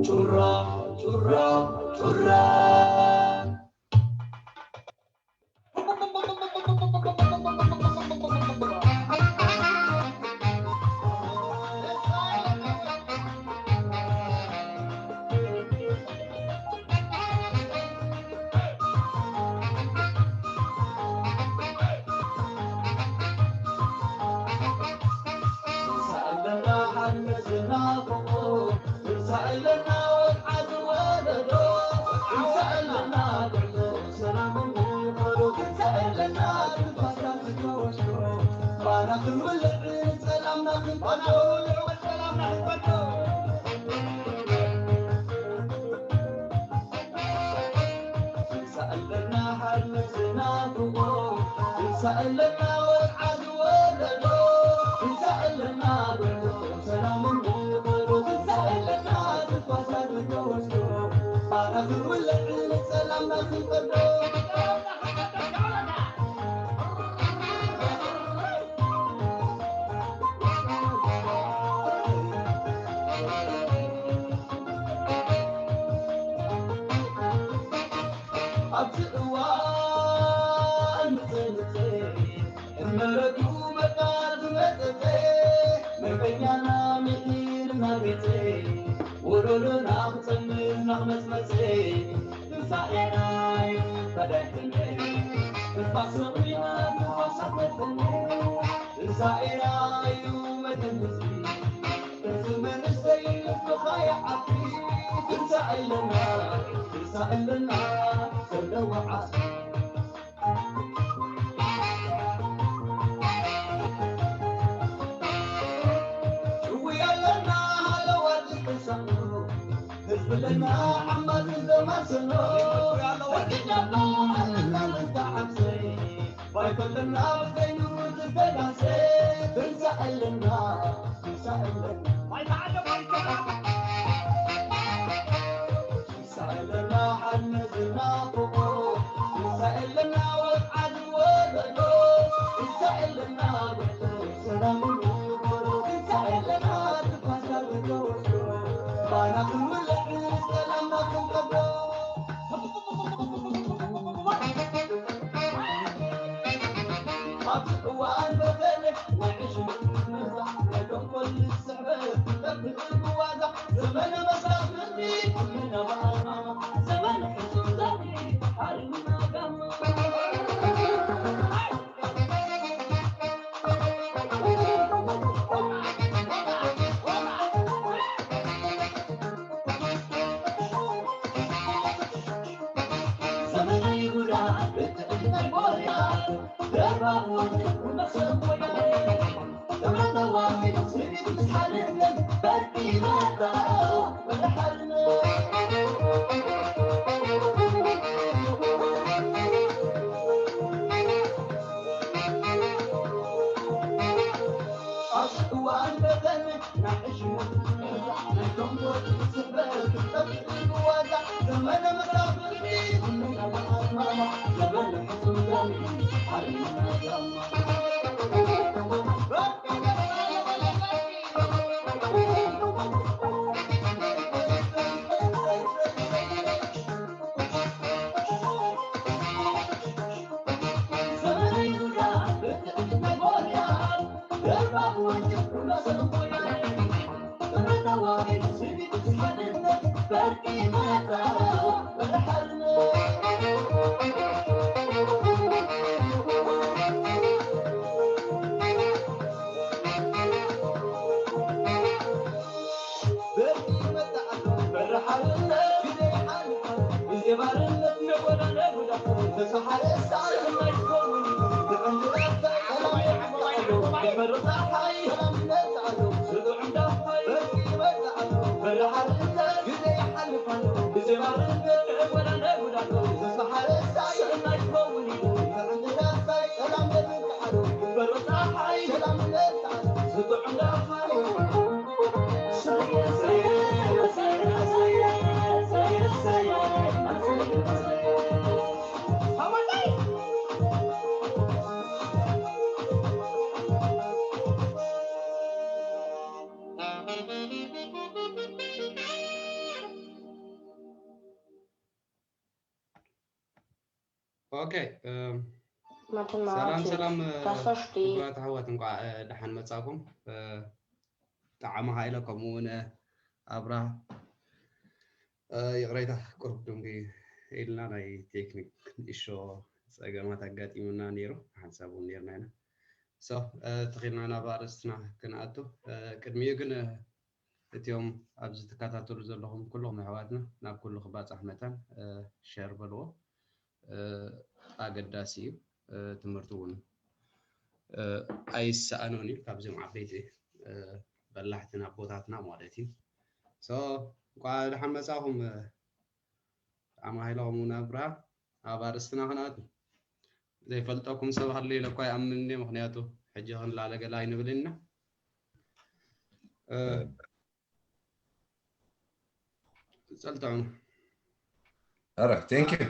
ጩራ ጩራ ጩራ። ኣብዚ እዋን ምጽንጽ እመረቱ መቃ ዝመጸጸ መርቀኛና ምሒር እናገጸ ወለሎና ክጸምር እናኽመጽመጸ ትንሳኤና እዩ ፈዳይተነ ትንፋስ ሰቒና ትንፋስ ኣትመጸነ ትንሳኤና እዩ መድን ህዝቢ እዚ መንእሰይ ልብኻ ይዓቢ ትንሳኤ ኣለና ትንሳኤ ኣለና ዘለዋ ዓቢ ኦኬ፣ እም፣ ሰላም ሰላም፣ እ፣ ክቡራት ኣሕዋት፣ እንኳዕ፣ እ፣ ደሓን መጻኩም። እ፣ ጠዓመ ሃይለ፣ ከምኡ እውን፣ እ፣ ኣብርሃ፣ እ፣ ይቕሬታ፣ ቁሩብ ድንጉ ኢልና፣ ናይ ቴክኒክ እሾ ጸገማት ኣጋጢሙና ነይሩ፣ ሓንሳብ እውን ነይርና ኢና። ሶ፣ እ፣ ተኺልና ናብ ኣርእስትና ክንኣቱ። እ፣ ቅድሚኡ ግን፣ እ፣ እቲኦም ኣብዚ ትከታተሉ ዘለኹም ኩልኹም ኣሕዋትና ናብ ኩሉ ክባጻሕ መጠን፣ እ፣ ሸር በልዎ። እ፣ ኣገዳሲ እዩ። እ፣ ትምህርቲ እውን፣ እ፣ ኣይሰኣኖን እዩ ካብዞም ዓበይቲ፣ እ፣ በላሕትን ኣቦታትና ማለት እዩ። ሶ፣ እንኳዕ ደሓን መጻኹም፣ እ፣ ኣማሂለኹም እውን ኣብርሃ። ኣብ ኣርእስትና ክንኣቱ። ዘይፈልጠኩም ሰብ ሃሉ ኢለ እኳ ይኣምን እንድየ፣ ምኽንያቱ ሕጂ ክንላለ ገለ ኣይንብልን ኢና። እ፣ ጸልጠዑ። ኣረ፣ thank you።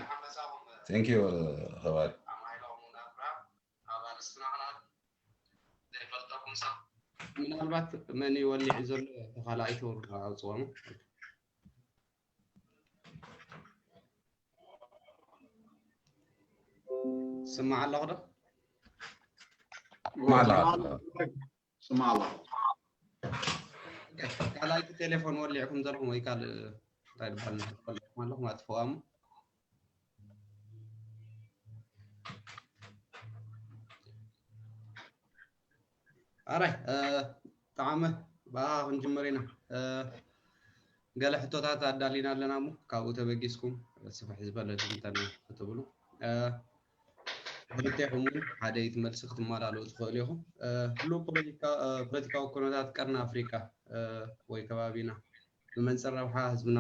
Thank you፣ ኸባሪ። ምናልባት መን እዩ ወሊዑ ዘሎ ተኻላኢቱ ኣውጽኦሙ። ስማዕ ኣለኹ ዶ? ስማዕ ኣለኹ። ስማዕ ኣለኹ። ካልኣይቲ ቴሌፎን ወሊዕኩም ዘለኹም ወይ ካልእ እንታይ ዝበሃል ንፈልጥኩም ኣለኹም፣ ኣጥፍኣሙ። ኣራይ፣ እ፣ ጠዓመ፣ ብኣኻ ክንጅምር ኢና። እ፣ ገለ ሕቶታት ኣዳሊና ኣለና እሞ፣ ካብኡ ተበጊስኩም ስፍሕ ዝበለ ትንተና ክትብሉ። እ፣ ክልቴኹም እውን ሓደ ኢት መልሲ ክትመላለኡ ትኽእሉ ኢኹም። እ፣ ህሉው ፖለቲካ-፣ እ፣ ፖለቲካዊ ኩነታት ቀርኒ ኣፍሪቃ፣ እ፣ ወይ ከባቢና ብመንጽር ረብሓ ህዝብና፣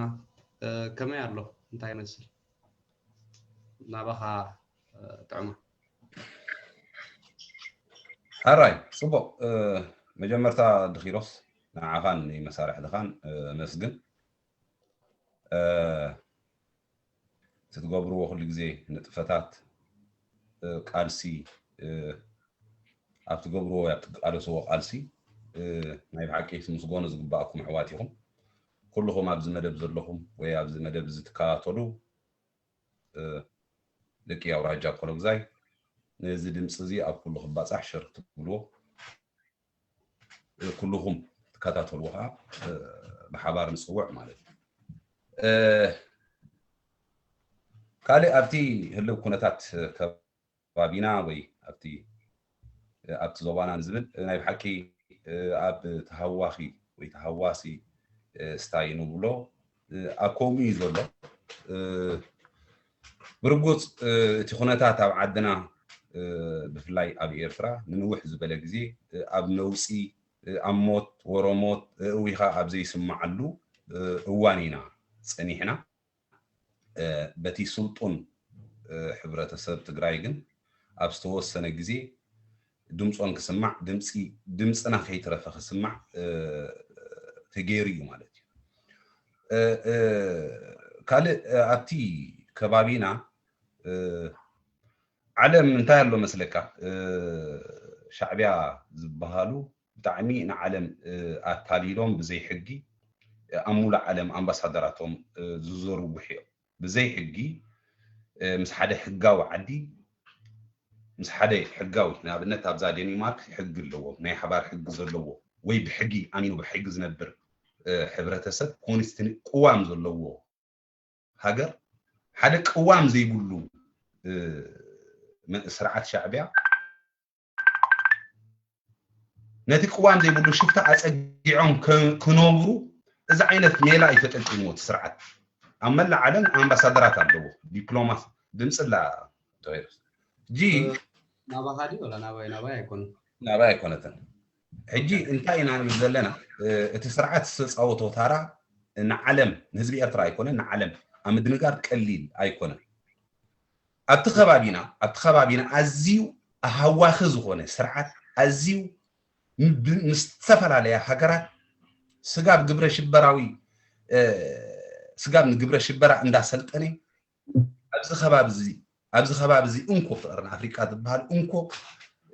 እ፣ ከመይ ኣሎ? እንታይ ይመስል? ናባኻ፣ እ፣ ጥዑማ። ኣራይ፣ ጽቡቕ። እ፣ መጀመርታ ድኺሮስ ንዓኻን ንመሳርሕትኻን፣ እ፣ ኣመስግን። እ፣ እቲ ትገብርዎ ኩሉ ግዜ ንጥፈታት፣ እ፣ ቃልሲ፣ እ፣ ኣብ ትገብርዎ፣ ኣብ ትቃለስዎ ቃልሲ፣ እ፣ ናይ ብሓቂ ክትምስገኑ ዝግባኣኩም ኣሕዋት ኢኹም። ኩልኹም ኣብዚ መደብ ዘለኹም ወይ ኣብዚ መደብ እዚ ትከታተሉ፣ እ፣ ደቂ ኣውራጃ ኮሎግዛይ፣ ነዚ ድምፂ እዚ ኣብ ኩሉ ክባፃሕ ሸር ክትብልዎ፣ እ፣ ኩልኹም ትከታተልዎ ከዓ፣ እ፣ ብሓባር ንፅውዕ ማለት እዩ። እ፣ ካልእ ኣብቲ ህልው ኩነታት ከባቢና ወይ ኣብቲ፣ እ፣ ኣብቲ ዞባና ንዝብል፣ እ፣ ናይ ብሓቂ፣ እ፣ ኣብ ተሃዋኺ ወይ ተሃዋሲ፣ እ፣ ስታይ ንብሎ፣ እ፣ ኣብ ከምኡ እዩ ዘሎ። እ፣ ብርግጽ፣ እ፣ እቲ ኩነታት ኣብ ዓድና፣ እ፣ ብፍላይ ኣብ ኤርትራ ንንውሕ ዝበለ ግዜ፣ እ፣ ኣብ ነውጺ፣ እ፣ ኣብ ሞት፣ ወረሞት፣ እ፣ እዊኻ ኣብ ዘይስምዓሉ፣ እ፣ እዋን ኢና ጸኒሕና። እ፣ በቲ ስልጡን፣ እ፣ ሕብረተሰብ ትግራይ ግን ኣብ ዝተወሰነ ግዜ ድምፆም ክስማዕ፣ ድምፂ፣ ድምፅና ከይትረፈ ክስማዕ፣ እ፣ ተገይሩ እዩ ማለት እዩ። እ፣ እ፣ ካልእ፣ እ፣ ኣብቲ ከባቢና፣ እ፣ ዓለም እንታይ ኣሎ መስለካ? እ፣ ሻዕቢያ ዝበሃሉ ብጣዕሚ ንዓለም፣ እ፣ ኣታሊሎም ብዘይ ሕጊ፣ እ፣ ኣብ ሙሉእ ዓለም ኣምባሳደራቶም፣ እ፣ ዝዘርጉሑ እዮም። ብዘይ ሕጊ፣ እ፣ ምስ ሓደ ሕጋዊ ዓዲ፣ ምስ ሓደ ሕጋዊ፣ ንኣብነት ኣብዛ ዴኒማርክ ሕጊ ኣለዎም፣ ናይ ሓባር ሕጊ ዘለዎ ወይ ብሕጊ ኣሚኑ ብሕጊ ዝነብር፣ እ፣ ሕብረተሰብ ኮንስትን ቅዋም ዘለዎ ሃገር፣ ሓደ ቅዋም ዘይብሉ፣ እ፣ መ-፣ ስርዓት ሻዕቢያ ነቲ ቅዋም ዘይብሉ ሽፍታ ኣጸጊዖም ከ-፣ ክነብሩ እዚ ዓይነት ሜላ እዩ ተጠቂምዎ እቲ ስርዓት። ኣብ መላእ ዓለም ኣምባሳደራት ኣለዎ፣ ዲፕሎማት፣ ድምፂ ኣላ። ጂ ናባኻ ድዩ ወላ ናባይ? ናባይ ኣይኮነን። ናባይ ኣይኮነትን። ሕጂ እንታይ ኢና ንብል ዘለና? እ፣ እቲ ስርዓት ዝተፃወቶ ታራ ንዓለም፣ ንህዝቢ ኤርትራ ኣይኮነን፣ ንዓለም ኣብ ምድንጋር ቀሊል ኣይኮነን። ኣብቲ ከባቢና፣ ኣብቲ ከባቢና ኣዝዩ ኣሃዋኺ ዝኾነ ስርዓት፣ ኣዝዩ ብ-፣ ምስ ዝተፈላለያ ሃገራት ስጋብ ግብረ ሽበራዊ፣ እ፣ ስጋብ ንግብረ ሽበራ እንዳሰልጠነ ኣብዚ ከባቢ እዚ፣ ኣብዚ ከባቢ እዚ እንኮ ፍቕርን ኣፍሪቃ ዝበሃል እንኮ፣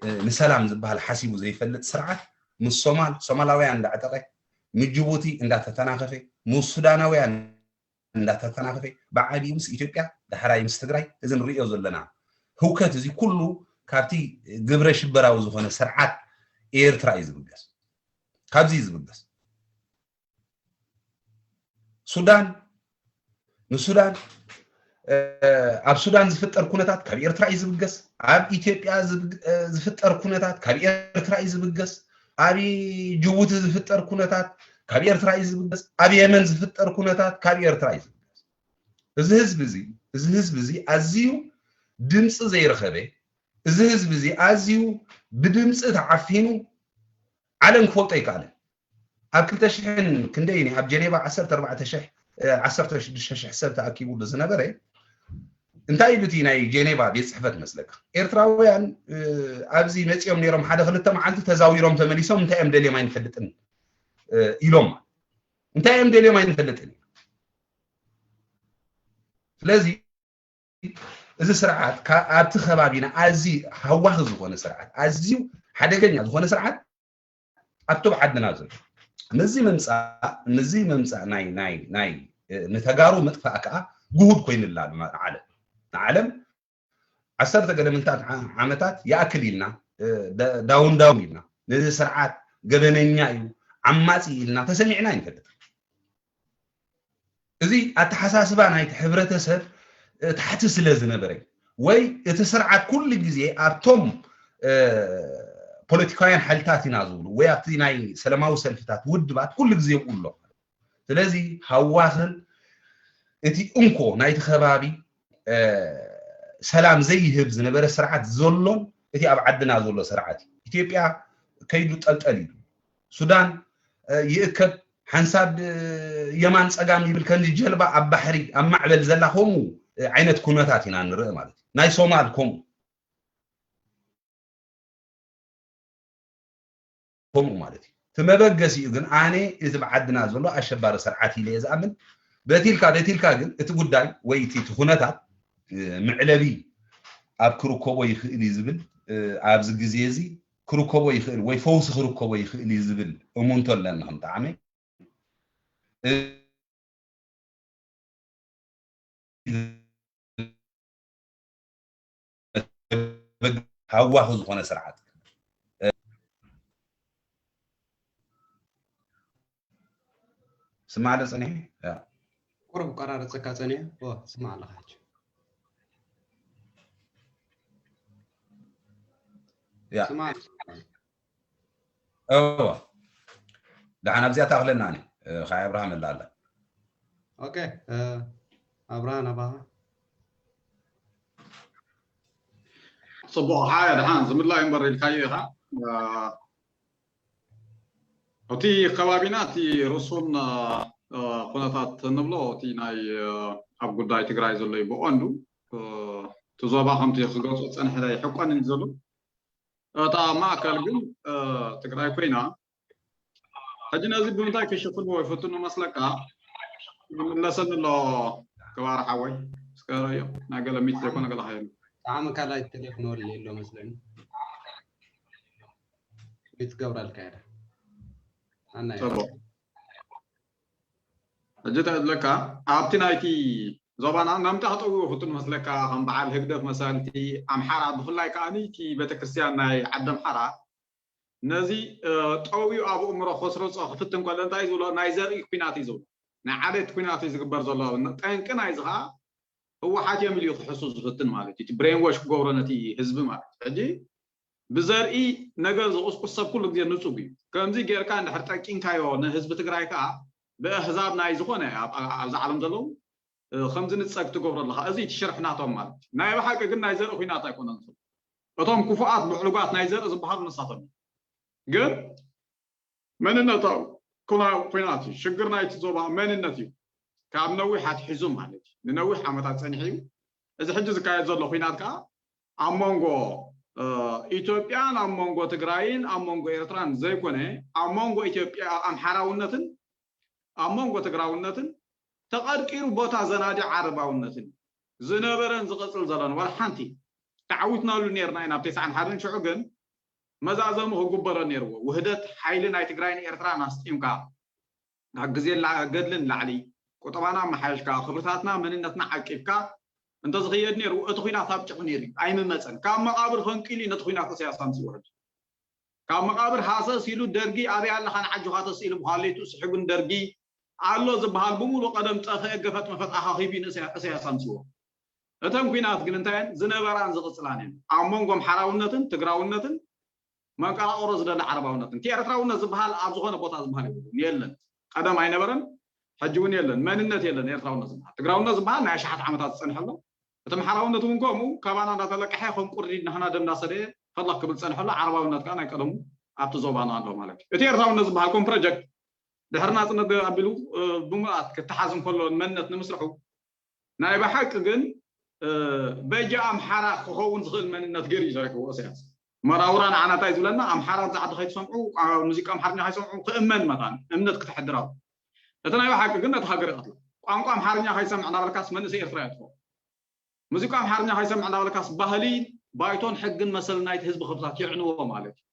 እ፣ ንሰላም ዝበሃል ሓሲቡ ዘይፈልጥ ስርዓት ምስ ሶማል፣ ሶማላውያን እንዳዕጠቐ፣ ምስ ጅቡቲ እንዳተተናኸፈ፣ ምስ ሱዳናውያን እንዳተተናኸፈ፣ ብዓቢኡ ምስ ኢትዮጵያ፣ ዳሕራይ ምስ ትግራይ፣ እዚ ንርእዮ ዘለና ህውከት እዚ ኩሉ ካብቲ ግብረ ሽበራዊ ዝኾነ ስርዓት ኤርትራ እዩ ዝብገስ። ካብዚ እዩ ዝብገስ። ሱዳን ንሱዳን ኣብ ሱዳን ዝፍጠር ኩነታት ካብ ኤርትራ እዩ ዝብገስ። ኣብ ኢትዮጵያ ዝፍጠር ኩነታት ካብ ኤርትራ እዩ ዝብገስ። ኣብ ጅቡቲ ዝፍጠር ኩነታት ካብ ኤርትራ እዩ ዝብገስ። ኣብ የመን ዝፍጠር ኩነታት ካብ ኤርትራ እዩ ዝብገስ። እዚ ህዝቢ እዚ እዚ ህዝቢ እዚ ኣዝዩ ድምፂ ዘይረኸበ፣ እዚ ህዝቢ እዚ ኣዝዩ ብድምፂ ተዓፊኑ ዓለም ክፈልጦ ኣይከኣለን። ኣብ ክልተ ሽሕን ክንደይን ኣብ ጀኔቫ ዓሰርተ ኣርባዕተ ሽሕ ዓሰርተ ሽዱሽተ ሽሕ ሰብ ተኣኪቡሉ ዝነበረ እንታይ ኢሉ እቲ ናይ ጀኔቫ ቤት ፅሕፈት መስለካ? ኤርትራውያን ኣብዚ መፂኦም ነይሮም ሓደ ክልተ መዓልቲ ተዛዊሮም ተመሊሶም እንታይ እዮም ደልዮም ኣይንፈልጥን ኢሎም። እንታይ እዮም ደልዮም ኣይንፈልጥን። ስለዚ እዚ ስርዓት ኣብቲ ከባቢና ኣዝዩ ሃዋኺ ዝኾነ ስርዓት፣ ኣዝዩ ሓደገኛ ዝኾነ ስርዓት ኣብቶም ዓድና ዘሎ ምዚ ምምፃእ ምዚ ምምፃእ ናይ ናይ ናይ ንተጋሩ ምጥፋእ ከዓ ግሁድ ኮይኑላ ንዓለም ንዓለም ዓሰርተ ገለ ምልታት ዓመታት ይኣክል ኢልና ዳውን ዳውን ኢልና ነዚ ስርዓት ገበነኛ እዩ ዓማፂ ኢልና ተሰሚዕና ይንፈልጥ። እዚ ኣተሓሳስባ ናይቲ ሕብረተሰብ ታሕቲ ስለ ዝነበረ ወይ እቲ ስርዓት ኩሉ ግዜ ኣብቶም ፖለቲካውያን ሓይልታት ኢና ዝብሉ ወይ ኣብቲ ናይ ሰላማዊ ሰልፍታት ውድባት ኩሉ ግዜ ይብሉ ኣሎ። ስለዚ ሃዋኽን እቲ እንኮ ናይቲ ከባቢ ሰላም ዘይህብ ዝነበረ ስርዓት ዘሎን እቲ ኣብ ዓድና ዘሎ ስርዓት እዩ። ኢትዮጵያ ከይዱ ጠልጠል ኢሉ ሱዳን ይእከብ ሓንሳብ የማን ፀጋም ይብል ከምዚ ጀልባ ኣብ ባሕሪ ኣብ ማዕበል ዘላ ከምኡ ዓይነት ኩነታት ኢና ንርኢ ማለት እዩ። ናይ ሶማል ከምኡ ከምኡ ማለት እዩ። እቲ መበገሲኡ ግን ኣነ እዚ ብዓድና ዘሎ ኣሸባሪ ስርዓት ኢለ እየ ዝኣምን። በቲልካ በቲልካ ግን እቲ ጉዳይ ወይ እቲ ኩነታት ምዕለቢ ኣብ ክርከቦ ይኽእል እዩ ዝብል ኣብዚ ግዜ እዚ ክርከቦ ይኽእል ወይ ፈውሲ ክርከቦ ይኽእል እዩ ዝብል እሙንቶ ኣለና ከም ጠዓመ ሃዋኺ ዝኾነ ስርዓት ስማዕ ዶ ጸኒሐ ቁሩብ ቀራርጸካ ጸኒሐ ስማዕ ኣለኻ ያ ስማዕ እዋ ደሓን ኣብዚኣ ታኽለና ኒ ኻይ ኣብርሃም ኣላ ኣላ ኦኬ ኣብርሃም ኣባኻ ጽቡቕ ሓያ ደሓን ዝምላ እምበር ኢልካዮ ኢኻ እቲ ከባቢና እቲ ርሱን ኩነታት እንብሎ እቲ ናይ ኣብ ጉዳይ ትግራይ ዘሎ እዩ ብቐንዱ እቲ ዞባ ከምቲ ክገልጾ ዝጸንሐ ኣይሕቆንን እዩ ዘሎ እታ ማእከል ግን ትግራይ ኮይና ሕጂ ነዚ ብምንታይ ክሽፍንዎ ይፈትኑ መስለካ ይምለሰኒ ኣሎ ክባር ሓወይ እስከ ረዮ ናይ ገለ ሚት ዘይኮነ ገለ ሃየሉ ጣዕሚ ካልኣይ ቴሌፎን ወለ የሎ መስለኒ ሚት ገብረልካ ያዳ ኣናይ ሕጂ ተዕድለካ ኣብቲ ናይቲ ዞባና ናምንታይ ክጠውዎ ፍቱን መስለካ ከም በዓል ህግደፍ መሳልቲ ኣምሓራ ብፍላይ ከዓ እቲ ቤተክርስትያን ናይ ዓዲ ኣምሓራ ነዚ ጠውዩ ኣብ እምሮ ከስረፆ ክፍትን ከሎ እንታይ ዝብሎ ናይ ዘርኢ ኩናት እዩ ዝብሎ ናይ ዓሌት ኩናት እዩ ዝግበር ዘሎ ጠንቂ ናይዚ ከዓ ህወሓት እዮም ኢሉ ክሕሱ ዝፍትን ማለት እዩ ብሬን ወሽ ክገብሮ ነቲ ህዝቢ ማለት እዩ ሕጂ ብዘርኢ ነገር ዝቁስቁስ ሰብ ኩሉ ግዜ ንፁግ እዩ ከምዚ ጌርካ እንድሕር ጠቂንካዮ ንህዝቢ ትግራይ ከዓ ብኣህዛብ ናይ ዝኾነ ኣብዚ ዓለም ዘለዉ ከምዚ ንፀግ ትገብሮ ኣለካ እዚ እቲ ሽርሒ ናቶም ማለት እዩ ናይ ብሓቂ ግን ናይ ዘርኢ ኩናት ኣይኮነን እቶም ክፉኣት ብዕሉጋት ናይ ዘርኢ ዝበሃሉ ንሳቶም ግን መንነታዊ ኩናት እዩ ሽግር ናይቲ ዞባ መንነት እዩ ካብ ነዊሕ ኣትሒዙ ማለት እዩ ንነዊሕ ዓመታት ፀኒሑ እዩ እዚ ሕጂ ዝካየድ ዘሎ ኩናት ከዓ ኣብ መንጎ ኢትዮጵያን ኣብ መንጎ ትግራይን ኣብ መንጎ ኤርትራን ዘይኮነ ኣብ መንጎ ኢትዮጵያ ኣምሓራውነትን ኣብ መንጎ ትግራውነትን ተቐርቂሩ ቦታ ዘናዲ ዓረባውነትን ዝነበረን ዝቐፅል ዘሎን ዋላ ሓንቲ ተዓዊትናሉ ነርና ኢና ኣብ ተስዓን ሓደን ሽዑ ግን መዛዘሙ ክግበሮ ነርዎ ውህደት ሓይሊ ናይ ትግራይን ኤርትራን ኣስጢምካ ካብ ግዜ ገድልን ላዕሊ ቁጠባና ኣመሓየሽካ ክብርታትና መንነትና ዓቂብካ እንተዝኽየድ ነይሩ እቲ ኲናት ኣብጭቑ ነይሩ እዩ። ኣይምመፀን። ካብ መቓብር ፈንቂሉ እዩ ነቲ ኲናት እሰያስ ኣምፅኡ። ሕጂ ካብ መቓብር ሃሰስ ኢሉ ደርጊ ኣበይ ኣለኻ ንዓጆኻ ተስኢሉ ብሃለይቱ ስሒጉን ደርጊ ኣሎ ዝበሃል ብምሉእ ቀደም ጠፈ ገፈጥ መፈጥ ኣኻኺቡ እዩ ንእሰያ- እሰያስ ኣምፅዎ። እተን ኲናት ግን እንታይ እየን ዝነበራን ዝቕፅላን እየን። ኣብ መንጎ ኣምሓራውነትን ትግራውነትን መንቀራቕሮ ዝደሊ ዓረባውነትን። እቲ ኤርትራውነት ዝበሃል ኣብ ዝኾነ ቦታ ዝበሃል የብሉን፣ የለን። ቀደም ኣይነበረን፣ ሕጂ እውን የለን። መንነት የለን ኤርትራውነት ዝበሃል። ትግራውነት ዝበሃል ናይ ኣሽሓት ዓመታት ዝፀንሐ ኣሎ። እቲ ኣምሓራውነት እውን ከምኡ ካባና እንዳተለቀሐ ከም ቁርዲድ ናህና ደም እንዳሰደየ ፈለኽ ክብል ዝፀንሐ ኣሎ። ዓረባውነት ከዓ ናይ ቀደሙ ኣብቲ ዞባና ኣሎ ማለት እዩ። እቲ ኤርትራውነት ዝበሃል ከም ፕሮጀክት ድሕሪ ናፅነት ኣቢሉ ብምልኣት ክተሓዝ እንከሎ መንነት ንምስርሑ ናይ ብሓቂ ግን በጃ ኣምሓራ ክኸውን ዝኽእል መንነት ገይሩ እዩ ዘረክብዎ እሰያስ። መራውራ ንዓና እንታይ ዝብለና? ኣምሓራ ኣብዚ ዓዲ ከይትሰምዑ፣ ሙዚቃ ኣምሓርኛ ከይሰምዑ ክእመን መታን እምነት ክተሕድር ኣብ እቲ ናይ ብሓቂ ግን ነቲ ሃገር ይቐትሎ። ቋንቋ ኣምሓርኛ ከይሰምዕ እናበልካስ መንእሰይ ኤርትራ የጥፎ። ሙዚቃ ኣምሓርኛ ከይሰምዕ እናበልካስ ባህሊ ባይቶን ሕግን መሰልን ናይቲ ህዝቢ ክብታት የዕንዎ ማለት እዩ።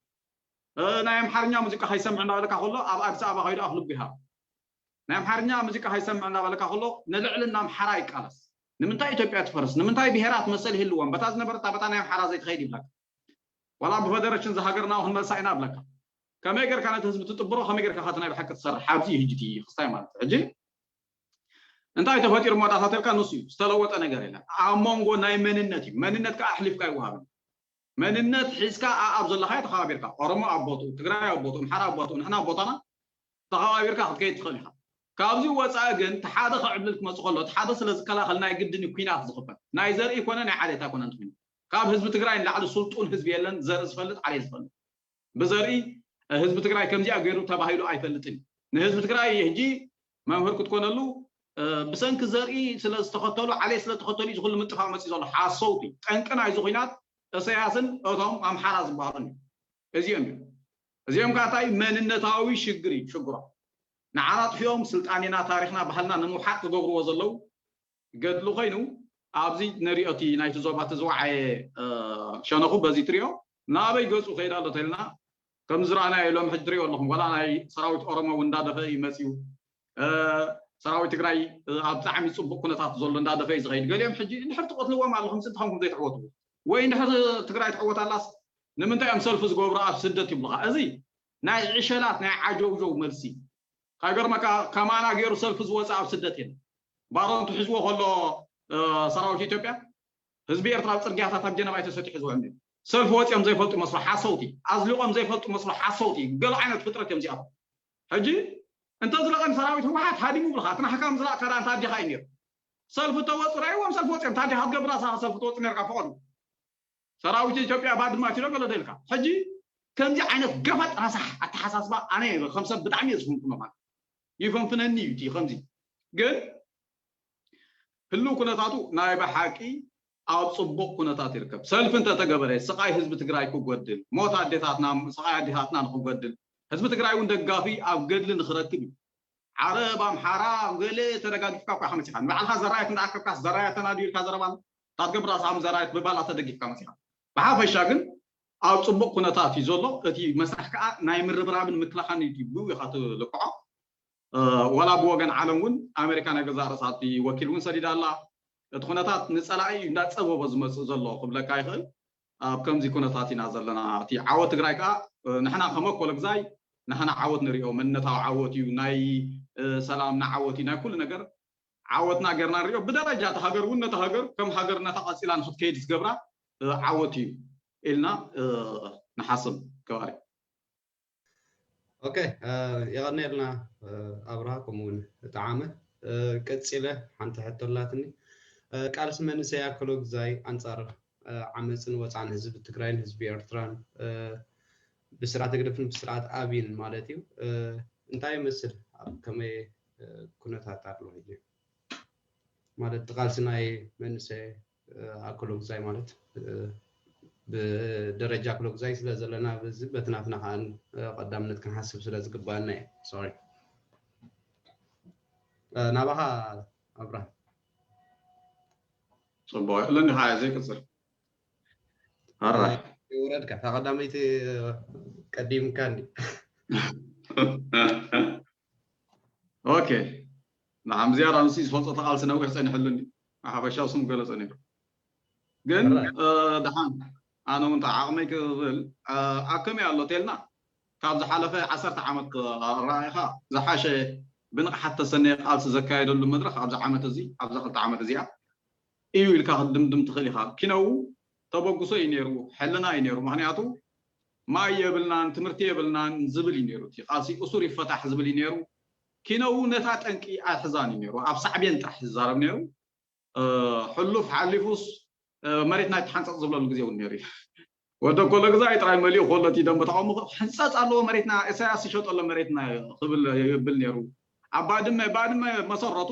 ናይ ኣምሓርኛ ሙዚቃ ከይሰምዕ እናበልካ ከሎ ኣብ ኣዲስ ኣበባ ከይዱ ኣፍ ልቡ ይሃብ። ናይ ኣምሓርኛ ሙዚቃ ከይሰምዕ እናበልካ ከሎ ንልዕልና ኣምሓራ ይቃለስ። ንምንታይ ኢትዮጵያ ትፈርስ? ንምንታይ ብሄራት መሰል ይህልዎም? በታ ዝነበረት በታ ናይ ኣምሓራ ዘይትኸይድ ይብለካ። ዋላ ብፈደረሽን ዝሃገርና ክንመልሳ ኢና ብለካ። ከመይ ጌርካ ነቲ ህዝቢ ትጥብሮ? ከመይ ጌርካ ከቲ ናይ ብሓቂ ትሰርሕ? ኣብዚ እዩ ሕጂ እቲ ክስታይ ማለት እዩ። ሕጂ እንታይ ተፈጢሩ መወዳእታ ተልካ ንሱ እዩ። ዝተለወጠ ነገር የለን። ኣብ መንጎ ናይ መንነት እዩ። መንነት ከዓ ኣሕሊፍካ ይወሃብን። መንነት ሒዝካ ኣብ ዘለኻዮ ተኸባቢርካ ኦሮሞ ኣብ ቦትኡ፣ ትግራይ ኣብ ቦትኡ፣ ኣምሓራ ኣብ ቦትኡ፣ ንሕና ኣብ ቦታና ተኸባቢርካ ክትከይድ ትኽእል ኢኻ። ካብዚ ወፃኢ ግን እቲ ሓደ ክዕብልል ክመፅእ ከሎ እቲ ሓደ ስለ ዝከላኸል ናይ ግድን እዩ ኲናት ዝኽፈት። ናይ ዘርኢ ኮነ ናይ ዓሌት ኣይኮነን እቲ ኲናት። ካብ ህዝቢ ትግራይ ንላዕሊ ስልጡን ህዝቢ የለን። ዘርኢ ዝፈልጥ ዓሌት ዝፈልጥ ብዘርኢ ህዝቢ ትግራይ ከምዚኣ ገይሩ ተባሂሉ ኣይፈልጥን። ንህዝቢ ትግራይ ሕጂ መምህር ክትኮነሉ ብሰንኪ ዘርኢ ስለ ዝተኸተሉ ዓሌት ስለ ዝተኸተሉ እዩ ዝኹሉ ምጥፋእ መፅኡ ዘሎ። ሓሰውቲ። ጠንቂ ናይዚ ኹናት እሰያስን እቶም ኣምሓራ ዝበሃሉን እዩ። እዚኦም እዩ። እዚኦም ከዓ እንታይ መንነታዊ ሽግር እዩ ሽግሮም። ንዓና ኣጥፊኦም ስልጣኔና ታሪኽና ባህልና ንምውሓጥ ዝገብርዎ ዘለዉ ገድሊ ኮይኑ ኣብዚ ንሪኦ እቲ ናይቲ ዞባ እቲ ዝወዓየ ሸነኹ በዚ ትሪኦ ናበይ ገፁ ከይዳ ኣሎ ተልና ከም ዝረኣናዮ ሎም ሕጂ ትሪኦ ኣለኹም ዋላ ናይ ሰራዊት ኦሮሞ እውን እንዳደፈ እዩ መፅዩ። ሰራዊት ትግራይ ኣብ ብጣዕሚ ፅቡቅ ኩነታት ዘሎ እንዳደፈ እዩ ዝኸይድ። ገሊኦም ሕጂ እንድሕር ትቐትልዎም ኣለኹም ስንትኸምኩም ዘይትዕወቱ ወይ እንድሕር ትግራይ ትዕወት ኣላስ ንምንታይ እዮም ሰልፊ ዝገብሩ ኣብ ስደት ይብሉኻ። እዚ ናይ ዕሸላት ናይ ዓጀውጀው መልሲ ካይገርመካ ከማና ገይሩ ሰልፊ ዝወፀ ኣብ ስደት የለን። ባሮንቱ ሒዝዎ ከሎ ሰራዊት ኢትዮጵያ ህዝቢ ኤርትራ ኣብ ፅርግያታት ኣብ ጀነባ ተሰጢሑ ዝውዕል ሰልፊ ወፂኦም ዘይፈልጡ መስሎ ሓሰውቲ ኣዝሊቆም ዘይፈልጡ መስሎ ሓሰውቲ ገለ ዓይነት ፍጥረት እዮም እዚኣቶም። ሕጂ እንተዝለቐን ሰራዊት ህወሓት ሃዲሙ ብልኻ እቲ ናሕካ ምዝላእ ከዳ እንታይ ኣዲኻ እዩ ነይሩ? ሰልፊ ተወፁ ራይዎም ሰልፊ ወፂኦም እንታይ ኣዲኻ ትገብር ኣሳኻ ሰልፊ ተወፁ ነርካ ፈቐዱ ሰራዊት ኢትዮጵያ ባድማ ኪሎ ገለ ደልካ ሕጂ ከምዚ ዓይነት ገፈጥ ረሳሕ ኣተሓሳስባ ኣነ ከም ሰብ ብጣዕሚ እየ ዝፍንፍኖ ማለት ይፈንፍነኒ እዩ እቲ ከምዚ ግን ህልው ኩነታቱ ናይ ብሓቂ ኣብ ፅቡቕ ኩነታት ይርከብ። ሰልፊ እንተተገበረ ስቓይ ህዝቢ ትግራይ ክጎድል፣ ሞት ኣዴታትና፣ ስቓይ ኣዴታትና ንክጎድል፣ ህዝቢ ትግራይ እውን ደጋፊ ኣብ ገድሊ ንክረክብ እዩ። ዓረብ፣ ኣምሓራ፣ ገለ ተደጋጊፍካ እኳ ኢኻ መፂኻ። ንባዕልኻ ዘራየት እንዳኣከብካስ ዘራየት ተናድዩ ኢልካ ዘረባ ኣሎ። እታ ትገብራ ሰኣም ዘራየት ብባላ ተደጊፍካ መፂኻ። ብሓፈሻ ግን ኣብ ፅቡቕ ኩነታት እዩ ዘሎ። እቲ መስርሕ ከዓ ናይ ምርብራብን ምክልኻን እዩ ብኡ ኢኻ ትልክዖ። ዋላ ብወገን ዓለም እውን ኣሜሪካ ናይ ገዛእ ርእሳ እቲ ወኪል እውን ሰዲዳ ኣላ። እቲ ኩነታት ንፀላኢ እዩ እንዳፀበቦ ዝመፅእ ዘሎ ክብለካ ይኽእል። ኣብ ከምዚ ኩነታት ኢና ዘለና። እቲ ዓወት ትግራይ ከዓ ንሕና ከመኮለ ግዛይ ንሕና ዓወት ንሪኦ መንነታዊ ዓወት እዩ፣ ናይ ሰላምና ዓወት እዩ፣ ናይ ኩሉ ነገር ዓወትና ጌርና ንሪኦ። ብደረጃ እቲ ሃገር እውን ነቲ ሃገር ከም ሃገርነታ ቀፂላ ንክትከይድ ዝገብራ ዓወት እዩ ኢልና ንሓስብ ከባሪ። ኦኬ፣ የቐንየልና ኣብርሃ፣ ከምኡ እውን ጠዓመ። ቀፂለ ሓንቲ ሕቶ ኣላትኒ። ቃልሲ መንእሰይ ኣከለጉዛይ ኣንፃር ዓመፅን ወፅዓን ህዝቢ ትግራይን ህዝቢ ኤርትራን ብስርዓት ህግደፍን ብስርዓት ኣብይን ማለት እዩ እንታይ ይመስል? ኣብ ከመይ ኩነታት ኣሎ ሕጂ? ማለት እቲ ቃልሲ ናይ መንእሰይ ኣክሎግዛይ ማለት ብደረጃ ኣክሎግዛይ ስለ ዘለና በዚ በትናትና ከዓ ቀዳምነት ክንሓስብ ስለ ዝግባና እዩ። ሶሪ ናባኻ ኣብርሃም። ፅቡቅ ኣለኒ ከዓ ዘይቅፅል ኣራይ ይውረድካ እታ ቀዳመይቲ ቀዲምካ እንዲ ኦኬ ንዓም ዝያዳ ንሱ ዝፈልጦ ተቃልሲ ነዊሕ ፀኒሕሉ እንዲ ሓፈሻዊ ስም ገለጸ ነይሩ። ግን ደሓን ኣነ እውን ዓቕመይ ክብል ኣከመይ ኣሎ ተልና ካብ ዝሓለፈ ዓሰርተ ዓመት ኣረኣኢኻ ዝሓሸ ብንቕሓት ተሰነየ ቃልሲ ዘካየደሉ መድረኽ ኣብዚ ዓመት እዚ ኣብዛ ክልተ ዓመት እዚኣ እዩ ኢልካ ክትድምድም ትኽእል ኢኻ። ኪነው ተበግሶ እዩ ነይሩ፣ ሕልና እዩ ነይሩ። ምክንያቱ ማይ የብልናን ትምህርቲ የብልናን ዝብል እዩ ነይሩ። እቲ ቃልሲ እሱር ይፈታሕ ዝብል እዩ ነይሩ። ኪነው ነታ ጠንቂ ኣይሕዛን እዩ ነይሩ። ኣብ ሳዕቤን ጥራሕ ዝዛረብ ነይሩ። ሕሉፍ ሓሊፉስ መሬትና ይተሓንፀፅ ዝብለሉ ግዜ እውን ነይሩ እዩ። ወደ ኮለግዛይ ጥራይ መሊኡ ከሎ እቲ ደንበ ተቃውሞ ሕንፀፅ ኣለዎ መሬትና፣ ኢሳያስ ይሸጠሎ መሬትና ክብል ይብል ነይሩ። ኣብ ባድመ ባድመ መሰረቱ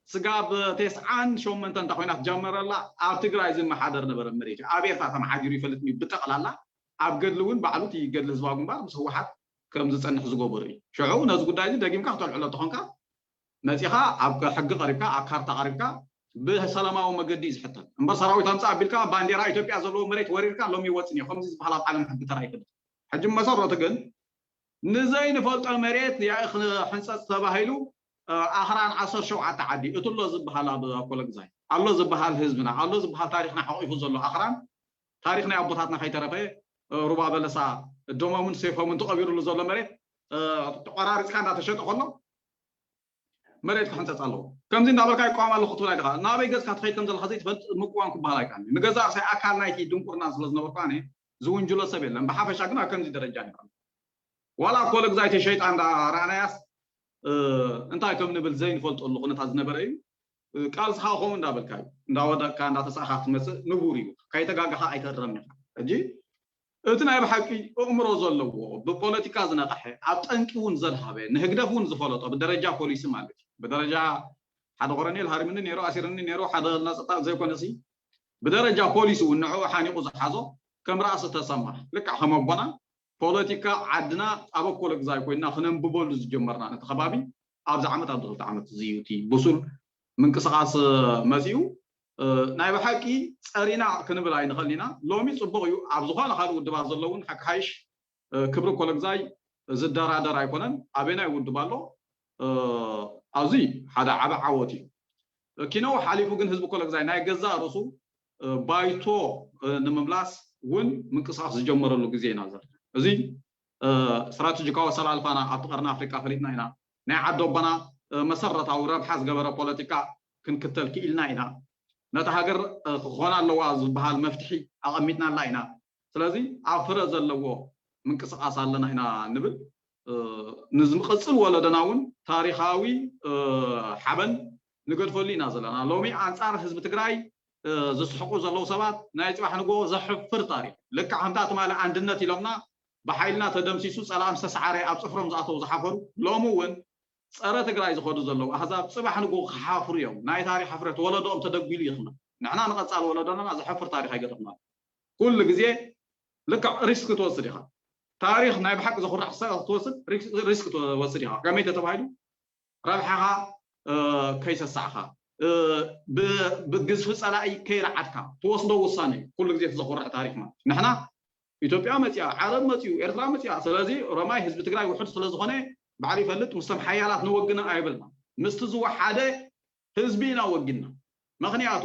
ስጋብ ተስዓን ሸሞንተን እንተ ኮይና ትጀመረላ ኣብ ትግራይ ዝመሓደር ነበረ መሬት እዩ። ኣብ ኤርትራ ተመሓዲሩ ይፈልጥ እዩ ብጠቕላላ። ኣብ ገድሊ እውን ባዕሉ እቲ ገድሊ ህዝባዊ ግንባር ምስ ህወሓት ከም ዝፀንሕ ዝገበሩ እዩ። ሽዑ ነዚ ጉዳይ እዚ ደጊምካ ክተልዕሎ እንተኾንካ መፂኻ ኣብ ሕጊ ቀሪብካ ኣብ ካርታ ቀሪብካ ብሰላማዊ መገዲ እዩ ዝሕተት እምበር ሰራዊት ኣምፃእ ኣቢልካ ባንዴራ ኢትዮጵያ ዘለዎ መሬት ወሪርካ ሎሚ ይወፅን እዩ ከምዚ ዝበሃል ኣብ ዓለም ሕጊ ተራ ኣይፈልጥ። ሕጂ መሰረቱ ግን ንዘይንፈልጦ መሬት ያኢ ክንሕንፀፅ ተባሂሉ ኣኽራን ዓሰርተ ሸውዓተ ዓዲ እቲ ኣሎ ዝበሃል ኣብ ኣኮለግዛይ ኣሎ ዝበሃል ህዝብና ኣሎ ዝበሃል ታሪኽና ሓቂፉ ዘሎ ኣኽራን ታሪኽ ናይ ኣቦታትና ከይተረፈ ሩባ በለሳ ደሞምን ሴፎምን ተቐቢሩሉ ዘሎ መሬት ተቆራሪፅካ እንዳተሸጠ ከሎ መሬት ክሕንፀፅ ኣለዎ። ከምዚ እንዳበልካ ይቋም ኣለኹ ክትብል ኣይትኽእል። ናበይ ገፅካ ትኸይድ ከም ዘለካ ዘይትፈልጥ ምቁዋም ክበሃል ኣይከኣልን። ንገዛእ ርእሰይ ኣካል ናይቲ ድንቁርና ስለ ዝነበርኩ ኣነ ዝውንጅሎ ሰብ የለን። ብሓፈሻ ግን ኣብ ከምዚ ደረጃ ንኽእል ዋላ ኮለግዛይ ተሸይጣ እንዳረኣናያስ እንታይ ከም ንብል ዘይንፈልጠሉ ኩነታት ዝነበረ እዩ። ቃልስኻ ከምኡ እንዳበልካ እዩ እንዳወደቅካ እንዳተሳእኻ ክትመፅእ ንቡር እዩ። ከይተጋገኻ ኣይተርም ኢኻ። ሕጂ እቲ ናይ ብሓቂ እእምሮ ዘለዎ ብፖለቲካ ዝነቕሐ ኣብ ጠንቂ እውን ዘድሃበ ንህግደፍ እውን ዝፈለጦ ብደረጃ ፖሊሲ ማለት እዩ። ብደረጃ ሓደ ኮረኔል ሃሪምኒ ነይሩ ኣሲርኒ ነይሩ ሓደ ናፀጣ ዘይኮነሲ ብደረጃ ፖሊሲ እውን ንዕኡ ሓኒቑ ዝሓዞ ከም ራእሲ ተሰማ ልክዕ ከም ኣቦና ፖለቲካ ዓድና ኣብ ኣኮለ ግዛይ ኮይና ክነንብበሉ ዝጀመርና ነቲ ከባቢ ኣብዚ ዓመት ኣብዚ ክልተ ዓመት እዚ እዩ እቲ ብሱል ምንቅስቃስ መፂኡ። ናይ ብሓቂ ፀሪና ክንብል ኣይንኽእል ኢና። ሎሚ ፅቡቕ እዩ ኣብ ዝኾነ ካልእ ውድባት ዘለውን ሓካይሽ ክብሪ ኮለግዛይ ዝደራደር ኣይኮነን። ኣበናይ ውድብ ኣሎ ኣብዚ ሓደ ዓበ ዓወት እዩ። ኪነው ሓሊፉ ግን ህዝቢ ኮለግዛይ ናይ ገዛእ ርእሱ ባይቶ ንምምላስ እውን ምንቅስቃስ ዝጀመረሉ ግዜ ኢና ዘለና። እዚ ስትራቴጂካዊ ኣሰላልፋና ኣብቲ ቀርኒ ኣፍሪቃ ፈሊጥና ኢና። ናይ ዓዲ ኣቦና መሰረታዊ ረብሓ ዝገበረ ፖለቲካ ክንክተል ክኢልና ኢና። ነታ ሃገር ክኾና ኣለዋ ዝበሃል መፍትሒ ኣቐሚጥናላ ኢና። ስለዚ ኣብ ፍረ ዘለዎ ምንቅስቃስ ኣለና ኢና ንብል። ንዝምቕፅል ወለደና እውን ታሪካዊ ሓበን ንገድፈሉ ኢና ዘለና። ሎሚ ኣንፃር ህዝቢ ትግራይ ዝስሕቁ ዘለዉ ሰባት ናይ ፅባሕ ንጎ ዘሕፍር ታሪክ ልክዕ ከምታ ትማሊ ኣንድነት ኢሎምና ብሓይልና ተደምሲሱ ፀላእም ዝተሰዓረ ኣብ ፅፍሮም ዝኣተው ዝሓፈሩ ሎሚ እውን ፀረ ትግራይ ዝኸዱ ዘለዉ ኣህዛብ ፅባሕ ንጎ ክሓፍሩ እዮም። ናይ ታሪክ ሕፍረት ወለዶኦም ተደጒሉ ይኽመ ንሕና ንቐፃል ወለዶና ዘሕፍር ታሪክ ኣይገጠምና። ኩሉ ግዜ ልክዕ ሪስክ ትወስድ ኢኻ። ታሪክ ናይ ብሓቂ ዘኩርዕ ክትወስድ ሪስክ ትወስድ ኢኻ። ከመይ ተተባሂሉ ረብሓኻ ከይሰሳዕኻ ብግዝፊ ፀላኢ ከይረዓድካ ትወስዶ ውሳነ እዩ። ኩሉ ግዜ ዘኩርዕ ታሪክ ማለት ንሕና ኢትዮጵያ መፅያ፣ ዓረብ መፅዩ፣ ኤርትራ መፅያ። ስለዚ ረማይ ህዝቢ ትግራይ ውሑድ ስለዝኾነ ባዕሉ ይፈልጥ ምስቶም ሓያላት ንወግነ ኣይበልና። ምስቲ ዝወሓደ ህዝቢ ኢና ወጊንና። ምክንያቱ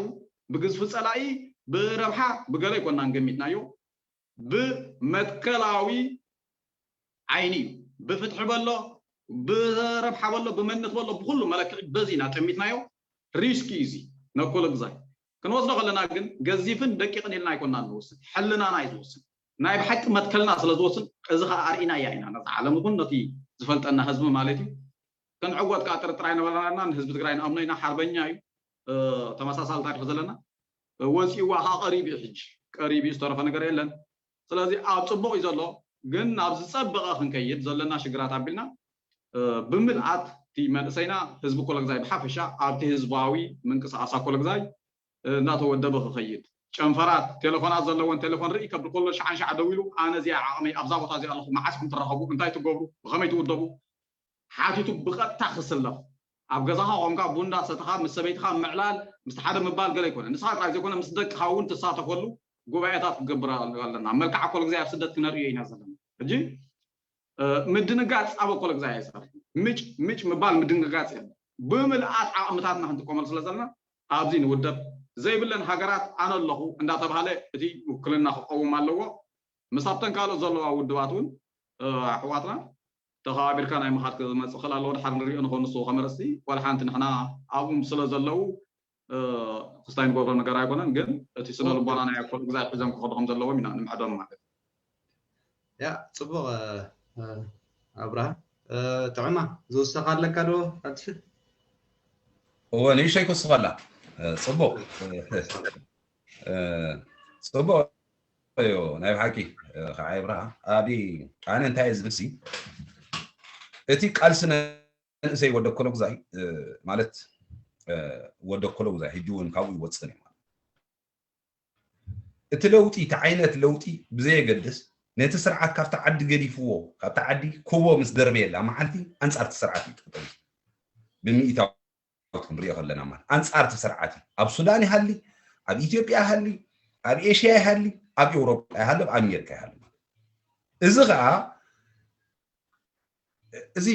ብግዝፊ ፀላኢ ብረብሓ ብገለ ኣይኮናን ገሚትናዮ። ብመትከላዊ ዓይኒ እዩ። ብፍትሒ በሎ ብረብሓ በሎ ብመንነት በሎ ብኩሉ መለክዒ በዚ ኢና ጠሚትናዮ። ሪስክ እዩ እዚ ነኮሎ ግዛይ ክንወስዶ ከለና ግን ገዚፍን ደቂቕን ኢልና ኣይኮና ንወስን፣ ሕልናና እዩ ዝወስን። ናይ ብሓቂ መትከልና ስለ ዝወስን እዚ ከዓ ኣርኢና እያ ኢና ነቲ ዓለም ይኹን ነቲ ዝፈልጠና ህዝቢ ማለት እዩ። ክንዕወት ከዓ ጥርጥር ኣይነበረናና። ንህዝቢ ትግራይ ንኣምኖ ኢና፣ ሓርበኛ እዩ። ተመሳሳሊ ታሪክ ዘለና ወፂእዋ ከዓ ቀሪብ እዩ። ሕጂ ቀሪብ እዩ፣ ዝተረፈ ነገር የለን። ስለዚ ኣብ ፅቡቅ እዩ ዘሎ፣ ግን ናብ ዝፀበቐ ክንከይድ ዘለና ሽግራት ኣቢልና ብምልኣት እቲ መንእሰይና ህዝቢ ኮለግዛይ ብሓፈሻ ኣብቲ ህዝባዊ ምንቅስቃስ ኣኮለግዛይ እናተወደበ ክኸይድ ጨንፈራት ቴሌፎናት ዘለዎን ቴሌፎን ርኢ ከብል ከሎ ሸዓን ሸዓ ደዊሉ ኣነ እዚኣ ዓቕመይ ኣብዛ ቦታ እዚኣ ኣለኹ መዓስ ኢኹም ትራኸቡ እንታይ ትገብሩ ብኸመይ ትውደቡ ሓቲቱ ብቐጥታ ክስለፍ ኣብ ገዛኻ ቆምካ ቡንዳ ሰተኻ ምስ ሰበይትኻ ምዕላል ምስ ሓደ ምባል ገለ ኣይኮነ ንስኻ ጥራይ ዘይኮነ ምስ ደቅኻ እውን ትሳተፈሉ ጉባኤታት ክገብር ኣለና። መልክዓ ኮለግዛይ ኣብ ስደት ክነርእዮ ኢና ዘለና። ሕጂ ምድንጋፅ ኣብ ኮለግዛይ ኣይሰርሕ ምጭ ምጭ ምባል ምድንጋፅ የለ ብምልኣት ዓቕምታትና ክንጥቀመሉ ስለ ዘለና ኣብዚ ንውደብ ዘይብለን ሃገራት ኣነ ኣለኹ እንዳተባሃለ እቲ ውክልና ክቀውም ኣለዎ። ምስ ኣብተን ካልኦት ዘለዋ ውድባት እውን ኣሕዋትና ተኸባቢርካ ናይ ምኻድ ክመፅእ ክእል ኣለዎ። ድሓር ንሪኦ ንኾን ንስኹ ከመረፅቲ ዋላ ሓንቲ ንሕና ኣብኡም ስለ ዘለዉ ክስታይ ንገብሮ ነገር ኣይኮነን። ግን እቲ ስነ ልቦና ናይ ኣኮሎ ግዛይ ሒዞም ክኸዱ ከም ዘለዎም ኢና ንምሕዶም ማለት እዩ። ያ ፅቡቕ ኣብርሃ ጥዑማ ዝውሰኻ ኣለካ ዶ ኣብቲ እወ ንእሽተይ ክስኸላ ፅቡቕ ፅቡቕ እዩ ናይ ብሓቂ ከዓ ይብርሃ ኣቢ ኣነ እንታይ እየ ዝብልሲ እቲ ቃልሲ መንእሰይ ወደ ኮለጉዛይ ማለት ወደ ኮለጉዛይ ሕጂ እውን ካብኡ ይወፅን እዩ እቲ ለውጢ እቲ ዓይነት ለውጢ ብዘየገድስ ነቲ ስርዓት ካብቲ ዓዲ ገዲፍዎ ካብቲ ዓዲ ኩቦ ምስ ደርበየላ መዓልቲ ኣንፃርቲ ስርዓት ይጥቀም ብሚእታዊ ክንሪኦ ከለና ማለት ኣንፃር እቲ ስርዓት እዩ ኣብ ሱዳን ይሃሊ ኣብ ኢትዮጵያ ይሃሊ ኣብ ኤሽያ ይሃሊ ኣብ ኤውሮጳ ይሃሊ ኣብ ኣሜሪካ ይሃሊ እዚ ከዓ እዚ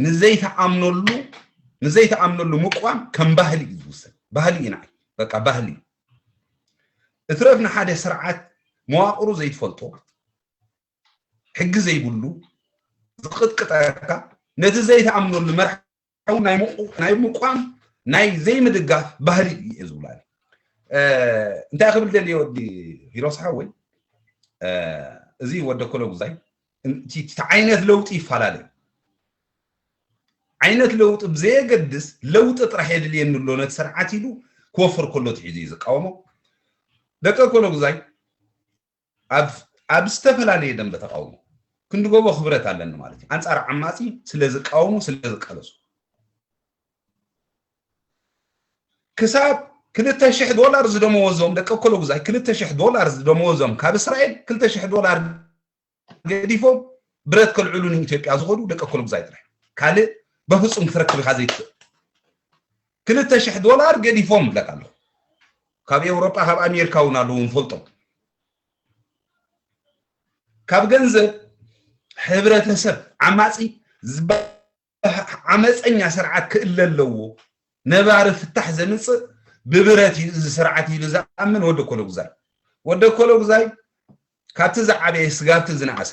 ንዘይተኣምነሉ ንዘይተኣምነሉ ምቋም ከም ባህሊ እዩ ዝውሰድ ባህሊ እዩ ንዓይ በቃ ባህሊ እዩ እትረፍ ንሓደ ስርዓት መዋቅሩ ዘይትፈልጦ ሕጊ ዘይብሉ ዝቕጥቅጠካ ነቲ ዘይተኣምነሉ መርሓዊ ናይ ምቋም ናይ ዘይምድጋፍ ባህሊ እዩ ዝብላል እንታይ ክብል ደልየ ወዲ ሂሮስ ሓወይ እዚ ወደ ኮለጉዛይ እቲ ዓይነት ለውጢ ይፈላለ ዓይነት ለውጢ ብዘየገድስ ለውጢ ጥራሕ የድልየኒ ኣሎ ነቲ ስርዓት ኢሉ ክወፍር ከሎ ትሒዙ እዩ ዝቃወሞ ደቂ ኮለጉዛይ ኣብ ዝተፈላለየ ደንበ ተቃውሞ ክንዲ ጎቦ ክብረት ኣለኒ ማለት እዩ ኣንፃር ዓማፂ ስለ ዝቃወሙ ስለ ዝቃለሱ ክሳብ ክልተ ሽሕ ዶላር ዝደመወዞም ደቂ ኮለጉዛይ ክልተ ሽሕ ዶላር ዝደመወዞም ካብ እስራኤል ክልተ ሽሕ ዶላር ገዲፎም ብረት ከልዕሉ ንኢትዮጵያ ዝኸዱ ደቂ ኮለጉዛይ ጥራሕ ካልእ በፍፁም ክትረክብ ኢኻ ዘይትኽእል ክልተ ሽሕ ዶላር ገዲፎም ብለካ ኣለኹ ካብ ኤውሮጳ ካብ ኣሜሪካ እውን ኣለዉ ንፈልጦም ካብ ገንዘብ ሕብረተሰብ ዓማፂ ዝበሃል ዓመፀኛ ስርዓት ክእለ ኣለዎ ነባሪ ፍታሕ ዘምፅእ ብብረት እዩ እዚ ስርዓት ኢሉ ዝኣምን ወደ ኮለጉዛይ ወደ ኮለጉዛይ ካብቲ ዝዓበየ ስጋብቲ ዝነኣሰ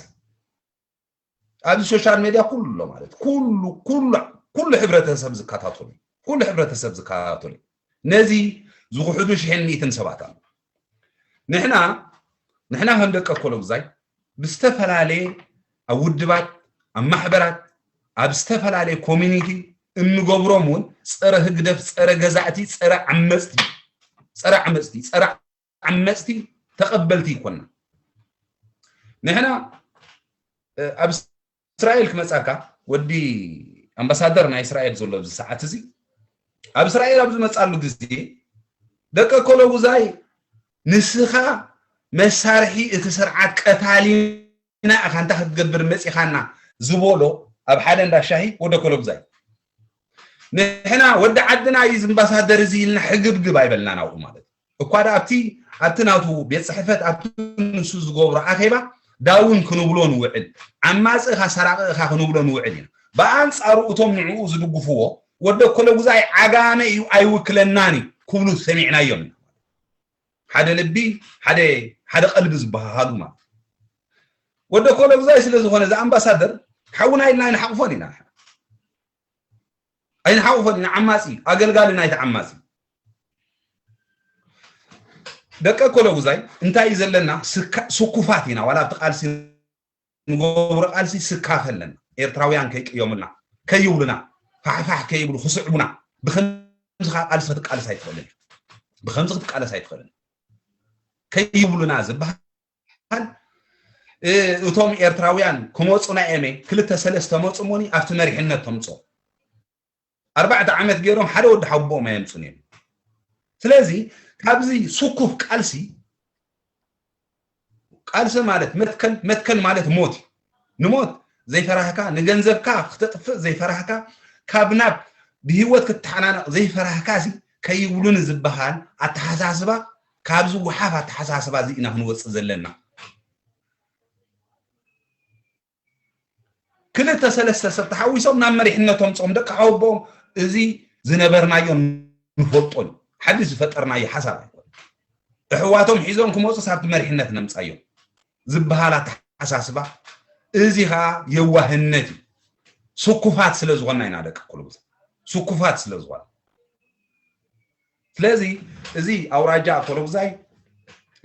ኣብዚ ሶሻል ሜድያ ኩሉ ኣሎ ማለት ኩሉ ኩሉ ኩሉ ሕብረተሰብ ዝከታተሉ ኩሉ ሕብረተሰብ ዝከታተሉ ነዚ ዝውሕዱ ሽሕን ሚእትን ሰባት ኣሎ ንሕና ንሕና ከም ደቂ ኮለጉዛይ ብዝተፈላለየ ኣብ ውድባት ኣብ ማሕበራት ኣብ ዝተፈላለየ ኮሚኒቲ እንገብሮም እውን ፀረ ህግደፍ ፀረ ገዛእቲ ፀረ ዓመፅቲ ፀረ ዓመፅቲ ፀረ ዓመፅቲ ተቐበልቲ ይኮና ንሕና ኣብ እስራኤል ክመፃካ ወዲ ኣምባሳደር ናይ እስራኤል ዘሎ ኣብዚ ሰዓት እዚ ኣብ እስራኤል ኣብ ዝመፃሉ ግዜ ደቂ ኮለጉዛይ ንስኻ መሳርሒ እቲ ስርዓት ቀታሊና ኢኻ እንታይ ክትገብር መፂኻና ዝበሎ ኣብ ሓደ እንዳ ሻሂ ወደ ኮለጉዛይ ንሕና ወዲ ዓድና እዩ ኣምባሳደር እዚ ኢልና ሕግብግብ ኣይበልና ናብኡ ማለት እዩ እኳ ዳ ኣብቲ ኣብቲ ናቱ ቤት ፅሕፈት ኣብቲ ንሱ ዝገብሮ ኣኼባ ዳውን ክንብሎ ንውዕል ዓማፂ እኻ ሰራቂ እኻ ክንብሎ ንውዕል ኢና ብኣንፃሩ እቶም ንዕኡ ዝድግፍዎ ወደ ኮለጉዛይ ዓጋመ እዩ ኣይውክለናን እዩ ክብሉ ሰሚዕናዮም ኢና ሓደ ልቢ ሓደ ሓደ ቀልቢ ዝበሃሃሉ ማለት ወደ ኮለጉዛይ ስለ ዝኾነ እዚ ኣምባሳደር ሓውና ኢልና ኣይንሓቕፎን ኢና ኣይንሓቕፎን ኢና ዓማፂ ኣገልጋሊ ናይቲ ዓማፂ ደቂ ኮለጉዛይ እንታይ እዩ ዘለና ስኩፋት ኢና ዋላ ኣብቲ ቃልሲ ንገብሮ ቃልሲ ስካፍ ኣለና ኤርትራውያን ከይቅየሙልና ከይብሉና ፋሕፋሕ ከይብሉ ክስዕቡና ብከምዚ ቃልሲ ክትቃለስ ኣይትኽእልን ብከምዚ ክትቃለስ ኣይትኽእልን ከይብሉና ዝበሃል እቶም ኤርትራውያን ክመፁ ናይ ኤመ ክልተ ሰለስተ መፁ ሞኒ ኣብቲ መሪሕነት ተምፆ ኣርባዕተ ዓመት ገይሮም ሓደ ወዲ ሓቦኦም ኣየምፁን እዮም ስለዚ ካብዚ ስኩፍ ቃልሲ ቃልሲ ማለት መትከል መትከል ማለት ሞት እዩ ንሞት ዘይፈራህካ ንገንዘብካ ክተጥፍእ ዘይፈራህካ ካብ ናብ ብህይወት ክትተሓናነቕ ዘይፈራህካ ሲ ከይብሉን ዝበሃል ኣተሓሳስባ ካብዚ ወሓፍ ኣተሓሳስባ እዚ ኢና ክንወፅእ ዘለና ክልተ ሰለስተ ሰብ ተሓዊሶም ናብ መሪሕነቶም ፆም ደቂ ሓወቦም እዚ ዝነበርናዮ ንፈልጦ እዩ። ሓድሽ ዝፈጠርናዮ ሓሳብ ኣይኮነ። እሕዋቶም ሒዞም ክመፁ ሳብቲ መሪሕነት ነምፃዮም ዝበሃል ኣተሓሳስባ፣ እዚ ከዓ የዋህነት እዩ። ስኩፋት ስለ ዝኾንና ኢና ደቂ ኣኮለጉዛይ፣ ስኩፋት ስለ ዝኾነ። ስለዚ እዚ ኣውራጃ ኣኮለጉዛይ፣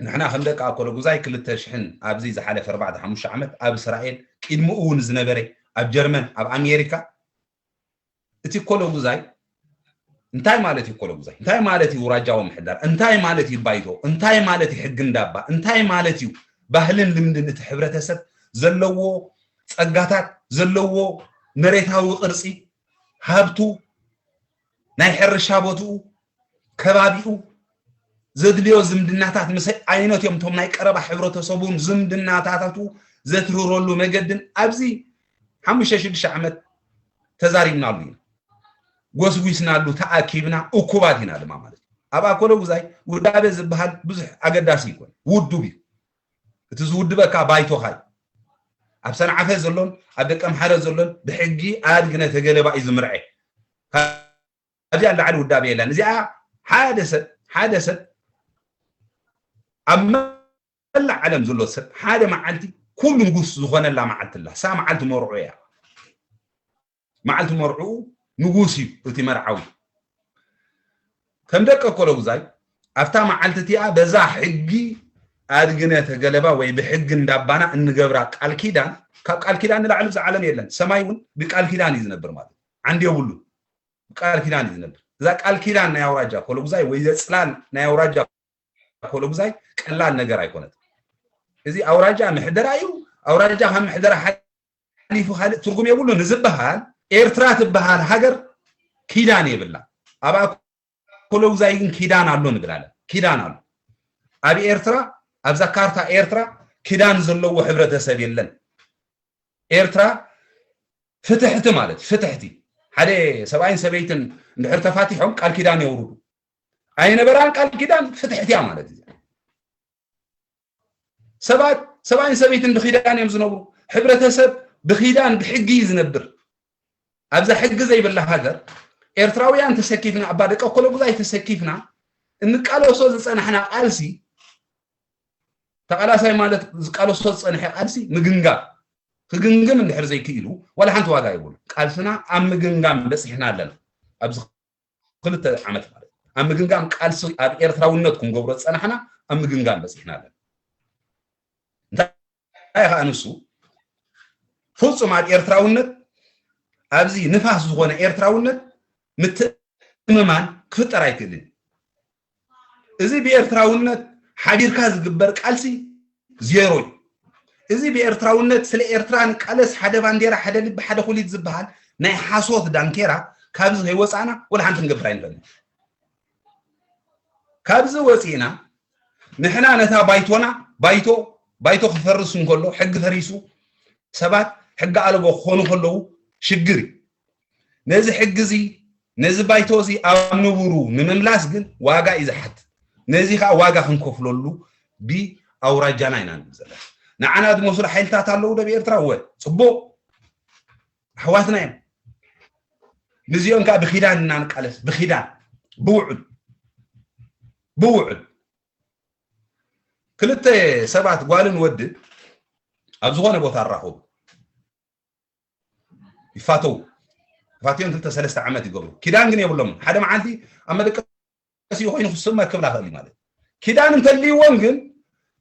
ንሕና ከም ደቂ ኣኮለጉዛይ ክልተ ሽሕን ኣብዚ ዝሓለፈ ኣርባዕተ ሓሙሽተ ዓመት ኣብ እስራኤል፣ ቅድሚኡ እውን ዝነበረ ኣብ ጀርመን፣ ኣብ ኣሜሪካ፣ እቲ ኮለጉዛይ እንታይ ማለት እዩ? ኮለጉዛይ እንታይ ማለት እዩ? ውራጃዊ ምሕዳር እንታይ ማለት እዩ? ባይቶ እንታይ ማለት እዩ? ሕጊ እንዳባ እንታይ ማለት እዩ? ባህልን ልምድን እቲ ሕብረተሰብ ዘለዎ ጸጋታት፣ ዘለዎ መሬታዊ ቅርጺ፣ ሃብቱ፣ ናይ ሕርሻ ቦትኡ፣ ከባቢኡ፣ ዘድልዮ ዝምድናታት ምስ ዓይነት እዮም እቶም ናይ ቀረባ ሕብረተሰቡን ዝምድናታቱ ዘትርረሉ መገድን ኣብዚ ሓሙሽተ ሽዱሽተ ዓመት ተዛሪብናሉ ኢና፣ ጎስጒስናሉ፣ ተኣኪብና፣ እኩባት ኢና ድማ ማለት እዩ። ኣብ ኣኮለጉዛይ ውዳበ ዝበሃል ብዙሕ ኣገዳሲ ይኮን፣ ውዱብ እዩ። እቲ ዝውድበካ ባይቶኻ እዩ። ኣብ ሰንዓፈ ዘሎን ኣብ ደቀምሓረ ዘሎን ብሕጊ ኣድግነ ተገለባ እዩ ዝምርዐ። ካብዚኣ ንላዕሊ ውዳበ የለን። እዚኣ ሓደ ሰብ፣ ሓደ ሰብ ኣብ መላእ ዓለም ዘሎ ሰብ ሓደ መዓልቲ ኩሉ ንጉስ ዝኾነላ መዓልቲ ኣላ። እሳ መዓልቲ መርዑ እያ። መዓልቲ መርዑኡ ንጉስ እዩ እቲ መርዓዊ። ከም ደቂ ኣኮለጉዛይ ኣብታ መዓልቲ እቲኣ በዛ ሕጊ ኣድግነ ተገለባ ወይ ብሕጊ እንዳባና እንገብራ ቃል ኪዳን፣ ካብ ቃል ኪዳን ንላዕሊ ብዛ ዓለም የለን። ሰማይ እውን ብቃል ኪዳን እዩ ዝነብር ማለት እዩ። ዓንዲ የብሉን። ብቃል ኪዳን እዩ ዝነብር። እዛ ቃል ኪዳን ናይ ኣውራጃ ኮለጉዛይ ወይ ዘጽላል ናይ ኣውራጃ ኮለጉዛይ ቀላል ነገር ኣይኮነት። እዚ ኣውራጃ ምሕደራ እዩ። ኣውራጃ ካብ ምሕደራ ሓሊፉ ካልእ ትርጉም የብሉን ዝበሃል፣ ኤርትራ ትበሃል ሃገር ኪዳን የብላ። ኣብ ኣኮለጉዛይ ግን ኪዳን ኣሎ ንብል ኣለን። ኪዳን ኣሎ። ኣብ ኤርትራ፣ ኣብዛ ካርታ ኤርትራ ኪዳን ዘለዎ ሕብረተሰብ የለን። ኤርትራ ፍትሕቲ ማለት፣ ፍትሕቲ፣ ሓደ ሰብኣይን ሰበይትን እንድሕር ተፋቲሖም ቃል ኪዳን የውርዱ። ኣይነበራን ቃል ኪዳን፣ ፍትሕቲ እያ ማለት እዩ። ሰባት፣ ሰብኣይን ሰበይትን ብኪዳን እዮም ዝነብሩ። ሕብረተሰብ ብኪዳን፣ ብሕጊ እዩ ዝነብር። ኣብዛ ሕጊ ዘይብላ ሃገር ኤርትራውያን ተሰኪፍና፣ ኣባ ደቂ ኣኮለጉዛይ ተሰኪፍና እንቃለሶ ዝጸናሕና ቃልሲ፣ ተቓላሳይ ማለት ዝቃለሶ ዝጸንሐ ቃልሲ ምግንጋብ፣ ክግምግም እንድሕር ዘይክኢሉ ዋላ ሓንቲ ዋጋ የብሉ። ቃልስና ኣብ ምግምጋም በጺሕና ኣለና። ኣብዚ ክልተ ዓመት ማለት ኣብ ምግምጋም ቃልሲ ኣብ ኤርትራውነት ክንገብሮ ዝጸናሕና ኣብ ምግምጋም በጺሕና ኣለና። እንታይ ከዓ ንሱ ፍጹም ኣብ ኤርትራውነት ኣብዚ ንፋስ ዝኾነ ኤርትራውነት ምትእምማን ክፍጠር ኣይክእልን። እዚ ብኤርትራውነት ሓቢርካ ዝግበር ቃልሲ ዜሮ እዩ። እዚ ብኤርትራውነት ስለ ኤርትራ ንቃለስ ሓደ ባንዴራ ሓደ ልቢ ሓደ ኩሊት ዝበሃል ናይ ሓሶት ዳንኬራ ካብዚ ከይወፃእና ወላ ሓንቲ ክንገብር ኣይንኽእልን። ካብዚ ወፂእና ንሕና ነታ ባይቶና ባይቶ ባይቶ ክፈርስ እንከሎ ሕጊ ፈሪሱ ሰባት ሕጊ ኣለቦ ክኾኑ ከለዉ ሽግር እዩ። ነዚ ሕጊ እዚ ነዚ ባይቶ እዚ ኣብ ንቡሩ ንምምላስ ግን ዋጋ እዩ ዝሓት። ነዚ ከዓ ዋጋ ክንከፍለሉ ብኣውራጃና ኢና ንብል ዘለና። ንዓና ዝመስሉ ሓይልታት ኣለዉ ዶ ብኤርትራ? እወ፣ ፅቡቕ፣ ኣሕዋትና እዮም። ምስዚኦም ከዓ ብኪዳን ኢና ንቃለስ፣ ብኪዳን፣ ብውዕል፣ ብውዕል። ክልተ ሰባት ጓልን ወድን ኣብ ዝኾነ ቦታ ኣራኸቡ። ይፋተው። ተፋትዮም ክልተ ሰለስተ ዓመት ይገብሩ። ኪዳን ግን የብሎም። ሓደ መዓልቲ ኣብ መደቀሲ ኮይኑ ክስመ ክብላ ክእል ማለት። ኪዳን እንተልይዎም ግን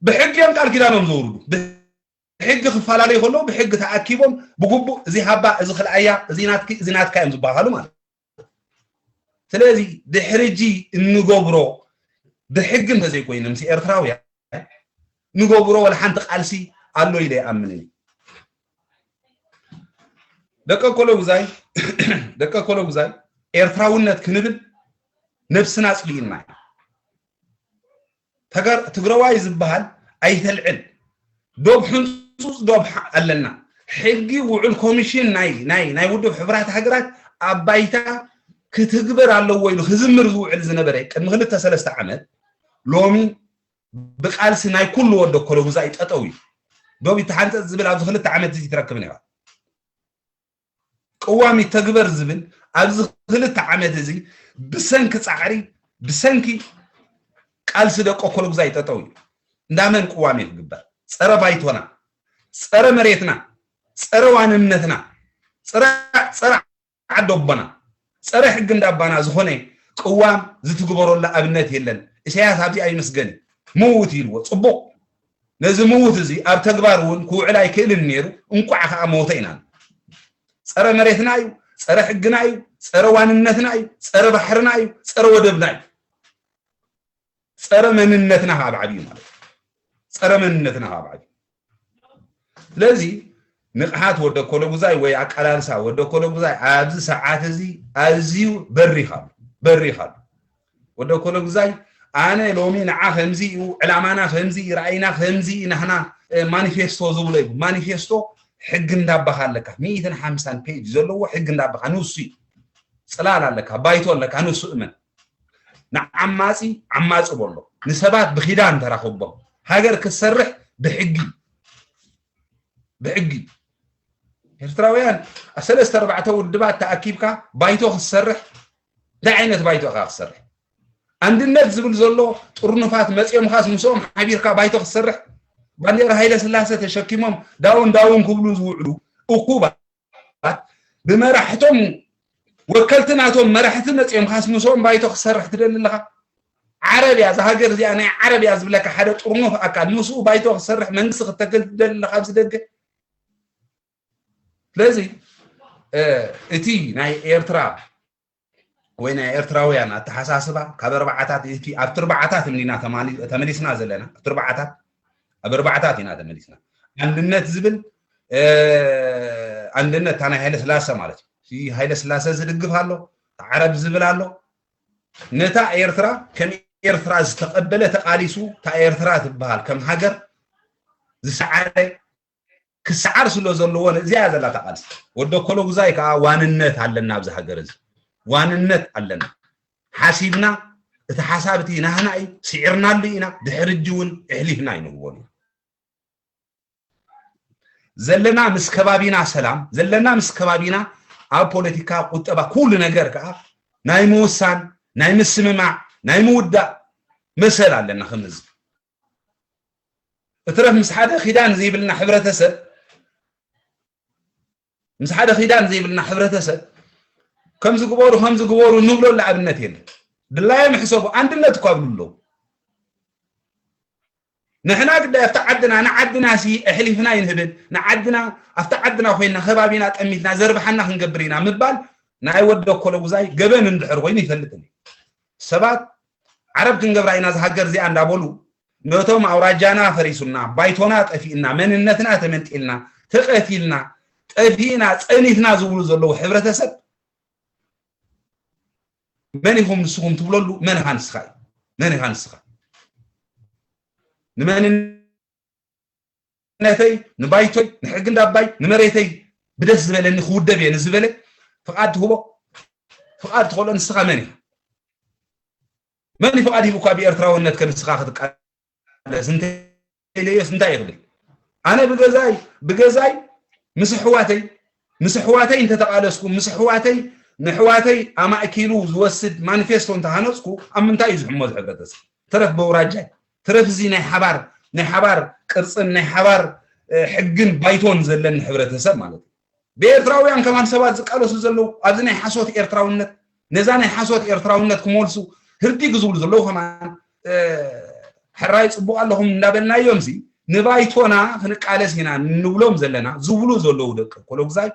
ብሕጊ እዮም ቃል ኪዳኖም ዘውርዱ። ብሕጊ ክፈላለዩ ከለዉ ብሕጊ ተኣኪቦም ብግቡእ እዚ ሃባ፣ እዚ ክልኣያ፣ እዚ ናትኪ፣ እዚ ናትካ እዮም ዝበሃሉ ማለት። ስለዚ ድሕሪ ሕጂ እንገብሮ ብሕጊ እንተዘይኮይኑ ምስ ኤርትራውያን ንገብሮ ወላ ሓንቲ ቃልሲ ኣሎ ኢለ ይኣምን እየ። ደቂ ኮለጉዛይ፣ ደቂ ኮለጉዛይ ኤርትራውነት ክንብል ነብስና ኣጽሊእና እዩ። ተገር-፣ ትግረዋይ ዝበሃል ኣይተልዕል። ዶብ ሕንጹጽ ዶብ ሓ-፣ ኣለና። ሕጊ ውዕል ኮሚሽን ናይ፣ ናይ፣ ናይ ውድብ ሕቡራት ሃገራት ኣብ ባይታ ክትግበር ኣለዎ ኢሉ ክዝምር ዝውዕል ዝነበረ ቅድሚ ክልተ ሰለስተ ዓመት ሎሚ ብቃልሲ ናይ ኩሉ ወዶ ኮለጉዛይ ጠጠው እዩ። ዶብ ይተሓንጸጽ ዝብል ኣብዚ ክልተ ዓመት እዚ ትረክብን ኢኻ። ቅዋም ይተግበር ዝብል ኣብዚ ክልተ ዓመት እዚ ብሰንኪ ጻዕሪ፣ ብሰንኪ ቃልሲ ደቂ ኮሎጉዛይ ጠጠው እዩ። እንዳመን ቅዋም እዩ ክግበር? ጸረ ባይቶና፣ ጸረ መሬትና፣ ጸረ ዋንነትና፣ ጸረ ዓደቦና፣ ጸረ ሕጊ እንዳባና ዝኾነ ቅዋም ዝትግበረሉ ኣብነት የለን። ኢሳያስ ኣብዚኣ ይመስገን እዩ። ምውት ኢልዎ ጽቡቕ። ነዚ ምውት እዚ ኣብ ተግባር እውን ክውዕል ኣይክእልን ነይሩ። እንቋዕ ከኣ ሞተ ኢና። ጸረ መሬትና እዩ፣ ጸረ ሕግና እዩ፣ ጸረ ዋንነትና እዩ፣ ጸረ ባሕርና እዩ፣ ጸረ ወደብና እዩ። ጸረ መንነትና ከዓ ብዓብዩ ማለት እዩ። ጸረ መንነትና ከዓ ብዓብዩ። ስለዚ ንቕሓት ወደ ኮለጉዛይ ወይ ኣቀላልሳ ወደ ኮለጉዛይ ኣብዚ ሰዓት እዚ ኣዝዩ በሪኽ ኣሎ፣ በሪኽ ኣሎ። ወደ ኮለጉዛይ ኣነ ሎሚ ንዓ ከምዚ እዩ፣ ዕላማና ከምዚ እዩ፣ ራእይና ከምዚ እዩ፣ ናህና ማኒፌስቶ ዝብሎ እዩ። ማኒፌስቶ ሕጊ እንዳባኻ ኣለካ፣ ሚእትን ሓምሳን ፔጅ ዘለዎ ሕጊ እንዳባኻ ንሱ እዩ። ጽላል ኣለካ፣ ባይቶ ኣለካ፣ ንሱ እመን። ንዓማጺ ዓማጺ በሎ። ንሰባት ብኺዳን ተራኽቦም። ሃገር ክትሰርሕ ብሕጊ፣ ብሕጊ። ኤርትራውያን ኣብ ሰለስተ ኣርባዕተ ውድባት ተኣኪብካ ባይቶ ክትሰርሕ፣ እንታይ ዓይነት ባይቶ ኢኻ ክትሰርሕ? ኣንድነት ዝብል ዘሎ ጥርኑፋት መጺኦምኻስ ምስኦም ሓቢርካ ባይቶ ክትሰርሕ? ባንዴራ ሃይለ ስላሰ ተሸኪሞም ዳውን ዳውን ክብሉ ዝውዕሉ እኩባት ብመራሕቶም ወከልቲ ናቶም መራሕቲ መጺኦምኻስ ምስኦም ባይቶ ክትሰርሕ ትደሊ ኣለኻ? ዓረብ እያ እዛ ሃገር እዚኣ፣ ናይ ዓረብ እያ ዝብለካ ሓደ ጥርኑፍ ኣካል ምስኡ ባይቶ ክትሰርሕ መንግስቲ ክትተክል ትደሊ ኣለኻ ኣብዚ ደገ? ስለዚ እቲ ናይ ኤርትራ ወይ ናይ ኤርትራውያን ኣተሓሳስባ ካብ ኣርባዓታት እቲ ኣብቲ ኣርባዓታት እንዲና ተማሊ- ተመሊስና ዘለና ኣብቲ ኣርባዓታት ኣብ ኣርባዓታት ኢና ተመሊስና። ኣንድነት ዝብል ኣንድነት እታ ናይ ሃይለ ስላሰ ማለት እዩ። ሃይለ ስላሰ ዝድግፍ ኣሎ፣ ዓረብ ዝብል ኣሎ። ነታ ኤርትራ ከም ኤርትራ ዝተቐበለ ተቓሊሱ እታ ኤርትራ ትበሃል ከም ሃገር ዝሰዓረ ክሰዓር ስለ ዘለዎ እዚኣ ዘላ እታ ቃልሲ። ወደ ኮሎጉዛይ ከዓ ዋንነት ኣለና ኣብዚ ሃገር እዚ። ዋንነት ኣለና። ሓሲብና እቲ ሓሳብ እቲ ናህና እዩ፣ ስዒርናሉ ኢና፣ ድሕሪ ሕጂ እውን ኣሕሊፍና ኣይንህቦን ኢና። ዘለና ምስ ከባቢና ሰላም፣ ዘለና ምስ ከባቢና ኣብ ፖለቲካ፣ ቁጠባ፣ ኩሉ ነገር ከዓ ናይ ምውሳን፣ ናይ ምስምማዕ፣ ናይ ምውዳእ መሰል ኣለና ከም ህዝቢ። እትረፍ ምስ ሓደ ኪዳን ዘይብልና ሕብረተሰብ ምስ ሓደ ኪዳን ዘይብልና ሕብረተሰብ ከምዚ ግበሩ ከምዚ ግበሩ ንብለሉ ኣብነት የለን። ድላዮም ሕሰቡ። ኣንድነት እኳ ብሉ ኣለዉ። ንሕና ግዳይ ኣብቲ ዓድና ንዓድና ሲ ኣሕሊፍና ይንህብን ንዓድና ኣብቲ ዓድና ኮይና ከባቢና ጠሚትና ዘርብሓና ክንገብር ኢና ምባል ናይ ወደ ኮለጉዛይ ገበን እንድሕር ኮይኑ ይፈልጥን እዩ። ሰባት ዓረብ ክንገብራ ኢና ዝሃገር እዚኣ እንዳበሉ ነቶም ኣውራጃና ፈሪሱና፣ ባይቶና ጠፊእና፣ መንነትና ተመንጢልና፣ ተቐቲልና፣ ጠፊእና፣ ጸኒትና ዝብሉ ዘለዉ ሕብረተሰብ መን ኢኹም ንስኹም ትብለሉ መን ኢኻ ንስኻ እዩ? መን ኢኻ ንስኻ? ንመንነተይ፣ ንባይቶይ፣ ንሕጊ እንዳባይ፣ ንመሬተይ ብደስ ዝበለኒ ክውደብ እየ ንዝበለ ፍቓድ ትህቦ? ፍቓድ ትኸሎ ንስኻ መን ኢኻ? መን እዩ ፍቓድ ሂቡካ ብኤርትራውነት ከ ንስኻ ክትቃለስ? እንተኢለዮስ እንታይ ይኽብል? ኣነ ብገዛይ ብገዛይ ምስ ኣሕዋተይ ምስ ኣሕዋተይ እንተተቓለስኩ ምስ ኣሕዋተይ ንኣሕዋተይ ኣማእኪሉ ዝወስድ ማኒፌስቶ እንተሃነፅኩ ኣብ ምንታይ እዩ ዝሕመዝ ሕብረተሰብ? ተረፍ በውራጃይ ተረፍ እዚ ናይ ሓባር ናይ ሓባር ቅርፅን ናይ ሓባር ሕግን ባይቶን ዘለኒ ሕብረተሰብ ማለት እዩ። ብኤርትራውያን ከማን ሰባት ዝቃለሱ ዘለዉ ኣብዚ ናይ ሓሶት ኤርትራውነት ነዛ ናይ ሓሶት ኤርትራውነት ክመልሱ ህርዲግ ዝብሉ ዘለዉ ከማን ሕራይ ፅቡቅ ኣለኹም እንዳበልናዮም ሲ ንባይቶና ክንቃለስ ኢና ንብሎም ዘለና ዝብሉ ዘለዉ ደቂ ኮሎጉዛይ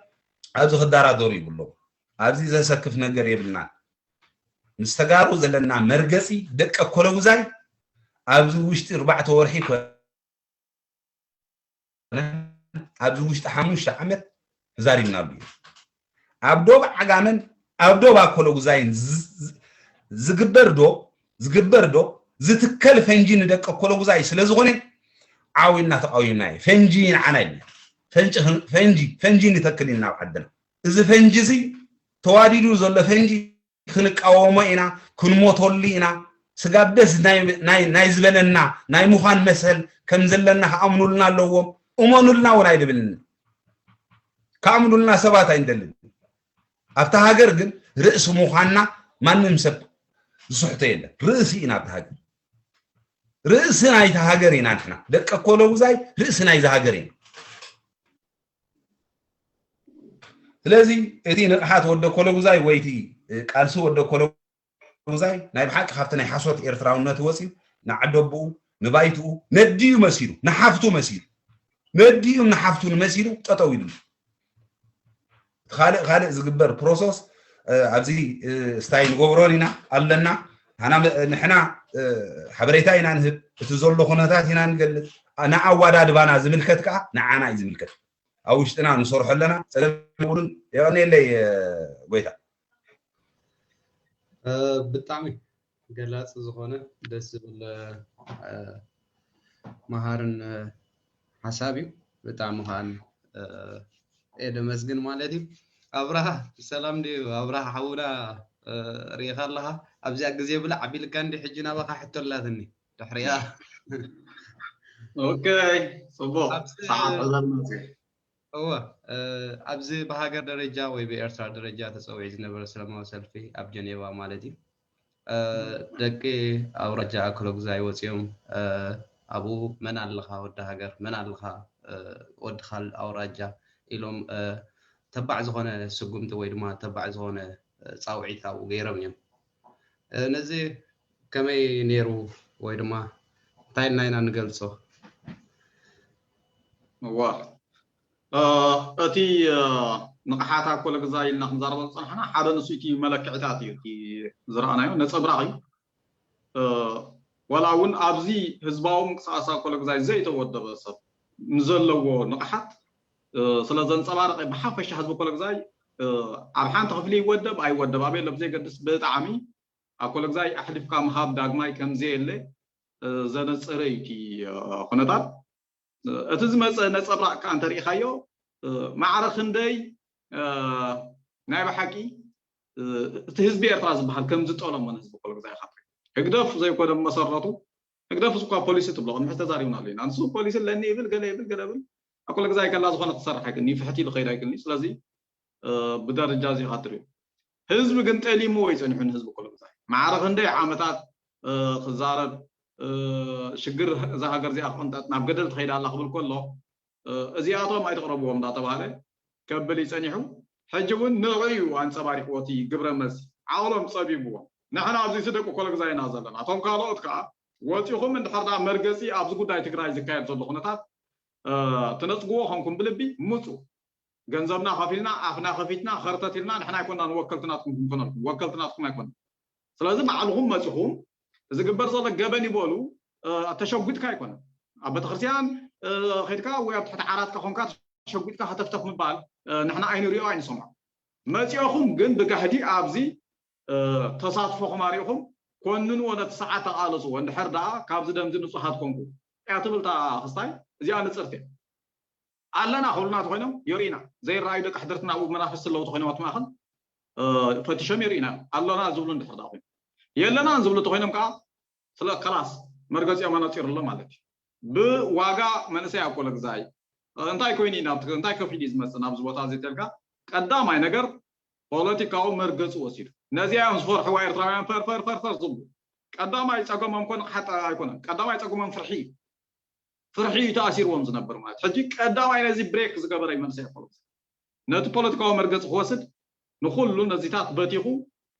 ኣብዚ ክደራደሩ ይብሎም። ኣብዚ ዘሰክፍ ነገር የብልናን። ምስ ተጋሩ ዘለና መርገፂ ደቂ ኮሎጉዛይ ኣብዚ ውሽጢ ኣርባዕተ ወርሒ ኮነ ኣብዚ ውሽጢ ሓሙሽተ ዓመት ተዛሪብናሉ እዩ። ኣብ ዶብ ዓጋመን ኣብ ዶብ ኣኮሎጉዛይን ዝግበር ዶ ዝግበር ዶ ዝትከል ፈንጂ ንደቂ ኣኮሎጉዛይ ስለ ዝኾነ ዓው ኢልና ተቃዊምና እዩ። ፈንጂ ንዓና ኢልና ፈንጂ ፈንጂ ፈንጂ ንተክል ኢና ኣብ ዓድና። እዚ ፈንጂ እዚ ተዋዲዱ ዘሎ ፈንጂ ክንቃወሞ ኢና፣ ክንሞተሉ ኢና። ስጋብ ደስ ናይ ዝበለና ናይ ምዃን መሰል ከም ዘለና ክኣምኑልና ኣለዎም። እመኑልና እውን ኣይንብልን። ክኣምኑልና ሰባት ኣይንደልን። ኣብታ ሃገር ግን ርእሲ ምዃንና ማንም ሰብ ዝስሕቶ የለን። ርእሲ ኢና ኣብቲ ሃገር፣ ርእሲ ናይቲ ሃገር ኢና ንሕና ደቂ ኮሎጉዛይ፣ ርእሲ ናይዚ ሃገር ኢና። ስለዚ እቲ ንቕሓት ወደ ኮሎጉዛይ ወይ እቲ ቃልሲ ወደ ኮሎጉዛይ ናይ ብሓቂ ካብቲ ናይ ሓሶት ኤርትራውነት ወፂኡ ንዓደቦኡ ንባይትኡ ነዲኡ መሲሉ ንሓፍቱ መሲሉ ነዲኡን ንሓፍቱን መሲሉ ጠጠው ኢሉ ካልእ ካልእ ዝግበር ፕሮሰስ ኣብዚ ስታይ ንገብሮን ኢና ኣለና። ንሕና ሓበሬታ ኢና ንህብ፣ እቲ ዘሎ ኩነታት ኢና ንገልፅ። ንኣዋዳድባና ዝምልከት ከዓ ንዓና እዩ ዝምልከት። ኣብ ውሽጥና ንሰርሖ ኣለና። ጸገም የብሉን። የቐንየለይ ጎይታ። ብጣዕሚ ገላፂ ዝኾነ ደስ ዝብል መሃርን ሓሳብ እዩ። ብጣዕሚ ከዓን እየ ደመስግን ማለት እዩ። ኣብርሃ ሰላም ድዩ? ኣብርሃ ሓውና ርኢኻ ኣለኻ? ኣብዚኣ ግዜ ብላዕ ኣቢልካ እንዲ ሕጂ ናባኻ ሕቶ ኣላትኒ ድሕሪኣ። ኦኬ፣ ጽቡቕ። ሰዓት ሒዘልና። እወ፣ ኣብዚ ብሃገር ደረጃ ወይ ብኤርትራ ደረጃ ተጸዊዑ ዝነበረ ሰላማዊ ሰልፊ ኣብ ጀኔቫ ማለት እዩ። ደቂ ኣውራጃ ኣክሎጉዛይ ወጺኦም ኣብኡ መን ኣለኻ ወዲ ሃገር፣ መን ኣለኻ ወዲ ካልእ ኣውራጃ ኢሎም ተባዕ ዝኾነ ስጉምቲ ወይ ድማ ተባዕ ዝኾነ ጻውዒት ኣብኡ ገይሮም እዮም። ነዚ ከመይ ነይሩ ወይ ድማ እንታይ ኢልና ኢና ንገልጾ? እዋ እቲ ንቕሓት ኣኮለግዛ ኢልና ክንዛረቦ ዝፀናሕና ሓደ ንሱ እቲ መለክዕታት እዩ፣ እቲ ዝረኣናዮ ነፀብራቕ እዩ። ዋላ እውን ኣብዚ ህዝባዊ ምንቅስቃስ ኣኮለግዛይ ዘይተወደበ ሰብ ንዘለዎ ንቕሓት ስለ ዘንፀባረቐ ብሓፈሻ ህዝቢ ኮለግዛይ ኣብ ሓንቲ ክፍሊ ይወደብ ኣይወደብ ኣበይ ኣሎ ብዘይገድስ ብጣዕሚ ኣኮለግዛይ ኣሕሊፍካ ምሃብ ዳግማይ ከምዘየለ ዘነፀረ እዩ እቲ ኩነታት። እቲ ዝመፀ ነፀብራቕ ከዓ እንተሪኢኻዮ ማዕረ ክንደይ ናይ ብሓቂ እቲ ህዝቢ ኤርትራ ዝበሃል ከም ዝጠለሞን ህዝቢ ኮለግዛይ ኢኻ ትርኢ። ህግደፍ ዘይኮነ መሰረቱ ህግደፍ እኳ ፖሊሲ ትብሎ ቅድሚ ሕጂ ተዛሪብናሉ ኢና። ንሱ ፖሊሲ ኣለኒ ይብል፣ ገለ ይብል፣ ገለ ይብል። ኣብ ኮለግዛይ ከላ ዝኾነ ትሰርሕ ኣይክእልን እዩ፣ ፍሕት ኢሉ ከይድ ኣይክእልን እዩ። ስለዚ ብደረጃ እዚ ኢኻ ትሪኦ። ህዝቢ ግን ጠሊምዎ እዩ ጸኒሑ ንህዝቢ ኮለግዛይ። ማዕረ ክንደይ ዓመታት ክዛረብ ሽግር እዛ ሃገር እዚኣ ክቕንጠጥ ናብ ገደል ትኸይድ ኣላ ክብል ከሎ እዚኣቶም ኣይትቕረብዎም እንዳተባሃለ ከብል እዩ ጸኒሑ። ሕጂ እውን ንዑ እዩ ኣንጸባሪቕዎ እቲ ግብረ መልሲ። ዓቕሎም ጸቢብዎም። ንሕና ኣብዚ እቲ ደቂ ኮለግዛይ ኢና ዘለና። እቶም ካልኦት ከዓ ወጺኹም እንድሕር ደኣ መርገጺ ኣብዚ ጉዳይ ትግራይ ዝካየድ ዘሎ ኩነታት ትነጽግዎ ኾንኩም ብልቢ ምጹ። ገንዘብና ከፊልና ኣፍና ከፊትና ኸርተት ኢልና ንሕና ኣይኮናን ወከልቲ ናትኩም ክንኮነልኩም፣ ወከልቲ ናትኩም ኣይኮናን። ስለዚ ባዕልኹም መፂኹም ዝግበር ዘሎ ገበን ይበሉ ተሸጉጥካ ኣይኮነን። ኣብ ቤተክርስትያን ከድካ ወይ ኣብ ትሕቲ ዓራትካ ኮንካ ተሸጉጥካ ከተፍተፍ ምባል ንሕና ኣይንሪኦ ኣይንሰምዖ። መፂኦኹም ግን ብጋህዲ ኣብዚ ተሳትፎኹም ኣሪእኹም ኮንንዎ ነቲ ሰዓት ተቃለስዎ። እንድሕር ደኣ ካብዚ ደምዚ ንፁሃት ኮንኩም እያ ትብል እታ ክስታይ እዚኣ ንፅርቲ እያ። ኣለና ክብሉና ተኮይኖም የርእዩና። ዘይረኣዩ ደቂ ሕድርትና ኣብኡ መናፍስቲ ኣለዉ ተኮይኖም ኣብቲ ማእኸል ፈቲሾም የርእዩና። ኣለና ዝብሉ እንድሕር ደኣ ኮይኖም የለናን ዝብሉ ተኮይኖም ከዓ ስለ ከላስ መርገፂኦም ኣነፂሩ ኣሎ ማለት እዩ። ብዋጋ መንእሰይ ኣኮለግዛይ እንታይ ኮይኑ እዩ ናብቲ እንታይ ከፊሉ እዩ ዝመፅእ ናብዚ ቦታ እዚ ተልካ ቀዳማይ ነገር ፖለቲካዊ መርገፂ ወሲዱ ነዚኣ እዮም ዝፈርሕዋ ኤርትራውያን ፈርፈር ፈርፈር ዝብሉ ቀዳማይ ፀገሞም ኮነ ክሓጠ ኣይኮነን ቀዳማይ ፀገሞም ፍርሒ እዩ ፍርሒ እዩ ተኣሲርዎም ዝነብር ማለት ሕጂ ቀዳማይ ነዚ ብሬክ ዝገበረ እዩ መንእሰይ ፖለቲካ ነቲ ፖለቲካዊ መርገፂ ክወስድ ንኩሉ ነዚታት በቲኹ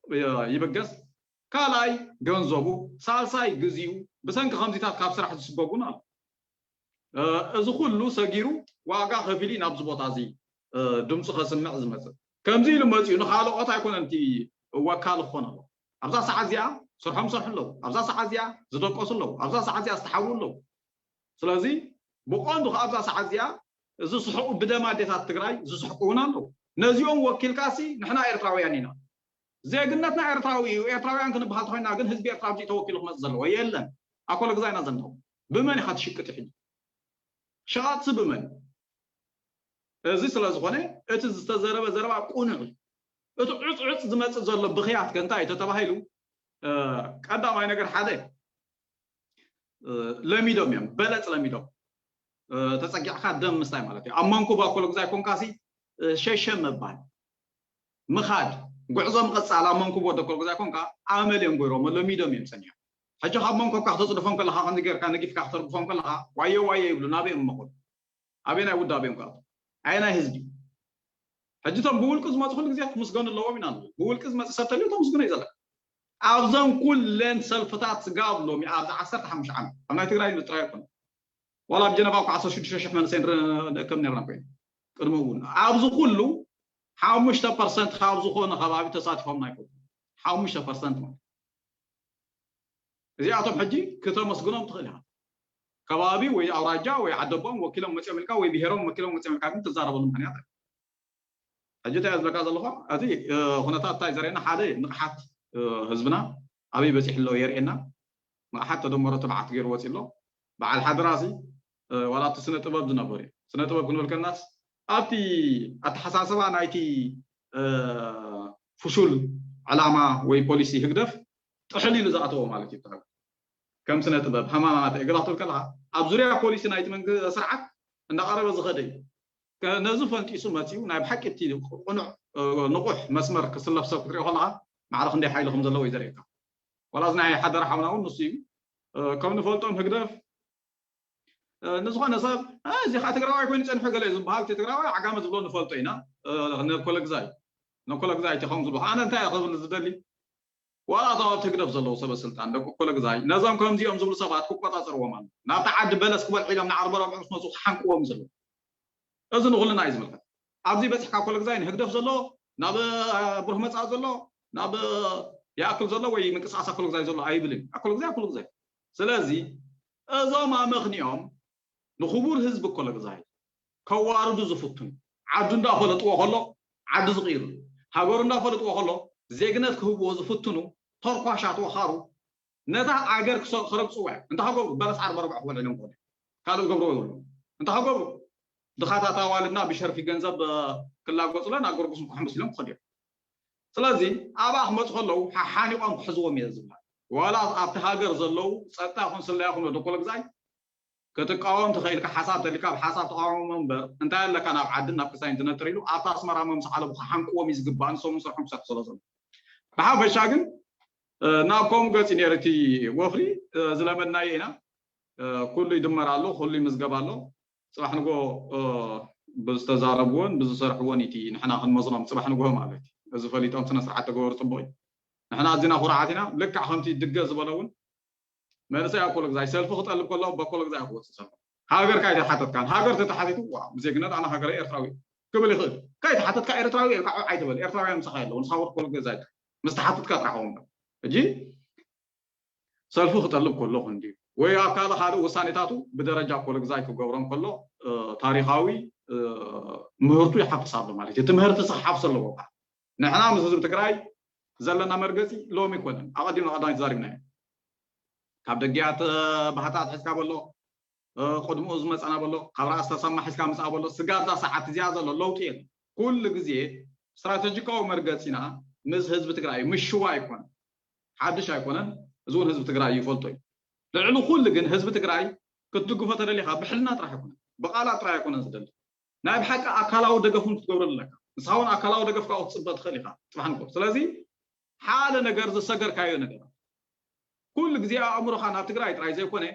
ይብገስ ካልኣይ ገንዘቡ ሳልሳይ ግዚኡ ብሰንኪ ከምዚታት ካብ ስራሕ ዝስጎጉን ኣሎ እዚ ኩሉ ሰጊሩ ዋጋ ከፊሉ ናብዚ ቦታ እዚ ድምፁ ከስምዕ ዝመፅእ ከምዚ ኢሉ መፅኡ ንካልኦት ኣይኮነን እቲ ወካል ክኾን ኣሎ ኣብዛ ሰዓት እዚኣ ስርሖም ሰርሑ ኣለዉ ኣብዛ ሰዓት እዚኣ ዝደቀሱ ኣለዉ ኣብዛ ሰዓት እዚኣ ዝተሓዉ ኣለዉ ስለዚ ብቐንዱ ከኣብዛ ሰዓት እዚኣ ዝስሕቁ ብደም ኣዴታት ትግራይ ዝስሕቁ እውን ኣለዉ ነዚኦም ወኪልካሲ ንሕና ኤርትራውያን ኢና ዜግነትና ኤርትራዊ እዩ ኤርትራውያን ክንበሃል ተኮይና ግን ህዝቢ ኤርትራ ኣብዚ ተወኪሉ ክመፅ ዘለዎ የለን ኣኮለ ግዛይና ዘንተው ብመን ኢካ ትሽቅጥ ሕጂ ሸቃጥሲ ብመን እዚ ስለ ዝኾነ እቲ ዝተዘረበ ዘረባ ቁኑዕ እዩ እቲ ዕፅዕፅ ዝመፅእ ዘሎ ብክያት ከ እንታይ እዩ ተተባሂሉ ቀዳማይ ነገር ሓደ ለሚዶም እዮም በለፅ ለሚዶም ተፀጊዕካ ደም ምስታይ ማለት እዩ ኣብ መንኩብ ኣኮለ ግዛይ ኮንካሲ ሸሸ ምባል ምኻድ ጉዕዞ ምቕፃል ኣብ መንኩብ ወደ ኮልግዛ ኮንካ ኣመል እዮም ገይሮም፣ ለሚዶም እዮም ፀኒሖም። ሕጂ ካብ መንኮብካ ክተፅድፎም ከለኻ፣ ከምዚ ጌርካ ነጊፍካ ክተርግፎም ከለኻ፣ ዋየ ዋየ ይብሉ። ናበይ እዮም መኾኑ? ኣበየናይ ውዳብ እዮም ክኣትዉ? ኣየናይ ህዝቢ? ሕጂ እቶም ብውልቂ ዝመፁ ኩሉ ግዜ ክምስገኑ ኣለዎም ኢና ንብል። ብውልቂ ዝመፅእ ሰብ ተልዩ ተመስግኖ እዩ ዘለካ። ኣብዘን ኩለን ሰልፍታት ስጋብ ሎሚ፣ ኣብዚ ዓሰርተ ሓሙሽተ ዓመት፣ ኣብ ናይ ትግራይ ጥራይ ኣይኮነን፣ ዋላ ኣብ ጀነቫ እኳ ዓሰርተ ሽዱሽተ ሽሕ መንእሰይ ንረ-፣ ንእከብ ነርና ኮይኑ፣ ቅድሚ እውን ኣብዚ ኩሉ ሓሙሽተ ፐርሰንት ካብ ዝኾነ ከባቢ ተሳቲፎም ኣይፈልጡን። ሓሙሽተ ፐርሰንት ማለት፣ እዚኣቶም ሕጂ ክተመስግኖም ትኽእል ኢኻ። ከባቢ ወይ ኣውራጃ ወይ ዓደቦም ወኪሎም መፂኦም ኢልካ ወይ ብሄሮም ወኪሎም መፂኦም ኢልካ ግን ትዛረበሉ ምኽንያት ኣሎ። ሕጂ እንታይ እየ ዝብለካ ዘለኹ? እቲ፣ እ፣ ኩነታት እንታይ ዘርእየና? ሓደ፣ ንቕሓት፣ እ፣ ህዝብና ኣበይ በፂሑ ኣሎ የርእየና። ንቕሓት ተደመሮ ትብዓት ገይሩ ወፂኡ ኣሎ። በዓል ሓደራሲ፣ እ፣ ዋላ ኣብቲ ስነ ጥበብ ዝነበሩ እዩ። ስነ ጥበብ ክንብል ከለናስ ኣብቲ ኣተሓሳስባ ናይቲ፣ እ፣ ፍሹል ዕላማ ወይ ፖሊሲ ህግደፍ ጥሕል ኢሉ ዝኣተዎ ማለት እዩ። ከም ስነ ጥበብ ሃማማተ ገላ ክትብል ከለኻ፣ ኣብ ዙርያ ፖሊሲ ናይቲ መንግ-፣ ስርዓት እንዳቐረበ ዝኸደ እዩ። ከ-፣ ነዚ ፈንጢሱ መፂኡ ናይ ብሓቂ እቲ ቅኑዕ፣ እ፣ ንቑሕ መስመር ክስለፍ ሰብ ክትሪኦ ከለኻ፣ ማዕረ ክንደይ ሓይሊ ከም ዘለዎ እዩ ዘርእየካ። ዋላ እዚ ናይ ሓደራ ሓውና እውን ንሱ እዩ። እ፣ ከም ንፈልጦም ህግደፍ፣ እ፣ ንዝኾነ ሰብ፣ እ፣ እዚ ኸዓ ትግራዋይ ኮይኑ ጸኒሑ ገለ እዩ ዝበሃል፣ እቲ ትግራዋይ ዓጋመ ዝብሎ ንፈልጦ ኢና። እ፣ ነኮለግዛይ፣ ነኮለግዛይ እቲ ከም ዝብሎ፣ ኣነ እንታይ እየ ክብል ዝደሊ? ዋላ እቶም ኣብቲ ህግደፍ ዘለዉ ሰበ ስልጣን፣ ደቂ ኮለግዛይ፣ ነዞም ከምዚኦም ዝብሉ ሰባት ክቆጻጸርዎም ኣሎ። ናብቲ ዓዲ በለስ ክበልዑ ኢሎም ንዓርበ ረብዑ ምስ መጹ ክሓንቅዎም ዘለዉ። እዚ ንኹልና እዩ ዝምልከት። ኣብዚ በጺሕካ ኮለግዛይ ንህግደፍ ዘሎ፣ ናብ፣ እ፣ ብሩህ መጻኢ ዘሎ፣ ናብ፣ እ፣ ይኣክል ዘሎ ወይ ምንቅስቃስ ኣኮለግዛይ ዘሎ ኣይብልን። ኣኮለግዛይ ኣኮለግዛይ። ስለዚ እዞም ኣመኽንዮም ንኽቡር ህዝቢ ኮለግዛይ ከዋርዱ ዝፍትኑ፣ ዓዱ እንዳፈለጥዎ ከሎ ዓዲ ዝቕይርሉ፣ ሃገሩ እንዳፈለጥዎ ከሎ ዜግነት ክህብዎ ዝፍትኑ ተርኳሻት ወኻሩ ነታ ዓገር ክሰ-፣ ክረግጽዋ እዮም። እንታይ ክገብሩ? በለስ ዓርበ ኣርባዕ ክበልዑ ኢሎም ክኾኑ እዮም። ካልእ ዝገብርዎ የብሎም። እንታይ ክገብሩ? ድኻታት ኣዋልድና ብሸርፊ ገንዘብ፣ እ፣ ክላገጹለን ኣጎርጉስን ክሕምብስ ኢሎም ክኸዱ እዮም። ስለዚ ኣብኣ ክመጹ ከለዉ ሓሓኒቖም ክሕዝዎም እየ ዝብሃል። ዋላ ኣብቲ ሃገር ዘለዉ ጸጥታ ይኹን ስለያ ይኹን ወደ ኮለግዛይ ክትቃወም ትኽእል ኢልካ ሓሳብ ተልካ ኣብ ሓሳብ ተቃወሞ እምበር እንታይ ኣለካ ናብ ዓድን ናብ ክሳይን ትነጥር ኢሉ ኣብቲ ኣስመራ መምስ ዓለቡ ክሓንቅዎም እዩ ዝግባእ። ንሶም ስርሖም ክሰርሑ ስለ ዘሎ ብሓፈሻ ግን፣ እ፣ ናብ ከምኡ ገፂ ነይሩ እቲ ወፍሪ፣ እ፣ ዝለመድናዮ ኢና። እ፣ ኩሉ ይድመር ኣሎ፣ ኩሉ ይምዝገብ ኣሎ። ፅባሕ ንጎ፣ እ፣ ብዝተዛረብዎን ብዝሰርሕዎን እቲ ንሕና ክንመዝኖም ፅባሕ ንጎ ማለት እዩ። እዚ ፈሊጦም ስነ ስርዓት ተገበሩ ፅቡቅ እዩ። ንሕና ኣዚና ኩርዓት ኢና። ልክዕ ከምቲ ድገ ዝበሎ እውን መንእሰይ ኣኮለግዛይ ሰልፊ ክጠልብ ከሎ በኮለግዛይ ክወፅእ ዘሎ። ሃገር ካይተሓተትካን ሃገር ተተሓቲቱ ዋ ብዜግነት ኣነ ሃገረ ኤርትራዊ ክብል ይኽእል። ካይተሓተትካ ኤርትራዊ ኢልካ ዓይትበል። ኤርትራውያን ምሳኻ የለዉ። ንስኻ ወድ ኮለግዛይ ምስ ተሓተትካ ጥራሕ ኸውን። ሕጂ ሰልፊ ክጠልብ ከሎ ክንዲ ወይ ኣብ ካልእ ካልእ ውሳኔታቱ ብደረጃ ኮለግዛይ ክገብሮም ከሎ፣ እ፣ ታሪኻዊ፣ እ፣ ምህርቱ ይሓፍስ ኣሎ ማለት እዩ። እቲ ምህርቲ ስ ክሓፍስ ኣለዎ። ንሕና ምስ ህዝቢ ትግራይ ዘለና መርገፂ ሎሚ ኣይኮነን። ኣቐዲምና ቀዳማይ ተዛሪብና ኢና። ካብ ደጊያት፣ እ፣ ባህታት ሒዝካ በሎ፣ እ፣ ቅድምኡ ዝመፀና በሎ፣ ካብ ራእሲ ተሰማ ሒዝካ ምፃ በሎ፣ ስጋብ እዛ ሰዓት እዚኣ ዘሎ ለውጢ የለን። ኩሉ ግዜ ስትራተጂካዊ መርገፂና ምስ ህዝቢ ትግራይ እዩ። ምሽዋ ኣይኮነን፣ ሓድሽ ኣይኮነን። እዚ እውን ህዝቢ ትግራይ ይፈልጦ እዩ። ልዕሊ ኩሉ ግን ህዝቢ ትግራይ ክትድግፎ ተደሊኻ ብሕልና ጥራሕ ኣይኮነን፣ ብቃላት ጥራይ ኣይኮነን ዝደሊ። ናይ ብሓቂ ኣካላዊ ደገፍ እውን ክትገብረሉ ኣለካ። ንስኻ እውን ኣካላዊ ደገፍ ካብኡ ክትፅበ ትኽእል ኢኻ ፅባሕ ንጎ። ስለዚ ሓደ ነገር ዝሰገርካዮ ነገር ኩሉ ግዜ ኣእምሮኻ ናብ ትግራይ ጥራይ ዘይኮነ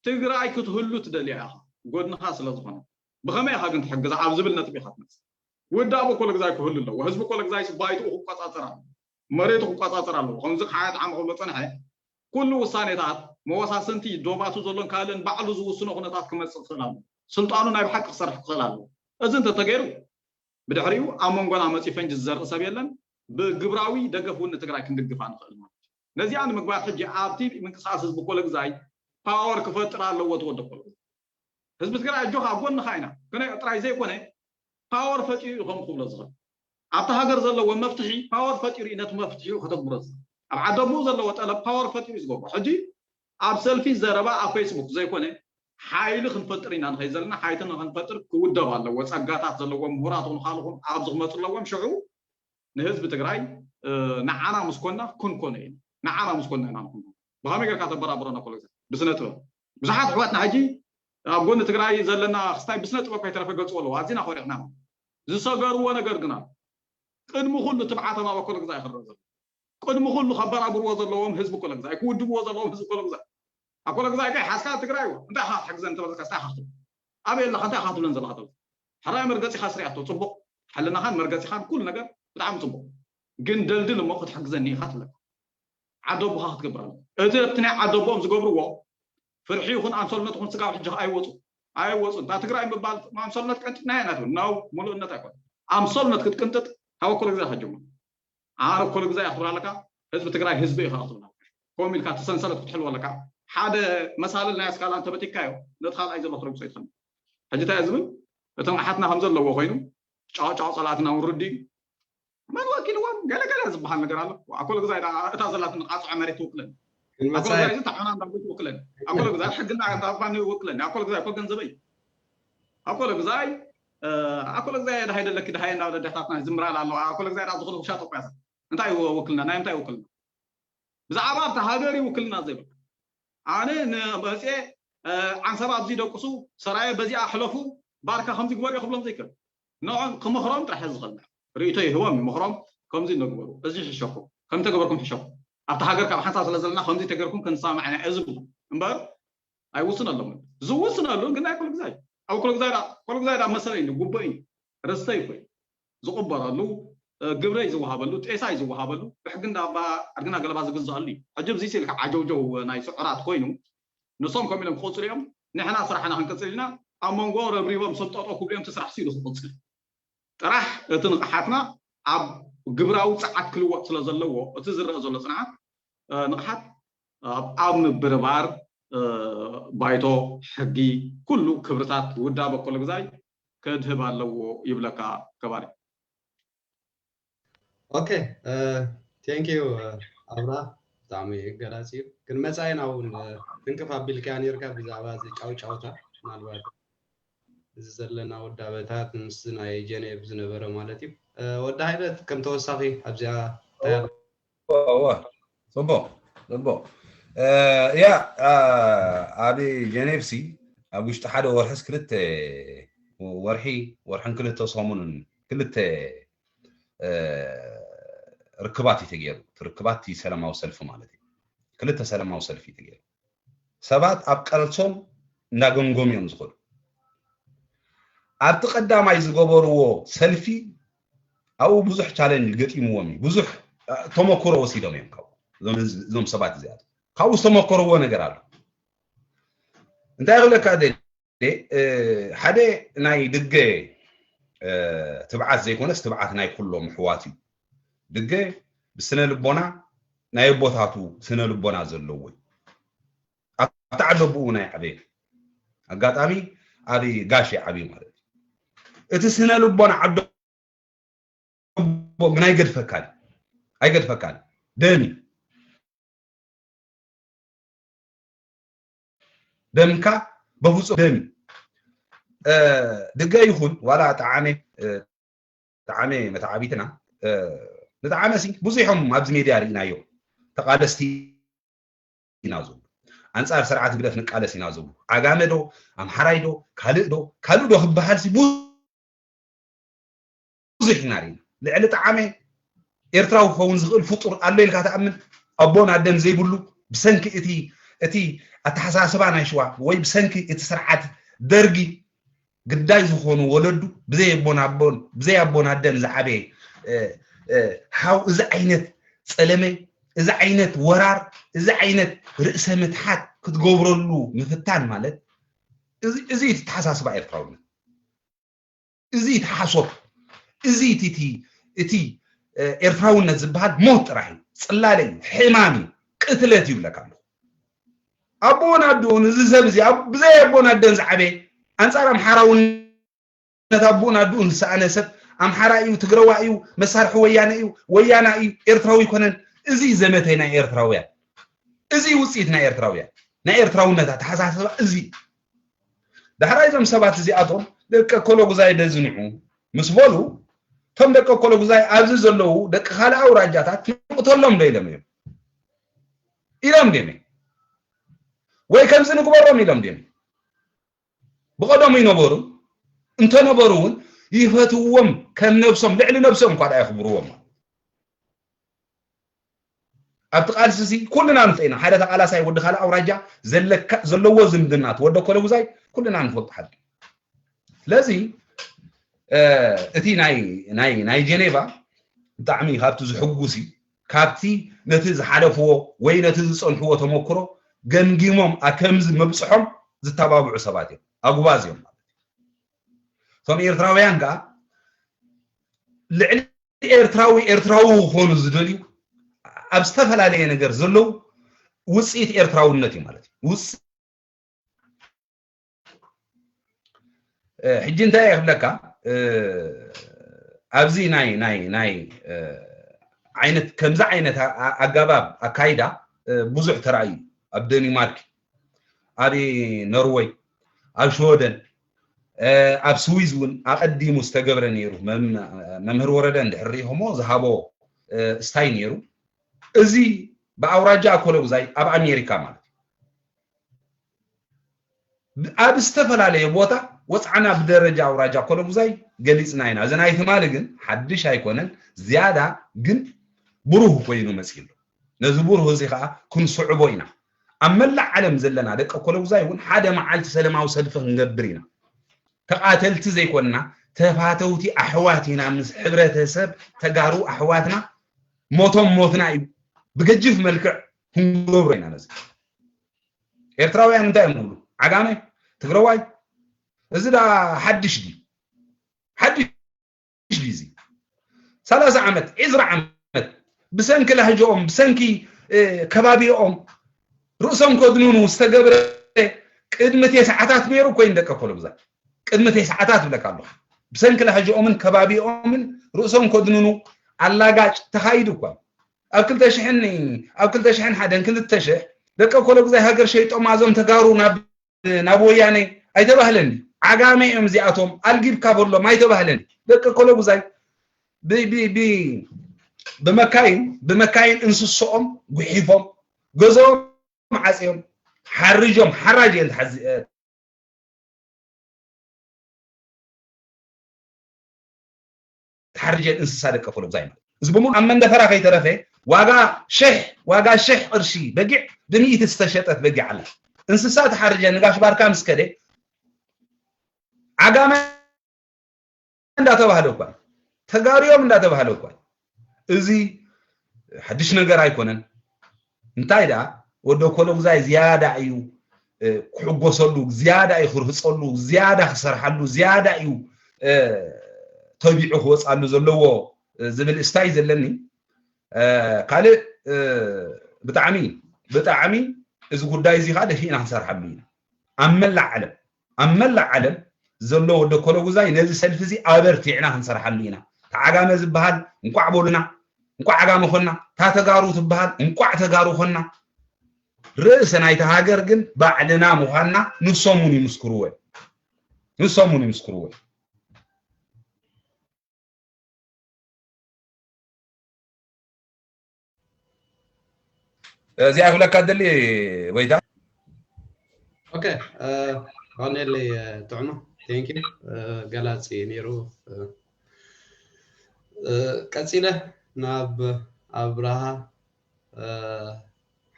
ትግራይ ክትህሉ ትደልያ ኢኻ፣ ጎድንኻ ስለ ዝኾነ። ብኸመይ ኢኻ ግን ትሕግዛ ኣብ ዝብል ነጥቢ ኢኻ ትመጽእ። ውዳብ ኮለግዛይ ክህሉ ኣለዎ። ህዝቢ ኮለግዛይ ባይትኡ ክቆጻጸር ኣለዎ። መሬቱ ክቆጻጸር ኣለዎ። ከምዚ ክሓየት ዓሚ ክብሎ ጸንሐ፣ ኩሉ ውሳኔታት መወሳስንቲ ዶባቱ ዘሎን ካልእን ባዕሉ ዝውስኖ ኩነታት ክመጽእ ክኽእል ኣለዎ። ስልጣኑ ናይ ብሓቂ ክሰርሕ ክኽእል ኣለዎ። እዚ እንተተገይሩ ብድሕሪኡ ኣብ መንጎና መፂኡ ፈንጂ ዝዘርእ ሰብ የለን። ብግብራዊ ደገፍ እውን ንትግራይ ክንድግፋ ንኽእል ማለት እዩ። ነዚኣ ንምግባር ሕጂ ኣብቲ ምንቅስቃስ ህዝቢ ኮለግዛይ ፓወር ክፈጥር ኣለዎ። ትወደ ኮለግዛይ ህዝቢ ትግራይ ኣጆኻ ኣብ ጎንኻ ኢና። ክነ ጥራይ ዘይኮነ ፓወር ፈጢሩ እዩ ከም ክብሎ ዝኽእል ኣብቲ ሃገር ዘለዎ መፍትሒ ፓወር ፈጢሩ እዩ ነቲ መፍትሒኡ ከተግብሮ ዝኽእል። ኣብ ዓደቦ ዘለዎ ጠለብ ፓወር ፈጢሩ እዩ ዝገብሮ። ሕጂ ኣብ ሰልፊ ዘረባ ኣብ ፌስቡክ ዘይኮነ ሓይሊ ክንፈጥር ኢና ንኸይድ ዘለና። ሓይሊ ንኽንፈጥር ክውደብ ኣለዎ። ጸጋታት ዘለዎ ምሁራት ኹኑ ካልእ ኹኑ ኣብዚ ክመፁ ኣለዎም። ሽዑ ንህዝቢ ትግራይ፣ እ፣ ንዓና ምስ ኮና ክንኮኖ ኢና። ንዓና ምስ ኮና ኢና ንኮኖ። ብኸመይ ጌርካ ተበራብሮ ነኮሎ ግዜ? ብስነ ጥበብ። ብዙሓት ኣሕዋትና ሕጂ ኣብ ጎኒ ትግራይ ዘለና ክስታይ ብስነ ጥበብ ከይተረፈ ገልፅዎ ኣለዎ። ኣዚና ኮሪዕና። ዝሰገርዎ ነገር ግን ኣሎ። ቅድሚ ኩሉ ትብዓቶም ኣብ ኣኮለግዛይ ክረአ ዘሎ። ቅድሚ ኩሉ ከበራብርዎ ዘለዎም ህዝቢ ኮለግዛይ፣ ክውድብዎ ዘለዎም ህዝቢ ኮለግዛይ። ኣኮለግዛይ ከይ ሓዝካ ትግራይ እንታይ ኢኻ ክትሕግዘን እንተበልካ እንታይ ኢኻ ክትብል? ኣበይ ኣለኻ እንታይ ኢኻ ክትብለን ዘለኻ? ተብል ሕራይ መርገፂኻ ስሪኣቶ፣ ፅቡቕ። ሕልናኻን መርገፂኻን ኩሉ ነገር ብጣዕሚ ፅቡቕ። ግን ደልድል እሞ ክትሕግዘኒ ኢኻ ትብለካ። ዓደቦኻ ክትገብር ኣለካ። እቲ ኣብቲ ናይ ዓደቦም ዝገብርዎ ፍርሒ ይኹን ኣምሰልነት ይኹን ስጋብ ሕጂ ኣይወፁ ኣይወፁ። እታ ትግራይ ምባል ኣምሰልነት ቀንጢጥናያ ኢና ትብል። ነው፣ ሙሉእነት ኣይኮን። ኣምሰልነት ክትቅንጥጥ ካብ ኣኮለግዛይ ከጀምሩ። ኣነ ኣኮለግዛይ ክትብል ኣለካ፣ ህዝቢ ትግራይ ህዝቢ ኢኻ ክትብል ኣለካ። ከምኡ ኢልካ እቲ ሰንሰለት ክትሕልዎ ኣለካ። ሓደ መሳልል ናይ ኣስካላ እንተበቲካዮ ነቲ ካልኣይ ዘሎ ክረግጾ ይትኽእል። ሕጂ እንታይ እየ ዝብል? እቶም ኣሓትና ከም ዘለዎ ኮይኑ ጫውጫው ጸላእትና እውን ርዲ መን ወኪልዎም ገለ ገለ ዝበሃል ነገር ኣሎ። ኣኮለግዛይ ደኣ እታ ዘላትኒ ቃጽዖ መሬት ትውክለኒ። ኣኮለግዛይ እዚ ታሕና እንዳቦይ ትውክለኒ። ኣኮለግዛይ ሕግና እንዳባኒ ይውክለኒ። ኣኮለግዛይ እኮ ገንዘበይ። ኣኮለግዛይ ኣኮለግዛይ ደሃይ ደለኪ ደሃይ እንዳበለ ደታትና ዝምራል ኣለዋ። ኣኮለግዛይ ደኣ ዝኽሉ ውሻ ጠቋያሳ እንታይ ይወክልና? ናይ እንታይ ይውክልና? ብዛዕባ ኣብታ ሃገር ይውክልና ዘይብልካ። ኣነ ንመፅኤ ዓንሰባ ኣብዚ ደቅሱ ሰራየ በዚኣ ሕለፉ ባርካ ከምዚ ግበርዮ ክብሎም ዘይክእል ንዖም ክመኽሮም ጥራሕ ዝኽእል ርኢቶ ይህቦም ይመኽሮም። ከምዚ ነግበሩ እዚ ሕሸኹ ከም ተገበርኩም ሕሸኹ ኣብቲ ሃገር ካብ ሓንሳብ ስለ ዘለና ከምዚ ተገርኩም ክንሰማማዕ ኢና እዚ ብሉ እምበር ኣይውስነሎም። ዝውስነሉ ግን ናይ ኮልግዛይ ኣብ ኮልግዛይ ኮልግዛይ ዳ መሰለኝ ጉቦ እዩ ርስተይ እኮ እዩ ዝቕበረሉ ግብረይ ዝወሃበሉ ጤሳይ ዝወሃበሉ ብሕጊ እንዳ ኣባ ኣድግና ገለባ ዝግዛኣሉ እዩ። ሕጂ ብዚ ሲልካ ዓጀውጀው ናይ ስዑራት ኮይኑ ንሶም ከም ኢሎም ክቕፅሉ እዮም። ንሕና ስራሕና ክንቅፅል ኢና። ኣብ መንጎ ረብሪቦም ሰብጠጦ ክብሉ እዮም እቲ ስራሕ ሲሉ ክቕፅል ጥራሕ እቲ ንቕሓትና ኣብ ግብራዊ ፀዓት ክልወጥ ስለ ዘለዎ እቲ ዝረአ ዘሎ ፅንዓት ንቕሓት ኣብ ምብርባር ባይቶ ሕጊ ኩሉ ክብርታት ውዳበ ኮለግዛይ ከድህብ ኣለዎ ይብለካ ከባሪ። ኦኬ ቴንክ ዩ ኣብራ ብጣዕሚ ገላፂ እዩ። ግን መፃኢና እውን ትንክፍ ኣቢልካ ነርካ ብዛዕባ እዚ ጫውጫውታ ምናልባት እዚ ዘለና ውዳበታት ምስ ናይ ጀኔቭ ዝነበረ ማለት እዩ። ወዲ ሃይለ ከም ተወሳኺ ኣብዚኣ እንታይ ኣሎ? ጽቡቕ ጽቡቕ ያ ኣብ ጀኔቭ ሲ ኣብ ውሽጢ ሓደ ወርሕስ ክልተ ወርሒ ወርሕን ክልተ ሰሙንን ክልተ ርክባት እዩ ተገይሩ። ርክባት ሰላማዊ ሰልፊ ማለት እዩ። ክልተ ሰላማዊ ሰልፊ እዩ ተገይሩ። ሰባት ኣብ ቀልሶም እንዳገምጎም እዮም ዝኸዱ። ኣብቲ ቀዳማይ ዝገበርዎ ሰልፊ ኣብኡ ብዙሕ ቻለንጅ ገጢምዎም እዩ። ብዙሕ ተመክሮ ወሲዶም እዮም ካብኡ እዞም ሰባት እዚኣቶም። ካብኡ ዝተመከርዎ ነገር ኣሎ። እንታይ ክብለካ ደልየ ሓደ ናይ ድገ ትብዓት ዘይኮነስ ትብዓት ናይ ኩሎም ኣሕዋት እዩ። ድገ ብስነ ልቦና ናይ ኣቦታቱ ስነ ልቦና ዘለዎ እዩ። ኣብቲ ዓዲ ኣቦኡ ናይ ዓበየ ኣጋጣሚ ኣብ ጋሽ ዓብዩ ማለት እዩ። እቲ ስነ ልቦና ዓዲ ኣቦ ግን ኣይገድፈካን ኣይገድፈካን ደም እዩ። ደምካ በፍፁም ደም እዩ። ድገ ይኹን ዋላ ጠዓመ ጠዓመ መተዓቢትና ንጠዓመ ሲ ብዙሖም ኣብዚ ሜድያ ርኢናዮ ተቃለስቲ ኢና ዝብሉ ኣንፃር ስርዓት ግደፍ ንቃለስ ኢና ዝብሉ ዓጋመ ዶ ኣምሓራይ ዶ ካልእ ዶ ካልእ ዶ ክበሃል ሲ ብዙሕ ኢና ርኢና። ልዕሊ ጠዓመ ኤርትራዊ ክኸውን ዝኽእል ፍጡር ኣሎ ኢልካ ትኣምን? ኣቦን ኣደን ዘይብሉ ብሰንኪ እቲ እቲ ኣተሓሳስባ ናይ ሽዋ ወይ ብሰንኪ እቲ ስርዓት ደርጊ ግዳይ ዝኾኑ ወለዱ ብዘይ ኣቦን ኣቦን ብዘይ ኣቦን ኣደን ዝዓበየ ሓው እዚ ዓይነት ጸለመ እዚ ዓይነት ወራር እዚ ዓይነት ርእሰ ምትሓት ክትገብረሉ ምፍታን ማለት እዚ እቲ ተሓሳስባ ኤርትራውነት እዚ እቲ ሓሶት እዚ እቲ እቲ ኤርትራውነት ዝበሃል ሞት ጥራሕ እዩ፣ ፅላለ እዩ፣ ሕማም እዩ፣ ቅትለት እዩ ይብለካ ኣለኹ። ኣቦን ኣድኡን እዚ ሰብ እዚ ብዘይ ኣቦን ኣደን ዝዓበየ ኣንፃር ኣምሓራውነት ኣቦን ኣድኡን ዝሰኣነ ሰብ ኣምሓራ እዩ፣ ትግረዋ እዩ፣ መሳርሒ ወያነ እዩ፣ ወያና እዩ፣ ኤርትራዊ ኣይኮነን። እዚ ዘመተ ናይ ኤርትራውያን፣ እዚ ውፅኢት ናይ ኤርትራውያን ናይ ኤርትራውነት ኣተሓሳስባ እዚ። ዳሕራይ እዞም ሰባት እዚኣቶም ደቂ ኮሎጉዛይ ደዝንዑ ምስ በሉ እቶም ደቂ ኮሎጉዛይ ኣብዚ ዘለዉ ደቂ ካልእ ኣውራጃታት ንቕተሎም ዶ ኢሎም እዮም ኢሎም ድዮም ወይ ከምዚ ንግበሮም ኢሎም ድዮም? ብቐደሙ ይነበሩ እንተነበሩ እውን ይፈትዎም ከም ነብሶም፣ ልዕሊ ነብሶም እኳ ደኣ የኽብርዎም። ኣብቲ ቃልሲ እዚ ኩልና ንፈልጦ ኢና። ሓደ ተቓላሳይ ወዲ ካልእ ኣውራጃ ዘለካ፣ ዘለዎ ዝምድና፣ እቲ ወዲ ኮለጉዛይ ኩልና ንፈልጦ ሓቂ። ስለዚ፣ እ፣ እቲ ናይ፣ ናይ፣ ናይ ጀኔቫ ብጣዕሚ ካብቲ ዝሕጉስ እዩ። ካብቲ ነቲ ዝሓለፍዎ ወይ ነቲ ዝጸንሕዎ ተመክሮ ገምጊሞም፣ ኣ-፣ ከምዚ ምብጽሖም ዝተባብዑ ሰባት እዮም። ኣጉባዝ እዮም ማለት እዩ። እቶም ኤርትራውያን ከኣ ልዕሊ ኤርትራዊ፣ ኤርትራዊ ክኾኑ ዝደልዩ፣ ኣብ ዝተፈላለየ ነገር ዘለዉ ውጽኢት ኤርትራውነት እዩ ማለት እዩ። ውጽ-፣ እ፣ ሕጂ እንታይ እየ ክብለካ፣ እ፣ ኣብዚ ናይ፣ ናይ፣ ናይ፣ እ፣ ዓይነት፣ ከምዚ ዓይነት ኣ-፣ ኣ-፣ ኣገባብ ኣካይዳ፣ እ፣ ብዙሕ ተራእዩ ኣብ ደኒማርክ፣ ኣብ ኖርወይ፣ ኣብ ሽወደን፣ እ፣ ኣብ ስዊዝ እውን ኣቐዲሙ ዝተገብረ ነይሩ። መም-፣ መምህር ወረደ እንድሕር ሪኢኹሞ ዝሃቦ፣ እ፣ ስታይ ነይሩ። እዚ ብኣውራጃ ኣኮለጉዛይ ኣብ ኣሜሪካ ማለት እዩ። ብ-፣ ኣብ ዝተፈላለየ ቦታ ወፅዓና ብደረጃ ኣውራጃ ኣኮለጉዛይ ገሊፅና ኢና። እዚ ናይ ትማሊ ግን ሓድሽ ኣይኮነን፣ ዝያዳ ግን ብሩህ ኮይኑ መፂኡ ኣሎ። ነዚ ብሩህ እዚ ከዓ ክንስዕቦ ኢና። ኣብ መላእ ዓለም ዘለና ደቂ ኣኮለጉዛይ እውን ሓደ መዓልቲ ሰላማዊ ሰልፊ ክንገብር ኢና። ተቓተልቲ ዘይኮንና፣ ተፋተውቲ ኣሕዋት ኢና። ምስ ሕብረተሰብ ተጋሩ ኣሕዋትና ሞቶም ሞትና እዩ። ብገጅፍ መልክዕ ክንገብሮ ኢና ነዚ። ኤርትራውያን እንታይ እዮም ዝብሉ? ዓጋመ? ትግረዋይ? እዚ ደኣ ሓድሽ ድዩ? ሓድሽ ድዩ እዚ? ሰላሳ ዓመት፣ ዕስራ ዓመት ብሰንኪ ላህጅኦም፣ ብሰንኪ፣ እ፣ ከባቢኦም ርእሶም ከድንኑ ዝተገብረ ቅድሚ ተስዓታት ነይሩ እኮ እዩ ደቂ ኣኮለጉዛይ። ቅድሚ ተስዓታት እብለካ ኣለኹ። ብሰንኪ ላህጅኦምን ከባቢኦምን ርእሶም ከድንኑ ኣላጋጭ ተኻይዱ እኳ። ኣብ ክልተ ሽሕን፣ ኣብ ክልተ ሽሕን ሓደን ክልተ ሽሕ ደቂ ኣኮለጉዛይ ሃገር ሸይጦም ኣዞም ተጋሩ ናብ፣ ናብ ወያነ ኣይተባህለን ድዩ? ዓጋመ እዮም እዚኣቶም፣ ኣልጊብካ በሎም ኣይተባህለን። ደቂ ኣኮለጉዛይ ብ-፣ ብ-፣ ብ-፣ ብመካይን፣ ብመካይን እንስሶኦም ጉሒፎም፣ ገዝኦም ዓጽዮም፣ ሓሪጆም፣ ሓራጅ እየን ተሓዚ-፣ ተሓሪጀን እንስሳ ደቂ ኣኮለጉዛይ ማለት። እዚ ብምሉእ ኣብ መንደፈራ ከይተረፈ ዋጋ ሽሕ፣ ዋጋ ሽሕ ቅርሺ በጊዕ፣ ብሚእቲ ዝተሸጠት በጊዕ ኣላ። እንስሳ ተሓሪጀን ንጋሽ ባርካ ምስ ከደ፣ ዓጋመ እንዳተባህለ እኳ፣ ተጋርዮም እንዳተባህለ እኳ። እዚ ሓድሽ ነገር ኣይኮነን። እንታይ ደኣ፣ ወዲ ኣኮለጉዛይ ዝያዳ እዩ፣ እ፣ ክሕጎሰሉ፣ ዝያዳ እዩ ክርህጸሉ፣ ዝያዳ ክሰርሓሉ፣ ዝያዳ እዩ፣ እ፣ ተቢዑ ክወጻሉ ዘለዎ፣ እ፣ ዝብል እስታይ ዘለኒ። እ፣ ካልእ፣ እ፣ ብጣዕሚ፣ ብጣዕሚ እዚ ጉዳይ እዚ ከዓ ደፊእና ክንሰርሓሉ ኢና። ኣብ መላእ ዓለም፣ ኣብ መላእ ዓለም ዘሎ ወዲ ኣኮለጉዛይ ነዚ ሰልፊ እዚ ኣበርቲዕና ክንሰርሓሉ ኢና። ተዓጋመ ዝበሃል እንቋዕ በሉና፣ እንቋዕ ዓጋመ ኾንና፣ እታ ተጋሩ ትበሃል እንቋዕ ተጋሩ ኾንና። ርእሲ ናይታ ሃገር ግን ባዕልና ምዃንና ንሶም እውን ይምስክርዎ እዮም። ንሶም እውን ይምስክርዎ እዮም። እዚኣ ክብለካ ደሊ ወይታ። ኦኬ፣ እ፣ ሆነለይ፣ እ፣ ጥዑመ፣ ቴንክ ዩ። እ፣ ገላጺ ነይሩ። እ፣ እ፣ ቀጺለ ናብ ኣብርሃ፣ እ፣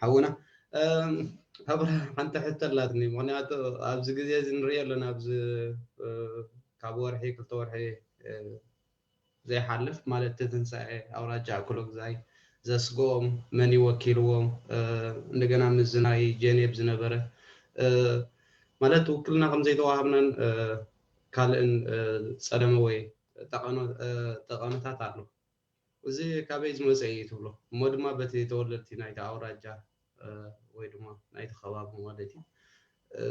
ሓውና። እ፣ ኣብርሃ፣ ሓንቲ ሕቶ ኣላትኒ። ምኽንያቱ ኣብዚ ግዜ እዚ ንሪኦ ኣለና፣ ኣብዚ፣ እ፣ ካብ ወርሒ፣ ክልተ ወርሒ፣ እ፣ ዘይሓልፍ፣ ማለት እቲ ትንሳኤ ኣውራጃ ኣኮለጉዛይ ዘስግኦም መን እዩ ወኪልዎም፣ እ፣ እንደገና ምስዚ ናይ ጀኔቭ ዝነበረ፣ እ፣ ማለት ውክልና ከም ዘይተዋሃብናን፣ እ፣ ካልእን፣ እ፣ ጸለመ ወይ ጠቐኖ-፣ እ፣ ጠቐነታት ኣሎ። እዚ ካበይ ዝመጸ እዩ ትብሎ? እሞ ድማ በቲ ተወለድቲ ናይቲ ኣውራጃ፣ እ፣ ወይ ድማ ናይቲ ከባቢ ማለት እዩ፣ እ፣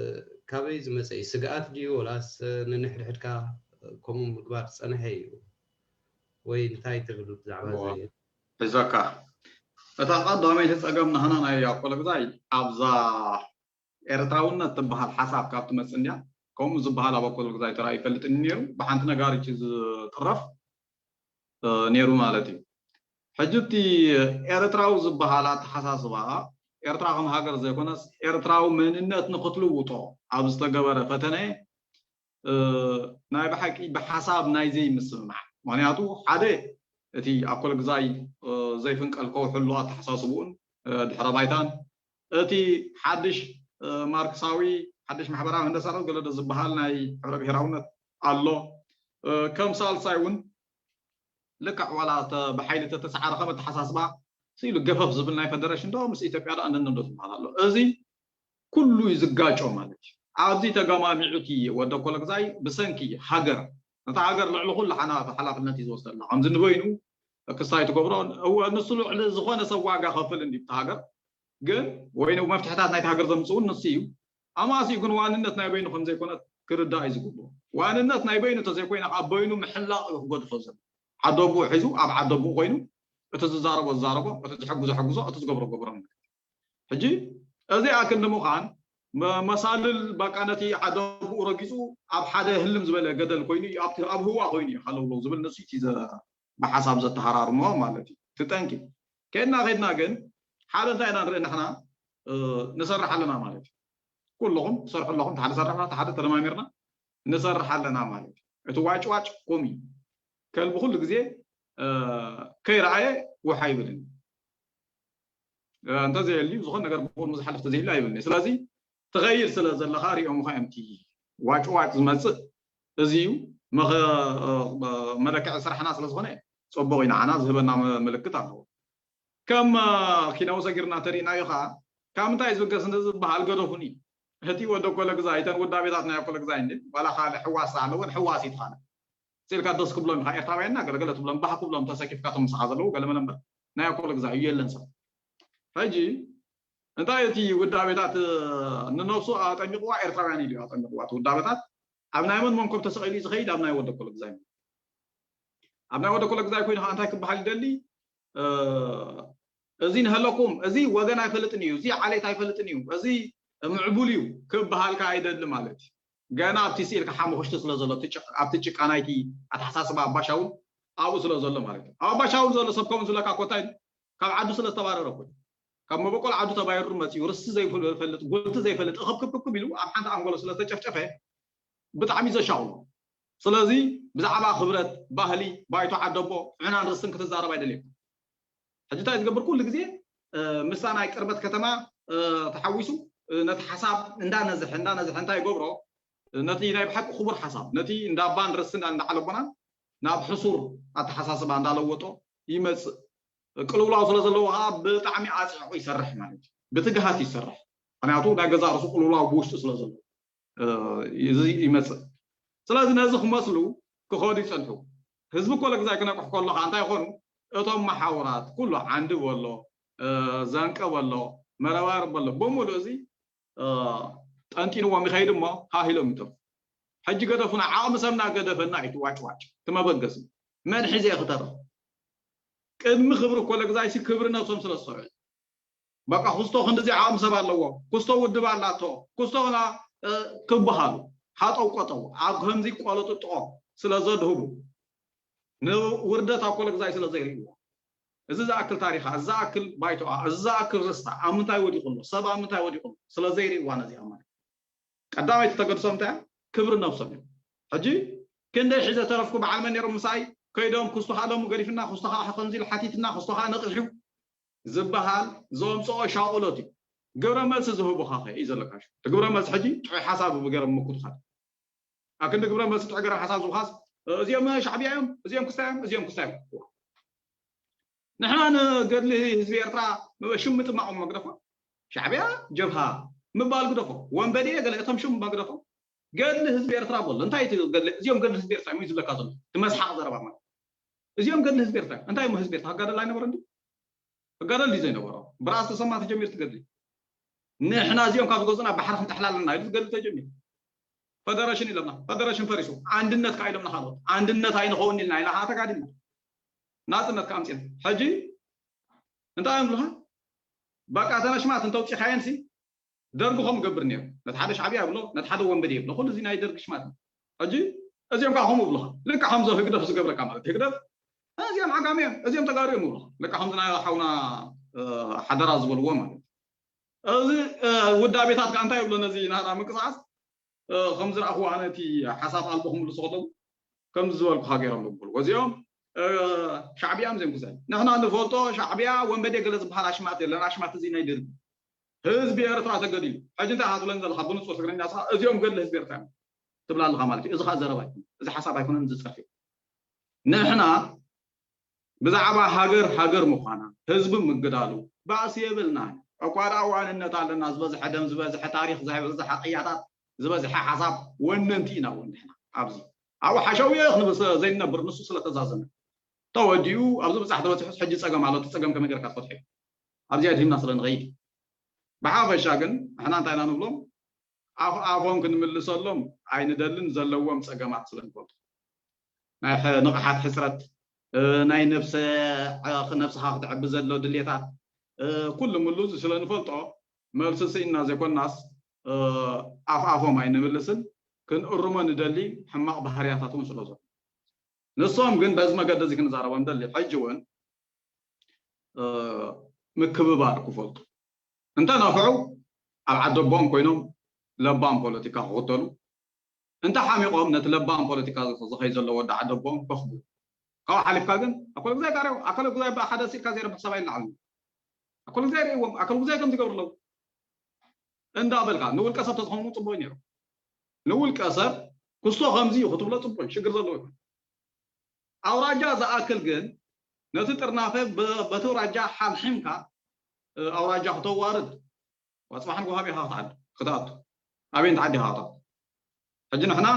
ካበይ ዝመጸ እዩ? ስግኣት ድዩ ወላስ፣ እ፣ ንንሕድሕድካ ከምኡ ምግባር ዝጸንሐ እዩ? ወይ እንታይ ትብል ብዛዕባ እዎ። እዚ? ሒዞካ። እታ ቀዳመይቲ ጸገም ናህና ናይ ኣኮለጉዛይ ኣብዛ ኤርትራውነት ትበሃል ሓሳብ ካብ ትመጽእ እንድያ። ከምኡ ዝበሃል ኣብ ኣኮለጉዛይ ተራእዩ ይፈልጥኒ ነይሩ። ብሓንቲ ነጋሪት እዩ ዝጥረፍ፣ እ፣ ነይሩ ማለት እዩ። ሕጂ እቲ ኤርትራዊ ዝበሃል ኣተሓሳስባ፣ ኤርትራ ከም ሃገር ዘይኮነስ፣ ኤርትራዊ መንነት ንኽትልውጦ ኣብ ዝተገበረ ፈተነ፣ እ፣ ናይ ብሓቂ ብሓሳብ ናይ ዘይምስምማዕ። ምኽንያቱ ሓደ እቲ ኣኮለግዛይ፣ እ፣ ዘይፍንቀል ከውሕሎ ኣተሓሳስብኡን፣ እ፣ ድሕረ ባይታን፣ እቲ ሓድሽ፣ እ፣ ማርክሳዊ ሓድሽ ማሕበራዊ ህንደሳታት ገለ ዶ ዝበሃል ናይ ሕብረ ብሄራውነት ኣሎ። እ፣ ከም ሳልሳይ እውን ልክዕ ዋላ ተ-፣ ብሓይሊ ተተሰዓረ ከም ኣተሓሳስባ ስኢሉ ገፈፍ ዝብል ናይ ፈደረሽን ዶ ምስ ኢትዮጵያ ዶ ኣንድነት ዶ ዝበሃል ኣሎ። እዚ ኩሉ እዩ ዝጋጮ ማለት እዩ። ኣብዚ ተገማሚዑ እቲ ወዲ ኣኮለግዛይ ብሰንኪ ሃገር፣ ነታ ሃገር ልዕሊ ኩሉ ሓና-፣ ሓላፍነት እዩ ዝወስደላ። ከምዚ ንበይኑ ክስታይ ትገብሮ፣ እወ፣ ንሱ ልዕሊ ዝኾነ ሰብ ዋጋ ከፍል እንዲ ብቲ ሃገር ግን፣ ወይ መፍትሕታት ናይቲ ሃገር ዘምፅኡ ንሱ እዩ። ኣማሲኡ ግን ዋንነት ናይ በይኑ ከም ዘይኮነ ክርዳእ እዩ ዝግብኦ። ዋንነት ናይ በይኑ ተዘይኮይነ ከዓ በይኑ ምሕላቕ እዩ ክገድፎ ዘሎ። ዓደቦኡ ሒዙ ኣብ ዓደቦኡ ኮይኑ እቲ ዝዛረቦ ዝዛረቦ፣ እቲ ዝሕግዞ ሕግዞ፣ እቲ ዝገብሮ ገብሮ። ሕጂ እዚ ኣክል ንምዃን መ-፣ መሳልል በቃ ነቲ ዓደቦኡ ረጊጹ ኣብ ሓደ ህልም ዝበለ ገደል ኮይኑ እዩ፣ ኣብቲ፣ ኣብ ህዋ ኮይኑ እዩ ሃለውለው ዝብል ንሱ እቲ ዘ-፣ ብሓሳብ ዘተሃራርሞ ማለት እዩ። እቲ ጠንቂ ከድና ከድና ግን ሓደ እንታይ ኢና ንርኢ ንሕና፣ እ፣ ንሰርሕ ኣለና ማለት እዩ። ኩለኹም ትሰርሑ ኣለኹም፣ ሓደ ሰራሕና፣ ሓደ ተደማሚርና ንሰርሕ ኣለና ማለት እዩ። እቲ ዋጭ ዋጭ ኮም እዩ። ከልቢ ኩሉ ግዜ፣ እ፣ ከይረኣየ ውሕ ኣይብልን። እ፣ እንተዘየልዩ ዝኾነ ነገር ብኡ ዝሓልፍ ተዘይሉ ኣይብልን። ስለዚ ትኸይድ ስለ ዘለኻ ሪኦምኻ እዮም እቲ ዋጭ ዋጭ ዝመጽእ። እዚ እዩ መኸ-፣ እ፣ መለክዒ ስራሕና ስለ ዝኾነ ጽቡቕ እዩ፣ ንዓና ዝህበና መ-፣ ምልክት ኣለዎ። ከም፣ እ፣ ኪናዊ ሰጊርና ተሪእናዮ ኸዓ ካብ ምንታይ ዝብገስ እንተ ዝበሃል ገደፉኒ። እቲ ወዲ ኣኮለግዛይ፣ እተን ውዳቤታት ናይ ኣኮለግዛይ እንዲ ዋላ ካልእ ሕዋስ ኣለወን፣ ሕዋስ እዩ እቲ ካልእ። ስኢልካ ደስ ክብሎም ኢኻ ኤርትራውያንና ገለገለ ትብሎም፣ ባህ ክብሎም ተሰኪፍካ እቶም ምሳኻ ዘለዉ ገለ መለ እምበር ናይ ኣኮለግዛይ እዩ የለን ሰብ። ሕጂ እንታይ እቲ ውዳቤታት፣ እ፣ ንነብሱ ኣጠሚቕዋ ኤርትራውያን ኢሉ እዩ ኣጠሚቕዋ እቲ ውዳቤታት። ኣብ ናይ መን መንኮብ ተሰቒሉ እዩ ዝኸይድ? ኣብ ናይ ወዲ ኣኮለግዛይ። ኣብ ናይ ወዲ ኣኮለግዛይ ኮይኑ ኸዓ እንታይ ክበሃል ይደሊ? እ፣ እዚ ንሀለኩም፣ እዚ ወገን ኣይፈልጥን እዩ፣ እዚ ዓሌት ኣይፈልጥን እዩ፣ እዚ ምዕቡል እዩ ክበሃል ከ ኣይደሊ ማለት እዩ። ገና ኣብቲ ስኢልካ ሓሙኽሽቲ ስለ ዘሎ፣ ኣብቲ ጭ-፣ ኣብቲ ጭቃ ናይቲ ኣተሓሳስባ ኣባሻውል ኣብኡ ስለ ዘሎ ማለት እዩ። ኣብ ኣባሻውል ዘሎ ሰብ ከምኡ ዝብለካ ኮታይ ካብ ዓዱ ስለ ዝተባረረ እኮ እዩ። ካብ መበቆል ዓዱ ተባይሩ መፂኡ፣ ርስቲ ዘይፈልጥ፣ ጉልቲ ዘይፈልጥ፣ እኽብክብክብ ኢሉ ኣብ ሓንቲ ኣንጎሎ ስለ ዝተጨፍጨፈ ብጣዕሚ ዘሻቕሎ። ስለዚ ብዛዕባ ክብረት፣ ባህሊ፣ ባይቶ ዓደቦ፣ ዕናን ርስትን ክትዛረብ ኣይደልየኩም። ሕጂ እንታይ ዝገብር ኩሉ ግዜ፣ እ፣ ምስታ ናይ ቅርበት ከተማ፣ እ፣ ተሓዊሱ፣ እ፣ ነቲ ሓሳብ እንዳነዝሐ፣ እንዳነዝሐ እንታይ ይገብሮ? ነቲ ናይ ብሓቂ ክቡር ሓሳብ፣ ነቲ እንዳ ባን ርስትን እንዳ ዓለቦናን ናብ ሕሱር ኣተሓሳስባ እንዳለወጦ ይመጽእ። ቅልውላው ስለ ዘለዎ ከዓ ብጣዕሚ ኣጽዕቑ ይሰርሕ ማለት እዩ። ብትግሃት ይሰርሕ። ምኽንያቱ ናይ ገዛ ርእሱ ቅልውላው ብውሽጡ ስለ ዘለዎ፣ እ፣ እዚ ይመጽእ። ስለዚ ነዚ ክመስሉ ክኸዱ ይጸንሑ። ህዝቢ ኣኮለግዛይ ክነቅሕ ከሎ ከዓ እንታይ ይኾኑ? እቶም መሓውራት ኩሉ ዓንዲ በሎ፣ እ፣ ዘንቀ በሎ፣ መረባር በሎ፣ ብምሉእ እዚ፣ እ፣ ጠንጢንዎም ይኸይድ እሞ ሃሂሎም ይተርፉ። ሕጂ ገደፉና፣ ዓቕሚ ሰብና ገደፈና እዩ እቲ ዋጭ ዋጭ፣ እቲ መበገሲ። መን ሒዘ እየ ክተርፍ? ቅድሚ ክብሪ ኣኮለግዛይሲ ክብሪ ነብሶም ስለ ዝሰርሑ። በቃ ኩስቶ ክንድዚ ዓቕሚ ሰብ ኣለዎ፣ ኩስቶ ውድብ ኣላቶ፣ ኩስቶ ና፣ እ፣ ክበሃሉ ሃጠው ቆጠው ኣብ ከምዚ ቆለጥጥቆ ስለ ዘድህቡ ንውርደት ኣኮለግዛይ ስለ ዘይርእይዎ። እዚ ዝኣክል ታሪኻ፣ እዚ ዝኣክል ባይቶኣ፣ እዚ ዝኣክል ርስታ ኣብ ምንታይ ወዲቑ ኣሎ፣ ሰብ ኣብ ምንታይ ወዲቑ ኣሎ ስለ ዘይርእይዋ ነዚኣ ማለት እዩ። ቀዳመይቲ ተገድሶም እንታይ እያ? ክብሪ ነብሶም እዮም። ሕጂ ክንደይ ሒዘ ተረፍኩ በዓል መን ነይሮም ምሳይ ከይዶም ክስቶ ከዓ ሎሚ ገዲፍና ክስቶ ከዓ ከምዚ ኢሉ ሓቲትና ክስቶ ከዓ ነቒሑ ዝበሃል ዘምፅኦ ሻቕሎት እዩ። ግብረ መልሲ ዝህቡኻ ኸ እዩ ዘለካ። እቲ ግብረ መልሲ ሕጂ ጥዑይ ሓሳብ ብገይሮም ምኩትኻል ኣክንዲ ግብረ መልሲ ጥዑይ ገይሮም ሓሳብ ዝውሃስ እዚኦም ሻዕብያ እዮም፣ እዚኦም ክስታይ እዮም፣ እዚኦም ክስታይ እዮም። ንሕና ንገድሊ ህዝቢ ኤርትራ ሽም ምጥማቕ መግደፎ ሻዕብያ ጀብሃ ምባል ግደፎ ወንበዴ ገለ እቶም ሽም መግደፎ ገድሊ ህዝቢ ኤርትራ በሎ። እንታይ እቲ ገድሊ? እዚኦም ገድሊ ህዝቢ ኤርትራ እዮም ዝብለካ ዘሎ። እቲ መስሓቕ ዘረባ ማለት እዚኦም ገድሊ ህዝቢ ኤርትራ እዮም። እንታይ እሞ ህዝቢ ኤርትራ ክጋደል ኣይነበረ እንዲ? ክጋደል ድዩ ዘይነበሮ? ብርኣስ ተሰማ ተጀሚሩ ትገድሊ ንሕና እዚኦም ካብ ዝገዙና ባሕሪ ክንጥሕል ኣለና ኢሉ ዝገድሊ ተጀሚሩ። ፈደረሽን ኢሎምና፣ ፈደረሽን ፈሪሱ። ኣንድነት ከኣ ኢሎምና ካልኦት። ኣንድነት ኣይንኸውን ኢልና ኢና ከዓ ተጋዲልና። ናጽነት ከኣ ኣምጺና። ሕጂ እንታይ እዮም ዝብሉኻ? በቃ እተን ኣሽማት እንተውጺኻየን ሲ ደርጊ ከምኡ ገብር ነይሩ። ነቲ ሓደ ሻዕብያ ይብሎ፣ ነቲ ሓደ ወንበዴ ይብሎ። ኩሉ እዚ ናይ ደርጊ ሽማት እዩ። ሕጂ እዚኦም ከዓ ከምኡ ይብሉኻ። ልክዕ ከምዞም ህግደፍ ዝገብረካ ማለት እዩ። ህግደፍ እዚኦም ዓጋመ እዮም፣ እዚኦም ተጋሩ እዮም ይብሉኻ። ልክዕ ከምዚ ናይ ሓውና፣ እ፣ ሓደራ ዝበልዎ ማለት እዩ። እዚ፣ እ፣ ውዳቤታት ከዓ እንታይ ይብሎ ነዚ ናህና ምንቅስቃስ? ከም ዝረኣኽዎ ኣነ እቲ ሓሳብ ኣልቦ ክምልሱ ከለዉ ከም ዝበልኩኻ ገይሮም ዝብሉ እዚኦም ሻዕቢያ እዮም ዘንጉዘን። ንሕና ንፈልጦ ሻዕቢያ ወንበዴ ገለ ዝበሃል ኣሽማት የለን። ኣሽማት እዚ ናይ ደርጊ ህዝቢ ኤርትራ ተገዲሉ ሕጂ እንታይ ኢኻ ትብለኒ ዘለኻ ብንጹር ትግርኛ ስኻ እዚኦም ገድሊ ህዝቢ ኤርትራ እዮም ትብላ ኣለኻ ማለት እዩ። እዚ ኸዓ ዘረባ ኣይኮነን፣ እዚ ሓሳብ ኣይኮነን፣ እዚ ጸርፊ እዩ። ንሕና ብዛዕባ ሃገር ሃገር ምዃና ህዝቢ ምግዳሉ ባእሲ የብልናን። እኳ ደኣ ዋንነት ኣለና ዝበዝሐ ደም ዝበዝሐ ታሪኽ ዝበዝሐ ቅያታት ዝበዝሐ ሓሳብ ወነንቲ ኢና እውን ንሕና ኣብዚ ኣብኡ ሓሸውየ ክንብል ስለ ዘይንነብር ንሱ ስለ ተዛዘመ ተወዲኡ ኣብዚ ብጻሕ ተበጺሑስ ሕጂ ጸገም ኣሎ። እቲ ጸገም ከመይ ጌርካ ትፈትሖ እዩ? ኣብዚ ኣድሂምና ስለ ንኸይድ ብሓፈሻ ግን ንሕና እንታይ ኢና ንብሎም ኣፍ ኣፎም ክንምልሰሎም ኣይንደልን ዘለዎም ጸገማት ስለ ንፈልጡ ናይ ንቕሓት ሕስረት ናይ ነብስኻ ክትዕቢ ዘሎ ድሌታት ኩሉ ምሉ ስለ ንፈልጦ መልሲ ስኢንና ዘይኮናስ ኣፍ ኣፎም ኣይንምልስን ክንእርሞ ንደሊ ሕማቕ ባህርያታት እውን ስለ ዘሎ ንሶም ግን በዚ መገዲ እዚ ክንዛረቦም ደሊ ሕጂ እውን ምክብባር ክፈልጡ እንተ ነፍዑ ኣብ ዓደቦም ኮይኖም ለባም ፖለቲካ ክኽተሉ እንተ ሓሚቖም ነቲ ለባም ፖለቲካ ዝኸይ ዘሎ ወዲ ዓደቦም ከኽቡ ካብኡ ሓሊፍካ ግን ኣኮለ ግዛይ ቃርዮ ኣኮለ ግዛይ ብሓደ ሲልካ ዘይረብሕ ሰብኣይ ይለዓሉ ኣኮለ ግዛይ ርእዎም ኣኮለ ግዛይ ከም ዝገብሩ ኣለዉ እንዳበልካ ንውልቀ ሰብ ተዝኾኑ ጽቡቅ ነይሩ ንውልቀ ሰብ ክስቶ ከምዚ እዩ ክትብሎ ጽቡቅ ሽግር ዘለዎ ይኮን ኣውራጃ ዝኣክል ግን ነቲ ጥርናፈ በቲ ኣውራጃ ሓምሒምካ ኣውራጃ ክተዋርድ ዋጽባሕን ጎሃብ ኢኻ ክትዓድ ክትኣቱ ኣበይ እንተዓዲ ኢኻ ክትኣቱ ሕጂ ንሕና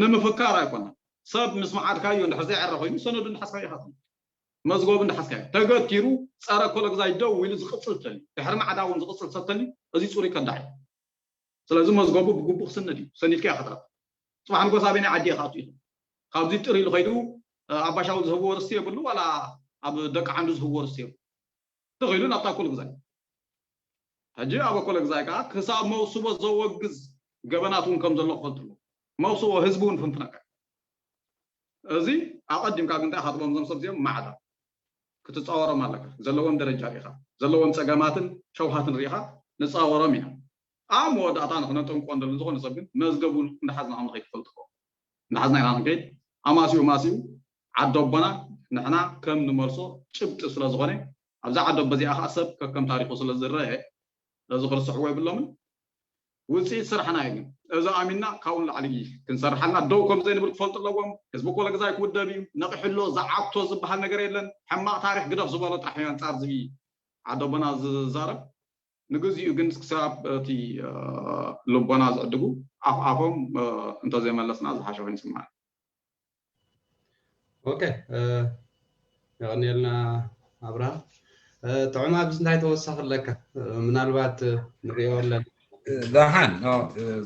ንምፍካር ኣይኮና ሰብ ምስ መዓድካዮ እንድሕር ዘይዕረ ኮይኑ ሰነዱ እንድሓዝካዮ ኢኻ መዝገቡ እንድሓዝካዮ ተገቲሩ ጸረ ኮለግዛይ ደው ኢሉ ዝቕጽል ተልዩ ድሕሪ ማዕዳ እውን ዝቕጽል ሰብ ተልዩ እዚ ጽሩይ ከዳዕ እዩ ስለዚ መዝገቡ ብግቡእ ክስነድ እዩ ሰኒድካ ኢኻ ትረክብ ጽባሕ ንጎስ ኣበይ ናይ ዓዲ ኢኻ ኣቱ ኢሉ ካብዚ ጥር ኢሉ ከይዱ ኣባሻውል ዝህብዎ ርስቲ የብሉ ዋላ ኣብ ደቂ ዓንዱ ዝህብዎ ርስቲ የብሉ ተኺሉ ናብታ ኮለግዛይ ሕጂ ኣብ ኮለግዛይ ከዓ ክሳብ መውስቦ ዘወግዝ ገበናት እውን ከም ዘሎ ክፈልጥሉ መውስቦ ህዝቢ እውን ፍንፍነካ እዚ ኣቐዲምካ ግን እንታይ ኢኻ ትብሎም እዞም ሰብ እዚኦም ማዕዳ ክትፃወሮም ኣለካ ዘለዎም ደረጃ ሪኢኻ ዘለዎም ፀገማትን ሸውሃትን ሪኢኻ ንፃወሮም ኢና ኣብ መወዳእታ ንክነጠንቆ እንደሉ ዝኾነ ሰብ ግን መዝገቡ እንዳሓዝና ከም ንኸይድ ክፈልጥዎ እንዳሓዝና ኢና ክንከይድ ኣማሲኡ ማሲኡ ዓዲ ኣቦና ንሕና ከም ንመልሶ ጭብጢ ስለ ዝኾነ ኣብዛ ዓዲ ኣቦ እዚኣ ከዓ ሰብ ከከም ታሪኹ ስለ ዝረአ እዚ ክርስሕዎ የብሎምን ውፅኢት ስራሕና እዩ ግን እዚ ኣሚንና ካብኡ ንላዕሊ ክንሰርሓልና ደው ከም ዘይንብል ክፈልጡ ኣለዎም ህዝቢ ኮለግዛይ ክውደብ እዩ ነቂሕሎ ዝዓግቶ ዝበሃል ነገር የለን ሕማቕ ታሪክ ግደፍ ዝበሎ ጥራሕ እዩ ኣንፃር ዝቢ ዓደቦና ዝዛረብ ንግዚኡ ግን ክሳብ እቲ ልቦና ዝዕድጉ ኣፍ ኣፎም እንተዘይመለስና ዝሓሸ ኮይኑ ይስምዓኒ ኦኬ የቐንየልና ኣብርሃም ጥዑም ኣብዚ እንታይ ተወሳኺ ኣለካ ምናልባት ንሪኦ ኣለና ደሓን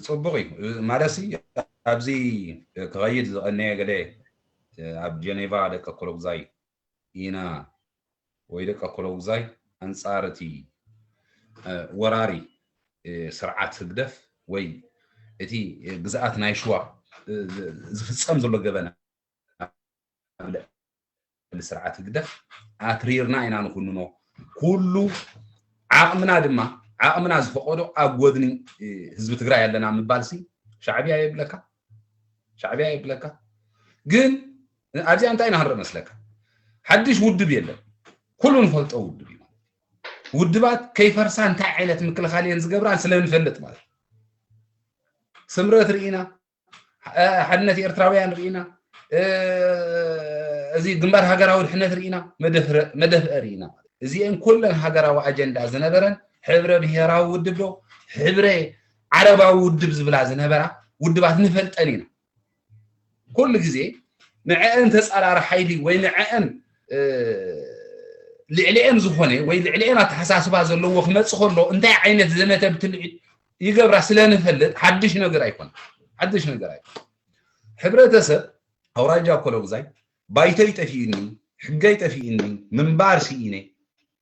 ፅቡቅ እዩ ማለት ኣብዚ ክኸይድ ዝቐነየ ገለ ኣብ ጀኔቫ ደቂ ኮሎግዛይ ኢና ወይ ደቂ ኮሎግዛይ ኣንፃር እቲ ወራሪ ስርዓት ህግደፍ ወይ እቲ ግዝኣት ናይ ሽዋ ዝፍፀም ዘሎ ገበና ኣብ ልዕሊ ስርዓት ህግደፍ ኣትሪርና ኢና ንኩንኖ ኩሉ ዓቕምና ድማ ዓቕምና ዝፈቐዶ ኣብ ጎድኒ ህዝቢ ትግራይ ኣለና ምባልሲ ሻዕብያ የብለካ ሻዕብያ የብለካ ግን ኣብዚኣ እንታይ ኢና ክንርኢ መስለካ ሓድሽ ውድብ የለን ኩሉ ንፈልጦ ውድብ እዩ ውድባት ከይፈርሳ እንታይ ዓይነት ምክልኻል እየን ዝገብራን ስለ ንፈልጥ ማለት ስምረት ርኢና ሓድነት ኤርትራውያን ርኢና እዚ ግንባር ሃገራዊ ድሕነት ርኢና መደፍአ ርኢና እዚአን ኩለን ሃገራዊ ኣጀንዳ ዝነበረን ሕብረ ብሄራዊ ውድብ ዶ ሕብረ ዓረባዊ ውድብ ዝብላ ዝነበራ ውድባት ንፈልጠን ኢና ኩሉ ግዜ ንዐአን ተፃራሪ ሓይሊ ወይ ንዐአን ልዕሊአን ዝኾነ ወይ ልዕሊአን ኣተሓሳስባ ዘለዎ ክመፅእ ከሎ እንታይ ዓይነት ዘመተ ብትልዒ ይገብራ ስለ ንፈልጥ ሓድሽ ነገር ኣይኮነ ሓድሽ ነገር ኣይኮነ ሕብረተሰብ ኣውራጃ ኮሎግዛይ ባይተይ ጠፊእኒ ሕገይ ጠፊእኒ ምንባር ስኢነ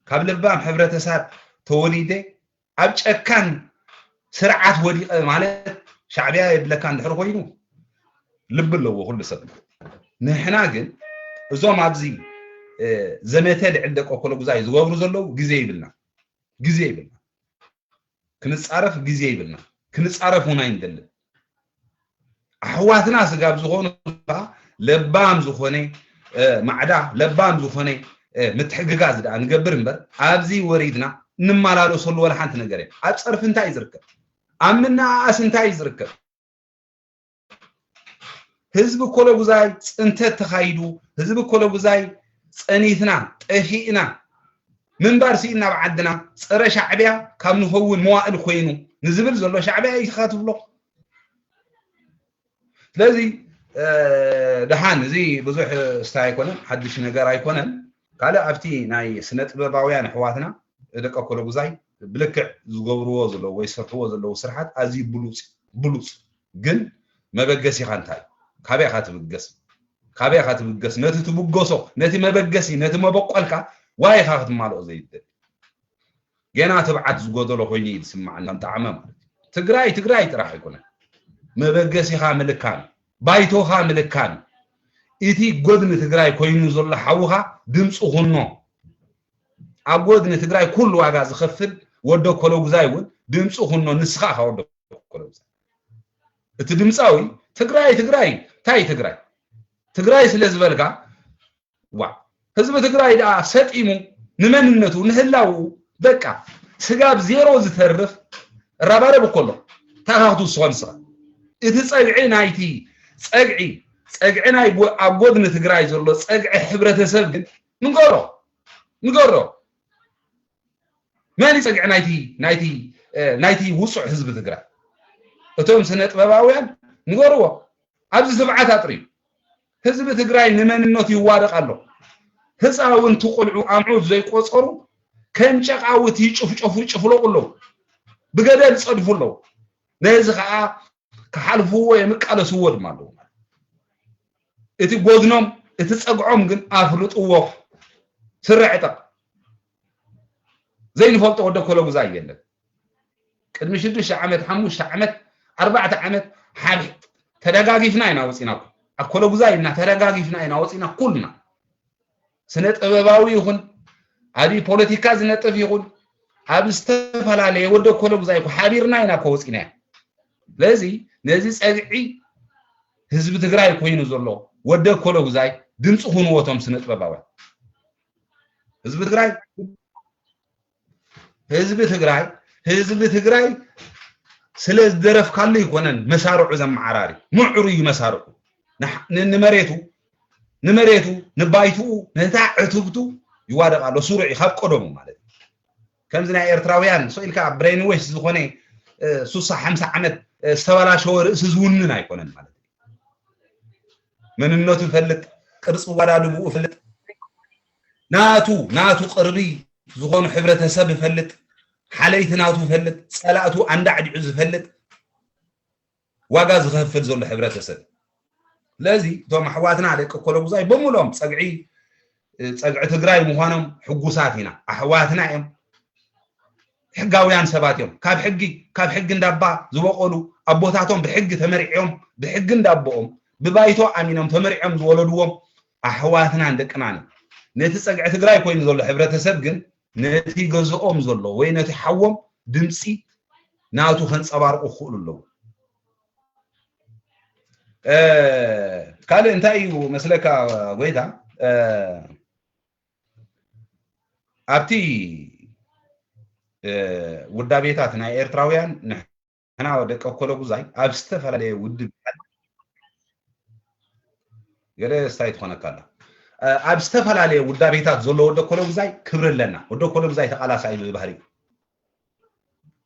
ካብ ለባም ሕብረተሰብ ተወሊደ ኣብ ጨካን ስርዓት ወዲቐ ማለት ሻዕብያ የብለካ እንድሕር ኮይኑ ልቢ ኣለዎ ኩሉ ሰብ ንሕና ግን እዞም ኣብዚ ዘመተ ልዕል ደቂ ኮሎጉዛይ ዝገብሩ ዘለዉ ግዜ ይብልና ግዜ ይብልና ክንፃረፍ ግዜ ይብልና ክንፃረፍ እውን ኣይንደልን ኣሕዋትና ስጋብ ዝኾኑ ለባም ዝኾነ ማዕዳ ለባም ዝኾነ ምትሕግጋዝ ደኣ ንገብር እምበር ኣብዚ ወሪድና እንመላለሰሉ ወላ ሓንቲ ነገር የለን። ኣብ ፀርፊ እንታይ እዩ ዝርከብ? ኣብ ምንኣኣስ እንታይ እዩ ዝርከብ? ህዝቢ ኮለጉዛይ ፅንተት ተኻይዱ፣ ህዝቢ ኮለጉዛይ ፀኒትና ጠፊእና ምንባር ስኢና ኣብ ዓድና ፀረ ሻዕብያ ካብ ንኸውን መዋእል ኮይኑ ንዝብል ዘሎ ሻዕብያ እዩ ኢኻ ትብሎ። ስለዚ ደሓን እዚ ብዙሕ ስታይ ኣይኮነን፣ ሓድሽ ነገር ኣይኮነን። ካልእ ኣብቲ ናይ ስነ ጥበባውያን ኣሕዋትና ደቂ ኮለጉዛይ ብልክዕ ዝገብርዎ ዘለዉ ወይ ዝሰርሕዎ ዘለዉ ስርሓት ኣዝዩ ብሉፅ ብሉፅ፣ ግን መበገሲኻ እንታይ እዩ? ካበይ ኢኻ ትብገስ? ካበይ ኢኻ ትብገስ? ነቲ ትብገሶ ነቲ መበገሲ ነቲ መበቆልካ ዋይ ኢኻ ክትማልኦ ዘይደሊ? ገና ትብዓት ዝጎደሎ ኮይኑ እዩ ዝስማዓኒ። ከም ጣዕመ ማለት እዩ። ትግራይ ትግራይ ጥራሕ ኣይኮነን። መበገሲኻ ምልካን ባይቶኻ ምልካን እቲ ጎድኒ ትግራይ ኮይኑ ዘሎ ሓውኻ ድምፂ ኩኖ። ኣብ ጎድኒ ትግራይ ኩሉ ዋጋ ዝኸፍል ወደ ኮለጉዛይ እውን ድምፂ ኩኖ። ንስኻ ኢኻ ወደ ኮለጉዛይ። እቲ ድምፃዊ ትግራይ ትግራይ እንታይ ትግራይ ትግራይ ስለ ዝበልካ ዋ ህዝቢ ትግራይ ደኣ ሰጢሙ ንመንነቱ ንህላውኡ በቃ ስጋብ ዜሮ ዝተርፍ እራባረብ እኮ ኣሎ። እንታይ ኢኻ ክትውስኾ ንስኻ? እቲ ፀግዒ ናይቲ ፀግዒ ፀግዒ ናይ ጎ- ኣብ ጎድኒ ትግራይ ዘሎ ፀግዒ ሕብረተሰብ ግን ንገሮ ንገሮ መን እዩ ፀግዒ ናይቲ ናይቲ ናይቲ ውፁዕ ህዝቢ ትግራይ? እቶም ስነ ጥበባውያን ንገርዎ። ኣብዚ ትብዓት ኣጥርዩ ህዝቢ ትግራይ ንመንነቱ ይዋደቕ ኣሎ። ህፃውንቲ ቆልዑ ኣምዑት ዘይቆፀሩ ከም ጨቃውት ይጭፍጨፉ ይጭፍለቑ ኣለዉ። ብገደል ይፀድፉ ኣለዉ። ነዚ ከዓ ክሓልፍዎ እዮም ይቃለስዎ ድማ ኣለዉ። እቲ ጎድኖም እቲ ፀግዖም ግን ኣፍልጥዎ። ስረ ዕጠቕ ዘይንፈልጦ ወደ ኮለጉዛይ የለን። ቅድሚ ሽዱሽተ ዓመት ሓሙሽተ ዓመት ኣርባዕተ ዓመት ሓድ ተደጋጊፍና ኢና ወፂና። ኣብ ኮለጉዛይ እና ተደጋጊፍና ኢና ወፂና ኩልና ስነ ጥበባዊ ይኹን ኣብ ፖለቲካ ዝነጥፍ ይኹን ኣብ ዝተፈላለየ ወደ ኮለጉዛይ እኮ ሓቢርና ኢና እኮ ወፂና። ስለዚ ነዚ ፀግዒ ህዝቢ ትግራይ ኮይኑ ዘሎ ወደ ኮለጉዛይ ድምፂ ኩንዎ እቶም ስነ ጥበባውያን። ህዝቢ ትግራይ ህዝቢ ትግራይ ህዝቢ ትግራይ ስለ ዝደረፍካሉ ይኮነን መሳርዑ ዘመዓራሪ ምዕሩ እዩ መሳርዑ ንመሬቱ ንመሬቱ ንባይትኡ ነታ ዕትብቱ ይዋደቕ ኣሎ። ስሩዕ እዩ ካብ ቀደሙ ማለት እዩ። ከምዚ ናይ ኤርትራውያን ስቕ ኢልካ ብሬንዌሽ ዝኾነ ሱሳ ሓምሳ ዓመት ዝተበላሸወ ርእሲ ዝውንን ኣይኮነን ማለት እዩ። መንነቱ ይፈልጥ፣ ቅርፂ ኣወዳድብኡ ይፈልጥ፣ ናቱ ናቱ ቅርቢ ዝኾኑ ሕብረተሰብ ይፈልጥ፣ ሓለይቲ ናቱ ይፈልጥ፣ ፀላእቱ ኣንዳዕዲዑ ዝፈልጥ ዋጋ ዝኸፍል ዘሎ ሕብረተሰብ። ስለዚ እቶም ኣሕዋትና ደቂ ኮለጉዛይ በሙሎም ፀግዒ ፀግዒ ትግራይ ምዃኖም ሕጉሳት ኢና። ኣሕዋትና እዮም። ሕጋውያን ሰባት እዮም። ካብ ሕጊ ካብ ሕጊ እንዳባ ዝበቆሉ ኣቦታቶም ብሕጊ ተመሪዕዮም ብሕጊ እንዳቦኦም ብባይቶ ኣሚኖም ተመሪዖም ዝወለድዎም ኣሕዋትናን ደቅናን እዮም። ነቲ ፀግዒ ትግራይ ኮይኑ ዘሎ ሕብረተሰብ ግን ነቲ ገዝኦም ዘሎ ወይ ነቲ ሓዎም ድምፂ ናቱ ከንፀባርቁ ክኽእሉ ኣለዉ። ካልእ እንታይ እዩ መስለካ ጎይታ? ኣብቲ ውዳቤታት ናይ ኤርትራውያን ንሕና ደቂ ኮለጉዛይ ኣብ ዝተፈላለየ ውድብ ገለ ስታይ ትኾነካ ኣላ። ኣብ ዝተፈላለየ ውዳቤታት ዘሎ ወደ ኮለጉዛይ ክብሪ ኣለና። ወደ ኮለጉዛይ ተቃላሳይ ብባህሪ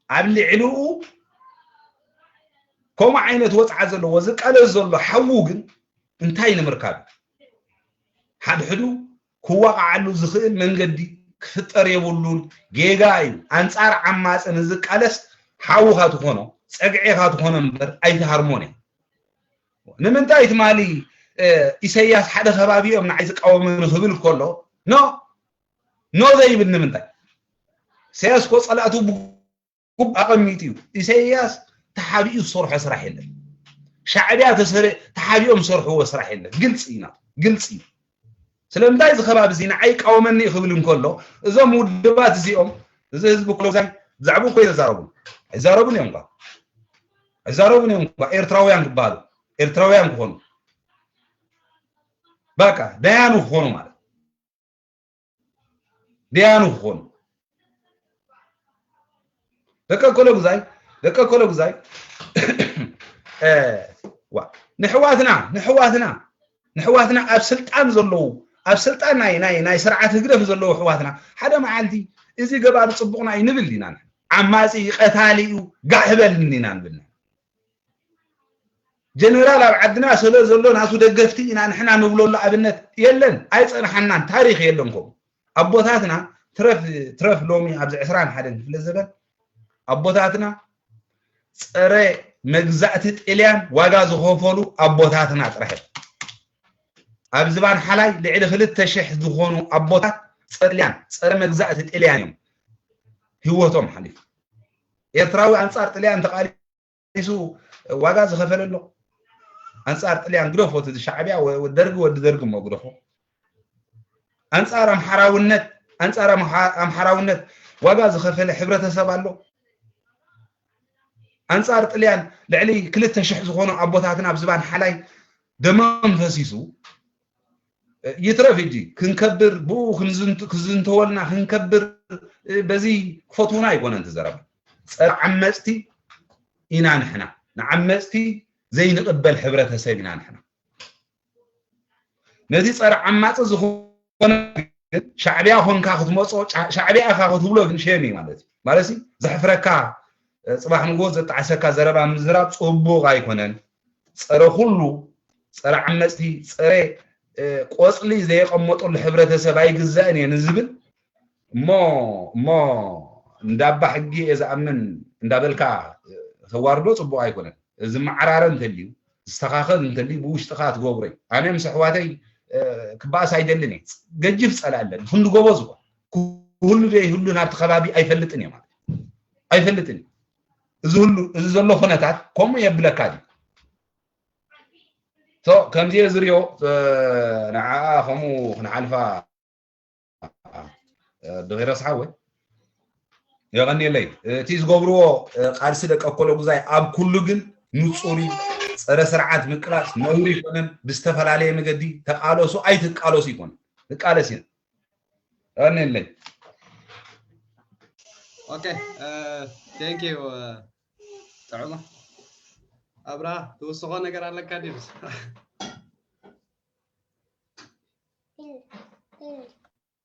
ኣብ ልዕሊኡ ከምኡ ዓይነት ወፅዓ ዘለዎ ዝቃለስ ዘሎ ሓዉ ግን እንታይ ንምርካብ ሓድሕዱ ክዋቃዓሉ ዝኽእል መንገዲ ክፍጠር የብሉን። ጌጋ እዩ። ኣንፃር ዓማፂ ንዝቃለስ ሓውኻ ትኾኖ ፀግዒኻ ትኾኖ እምበር ኣይትሃርሞን እያ። ንምንታይ ትማሊ ኢሰያስ ሓደ ከባቢ እዮም ንዓይ ዝቃወሙኒ ክብል ከሎ ኖ ኖ ዘይብል ንምንታይ? ኢሰያስ እኮ ፀላእቱ ብጉብ ኣቐሚጡ እዩ። ኢሰያስ ተሓቢኡ ዝሰርሖ ስራሕ የለን። ሻዕብያ ተሓቢኦም ዝሰርሕዎ ስራሕ የለን። ግልፂ ኢና ግልፂ እዩ። ስለምንታይ እዚ ከባቢ እዚ ንዓይ ይቃወመኒ እዩ ክብል እንከሎ እዞም ውድባት እዚኦም እዚ ህዝቢ ኮሎዛይ ብዛዕባ እኮ ይዛረቡ ኣይዛረቡን እዮም ኳ ኣይዛረቡን እዮም ኳ ኤርትራውያን ክበሃሉ ኤርትራውያን ክኾኑ፣ በቃ ደያኑ ክኾኑ ማለት፣ ደያኑ ክኾኑ። ደቂ ኣከለጉዛይ፣ ደቂ ኣከለጉዛይ፣ እ፣ ዋ፣ ንሕዋትና፣ ንሕዋትና፣ ንሕዋትና ኣብ ስልጣን ዘለዉ፣ ኣብ ስልጣን ናይ፣ ናይ፣ ናይ ስርዓት ህግደፍ ዘለዉ ኣሕዋትና፣ ሓደ መዓልቲ እዚ ገባሪ ጽቡቕና እዩ ንብል ኢና። ዓማጺ እዩ፣ ቀታሊ እዩ፣ ጋሕ በል ኢና ንብል። ጀነራል ኣብ ዓድና ስለ ዘሎ ናቱ ደገፍቲ ኢና ንሕና ንብለሉ ኣብነት የለን፣ ኣይጸንሓናን፣ ታሪኽ የለን። ከምኡ ኣቦታትና ትረፍ፣ ትረፍ ሎሚ ኣብዚ ዕስራን ሓደን ክፍለ ዘበን ኣቦታትና ጸረ መግዛእቲ ጥልያን ዋጋ ዝኸፈሉ ኣቦታትና ጥራሕ እዮም። ኣብ ዝባን ሓላይ ልዕሊ ክልተ ሽሕ ዝኾኑ ኣቦታት ጸረ ጥልያን፣ ጸረ መግዛእቲ ጥልያን እዮም ህይወቶም ሓሊፉ። ኤርትራዊ ኣንጻር ጥልያን ተቓሊሱ ዋጋ ዝኸፈለ ኣሎ። ኣንጻር ጥልያን ግደፎ፣ እቲ ሻዕብያ ወ-፣ ወ-፣ ደርጊ፣ ወዲ ደርጊ እሞ ግደፎ። ኣንጻር ኣምሓራውነት፣ ኣንጻር ኣምሓ-፣ ኣምሓራውነት ዋጋ ዝኸፈለ ሕብረተሰብ ኣሎ። ኣንጻር ጥልያን ልዕሊ ክልተ ሽሕ ዝኾኑ ኣቦታትና ኣብ ዝባን ሓላይ ደሞም ፈሲሱ፣ ይትረፍ ሕጂ ክንከብር፣ ብኡ ክንዝንት-፣ ክዝንተወልና ክንከብር፣ በዚ ክፈትዉና ኣይኮነን እቲ ዘረባ። ጸረ ዓመጽቲ ኢና ንሕና። ንዓመጽቲ ዘይንቕበል ሕብረተሰብ ኢና ንሕና። ነዚ ጸረ ዓማጺ ዝኾነ ግን ሻዕብያ ኾንካ ክትመጾ፣ ጫ-፣ ሻዕብያ ኢኻ ክትብሎ ግን ሼም እዩ ማለት እዩ። ማለት ሲ ዘሕፍረካ፣ እ፣ ጽባሕ ንግሆ ዘጣዕሰካ ዘረባ ምዝራብ ጽቡቕ ኣይኮነን። ጸረ ኩሉ፣ ጸረ ዓመጽቲ፣ ጸረ፣ እ፣ ቆጽሊ ዘየቐመጠሉ ሕብረተሰብ ኣይግዛእን እየ ንዝብል እሞ፣ እሞ እንዳባ ሕጊ እየ ዝኣምን እንዳበልካ፣ እ፣ ተዋርዶ ጽቡቕ ኣይኮነን። ዝመዓራረ እንተልዩ፣ ዝስተኻኸል እንተልዩ ብውሽጥኻ ትገብሮ እዩ። ኣነ ምስ ኣሕዋተይ፣ እ፣ ክበኣስ ኣይደልን እየ። ገጅፍ ጸላእ ኣለኒ። ክንዲ ጎበዝ እኮ። ክህሉ ደይህሉ ናብቲ ከባቢ ኣይፈልጥን እየ ማለት እዩ። ኣይፈልጥን እየ። እዚ ሁሉ፣ እዚ ዘሎ ኩነታት ከምኡ የብለካ ድዩ? ሶ፣ ከምዚ እየ ዝሪኦ፣ እ፣ ንዓኣ ከምኡ ክንሓልፋ እ፣ ድኺረስ ሓወይ፣ የቐንየለይ። እቲ ዝገብርዎ፣ እ፣ ቃልሲ ደቂ ኣኮለጉዛይ ኣብ ኩሉ ግን ንጹር እዩ። ጸረ ስርዓት ምቅላስ ነውሪ ኣይኮነን። ብዝተፈላለየ መገዲ ተቃለሱ ኣይትቃለሱ ኣይኮነን። ንቃለስ ኢና። የቐንየለይ። ኦኬ፣ እ፣ thank you፣ እ፣ ጥዑመ። ኣብርሃ፣ ትውስኾ ነገር ኣለካ ድዩስ?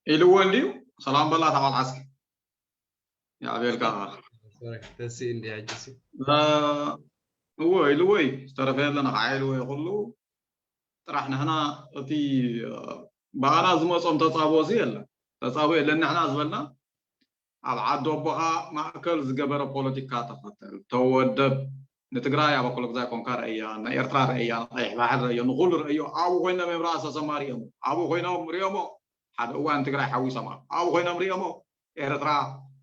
ኢልዎ እንድዩ። ሰላም በላ እታ ቆልዓ እስኪ። የዕብየልካ። ሶሪ፣ ተሲ እንድያ ሕጂ ሲ። እ፣ እዎ፣ ኢልዎ እዩ። ዝተረፈ የለን፣ ከዓ ኢልዎ እዩ ኩሉ። ጥራሕ ንሕና እቲ፣ እ፣ ብኣና ዝመጾም ተጻብኦ ሲ የለን። ተጻብኦ የለን ንሕና ዝበልና ኣብ ዓዲ ኣቦኻ ማእከል ዝገበረ ፖለቲካ ተኸተል፣ ተወደብ። ንትግራይ ኣብ ኣኮለጉዛይ ኮንካ ረእያ፣ ንኤርትራ ረእያ፣ ንቀይሕ ባሕሪ ረእዮ፣ ንኹሉ ረእዮ። ኣብኡ ኮይኖም እዮም ራእሲ ተሰማ ሪኦሞ። ኣብኡ ኮይኖም ሪኦሞ። ሓደ እዋን ትግራይ ሓዊሶም ኣብ-፣ ኣብኡ ኮይኖም ሪኦሞ። ኤርትራ፣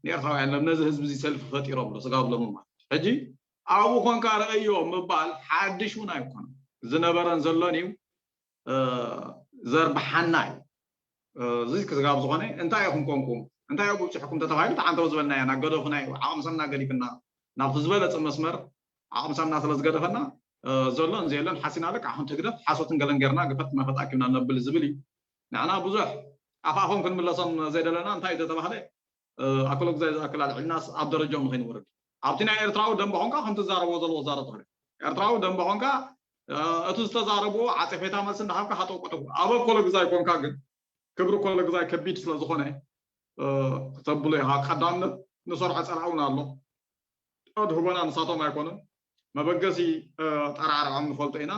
ንኤርትራውያን ለም-፣ ነዚ ህዝቢ እዚ ሰልፊ ፈጢሮምሉ፣ ስጋብ ሎሚ ማለት። ሕጂ ኣብኡ ኮንካ ረእዮ ምባል ሓድሽ እውን ኣይኮነን። ዝነበረን ዘሎን እዩ። እ፣ ዘርብሓና እዩ። እ፣ እዚ ክስጋብ ዝኾነ እንታይ ኢኹም ኮንኩም? እንታይ ኣብጽሑኩም ተተባሂሉ ተዓንተው ዝበልና ኢና። ገደፉና እዩ። ዓቕምሰና ገዲፍና ናብቲ ዝበለጸ መስመር ዓቕምሰና ስለ ዝገደፈና፣ እ፣ ዘሎን ዘየሎን ሓሲና ልክዕ ከም ህግደፍ ሓሶትን ገለን ጌርና ግፈት መፈት ኣኪብና ነብል ዝብል እዩ። ንሕና ብዙሕ ኣፋፎም ክንምለሶም ዘይደለና እንታይ ተተባህለ፣ እ፣ ኣኮለጉዛይ ዝኣክል ኣልዒልናስ ኣብ ደረጃኦም ንኸይንወርድ። ኣብቲ ናይ ኤርትራዊ ደንበ ኾንካ ከም ትዛረቦ ዘለዎ ዛረብ ትኽእል። ኤርትራዊ ደንበ ኾንካ፣ እ፣ እቲ ዝተዛረብዎ ዓጸፌታ መልሲ እንዳሃብካ ሃጠው ቀጠው። ኣብ ኣኮለጉዛይ ኮንካ ግን፣ ክብሪ ኣኮለጉዛይ ከቢድ ስለ ዝኾነ፣ እ፣ ክተብሎ ኢኻ። ቀዳምነት ንሰርዖ ጸላኢ እውን ኣሎ። ኣድህቦና ንሳቶም ኣይኮኑን። መበገሲ፣ እ፣ ጠራዕርዖም ንፈልጦ ኢና።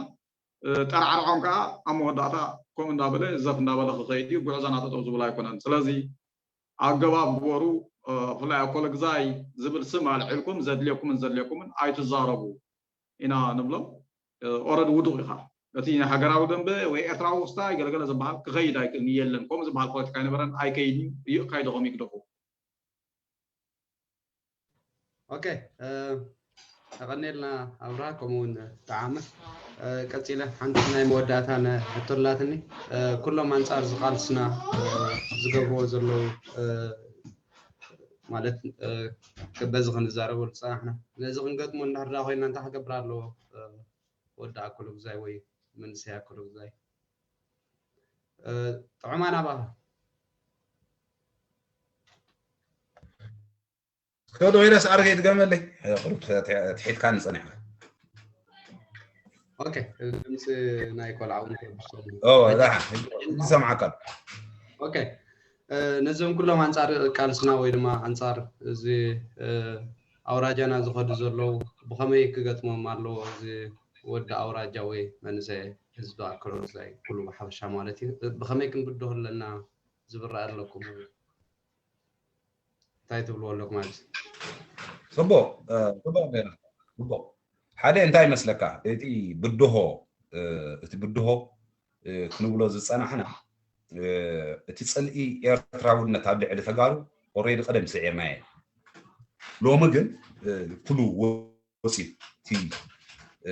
እ፣ ጠራዕርዖም ከዓ ኣብ መወዳእታ ከምኡ እንዳበለ ዘፍ እንዳበለ ክኸይድ እዩ። ጉዕዞና ጠጠው ዝብል ኣይኮነን። ስለዚ ኣገባብ ግበሩ። እ፣ ብፍላይ ኣኮለግዛይ ዝብል ስም ኣልዒልኩም ዘድልየኩምን ዘድልየኩምን ኣይትዛረቡ ኢና ንብሎም። እ፣ ኦረድ ውዱቕ ኢኻ። እቲ ሃገራዊ ደንበ ወይ ኤርትራዊ ክስታይ ገለገለ ዝበሃል ክኸይድ ኣይክእልን፣ የለን። ከምኡ ዝበሃል ፖለቲካ ኣይነበረን፣ ኣይከይድን እዩ። ይእካይዶ ከም ይግደፉ። ኦኬ፣ እ፣ የቐንየልና ኣብርሃ፣ ከምኡ እውን ጠዓመ። እ፣ ቀጺለ ሓንቲ ናይ መወዳእታ ነ-፣ ሕቶ ኣላትኒ። እ፣ ኩሎም ኣንጻር እዚ ቃልስና፣ እ፣ ዝገብርዎ ዘለዉ፣ እ፣ ማለት፣ እ፣ በዚ ክንዛረበሉ ዝጸናሕና፣ ነዚ ክንገጥሞ እንድሕር ደኣ ኮይንና እንታይ ክገብር ኣለዎ? እ፣ ወዲ ኣኮለጉዛይ ወይ መንእሰይ ኣኮለጉዛይ። እ፣ ጥዑም ኣናባባ። ከዶ ሄደስ ኣርገ ይድገመለይ። ቁሩብ ትሒትካኒ ጸኒሕካ። ኦኬ፣ ድምፂ ናይ ቆልዓ እውን ክረብሽ ኦ፣ ዳ፣ ይሰማዓካ። ኦኬ፣ እ፣ ነዞም ኩሎም ኣንጻር ቃልስና ወይ ድማ ኣንጻር እዚ፣ እ፣ ኣውራጃና ዝኸዱ ዘለዉ ብኸመይ ክገጥሞም ኣለዎ? እዚ ወዲ ኣውራጃ ወይ መንእሰይ ህዝቢ ኣከለጉዛይ ኩሉ ብሓፈሻ ማለት እዩ፣ ብኸመይ ክንብድሆ ኣለና ዝብል ራእይ ኣለኩም? እንታይ ትብልዎ ኣለኩም ኣብዚ? ጽቡቕ፣ እ፣ ጽቡቕ ጌርካ። ጽቡቕ። ሓደ እንታይ ይመስለካ? እቲ ብድሆ፣ እ፣ እቲ ብድሆ፣ እ፣ ክንብሎ ዝጸናሕና፣ እ፣ እቲ ጽልኢ ኤርትራውነት ኣብ ልዕሊ ተጋሩ ኦሬዲ ቀደም ስዒርናዮ። ሎሚ ግን፣ እ፣ ኩሉ ወፂኡ። እቲ፣ እ፣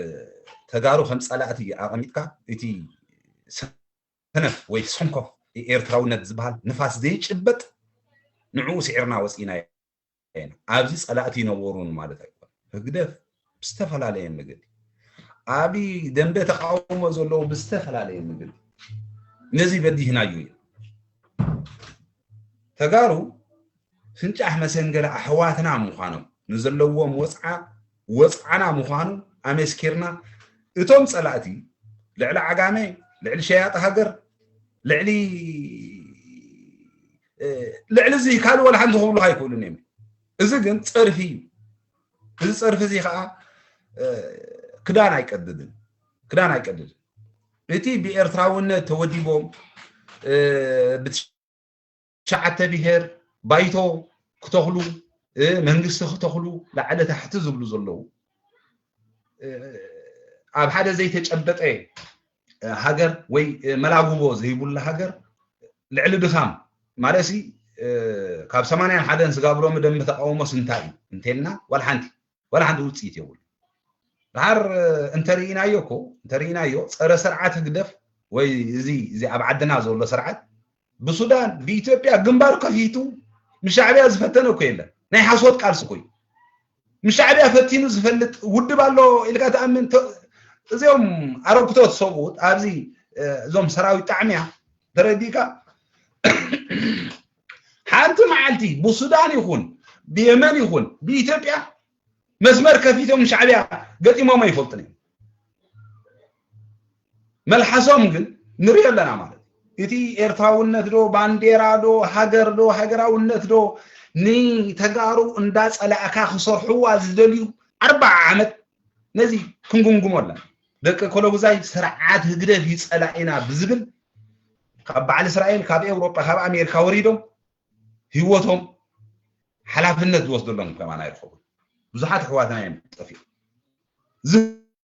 ተጋሩ ከም ጸላእቲ ኣቐሚጥካ፣ እቲ ሰነፍ ወይ ሰንኮፍ ኤርትራውነት ዝበሃል ንፋስ ዘይጭበጥ ንዕኡ ስዒርና ወፂእና ኢና። ኣብዚ ጸላእቲ ይነበሩን ማለት ኣይኮነ። ህግደፍ ብዝተፈላለየ መገዲ፣ ኣብ ደንበ ተቃውሞ ዘለዉ ብዝተፈላለየ መገዲ ነዚ በዲህናዩ ኢና። ተጋሩ ፍንጫሕ መሰንገለ ኣሕዋትና ምዃኖም፣ ንዘለዎም ወጽዓ ወጽዓና ምዃኑ ኣመስኪርና፣ እቶም ጸላእቲ ልዕሊ ዓጋመ፣ ልዕሊ ሸያጢ ሃገር፣ ልዕሊ፣ እ፣ ልዕሊ እዚ ካልእ ወላ ሓንቲ ክብሉኻ ኣይክእሉን እዮም። እዚ ግን ጸርፊ እዩ። እዚ ጸርፊ እዚ ከዓ፣ እ፣ ክዳን ኣይቀድድን፣ ክዳን ኣይቀድድን። እቲ ብኤርትራውነት ተወዲቦም፣ እ፣ ብትሽዓተ ብሄር ባይቶ ክተኽሉ፣ እ፣ መንግስቲ ክተኽሉ ላዕሊ ታሕቲ ዝብሉ ዘለዉ፣ እ፣ ኣብ ሓደ ዘይተጨበጠ፣ እ፣ ሃገር ወይ፣ እ፣ መላጉቦ ዘይብሉ ሃገር ልዕሊ ድኻም ማለትሲ፣ እ፣ ካብ ሰማንያን ሓደን ስጋብ ሎሚ ደንበ ተቃውሞስ እንታይ እዩ እንተልና ዋላ ሓንቲ፣ ዋላ ሓንቲ ውፅኢት የብሉ። ድሓር፣ እ፣ እንተርኢናዮ እኮ፣ እንተርኢናዮ ጸረ ስርዓት ህግደፍ ወይ እዚ፣ እዚ ኣብ ዓድና ዘሎ ስርዓት ብሱዳን፣ ብኢትዮጵያ ግንባር ከፊቱ ምስ ሻዕብያ ዝፈተነ እኮ የለን። ናይ ሓሶት ቃልሲ እኮ እዩ። ምስ ሻዕብያ ፈቲኑ ዝፈልጥ ውድብ ኣሎ ኢልካ ትኣምን? ተ-፣ እዚኦም ኣረግቶት ሰብኡት ኣብዚ፣ እ፣ እዞም ሰራዊት ጣዕሚያ ተረዲእካ? ሓንቲ መዓልቲ ብሱዳን ይኹን ብየመን ይኹን ብኢትዮጵያ መስመር ከፊቶም ሻዕብያ ገጢሞም ኣይፈልጡን እዮም። መልሓሶም ግን ንሪኦ ኣለና ማለት እዩ። እቲ ኤርትራውነት ዶ፣ ባንዴራ ዶ፣ ሃገር ዶ፣ ሃገራውነት ዶ፣ ንተጋሩ እንዳጸላእካ ክሰርሕዋ ዝደልዩ ኣርባዓ ዓመት ነዚ ክንጉምጉሞ ኣለና። ደቂ ኮሎጉዛይ ስርዓት ህግደፍ እዩ ጸላኢና ብዝብል ካብ በዓል እስራኤል፣ ካብ ኤውሮጳ፣ ካብ ኣሜሪካ ወሪዶም ህይወቶም ሓላፍነት ዝወስደሎም ከማን ኣይረኸቡን። ብዙሓት ኣሕዋትና እዮም ጠፊኦም።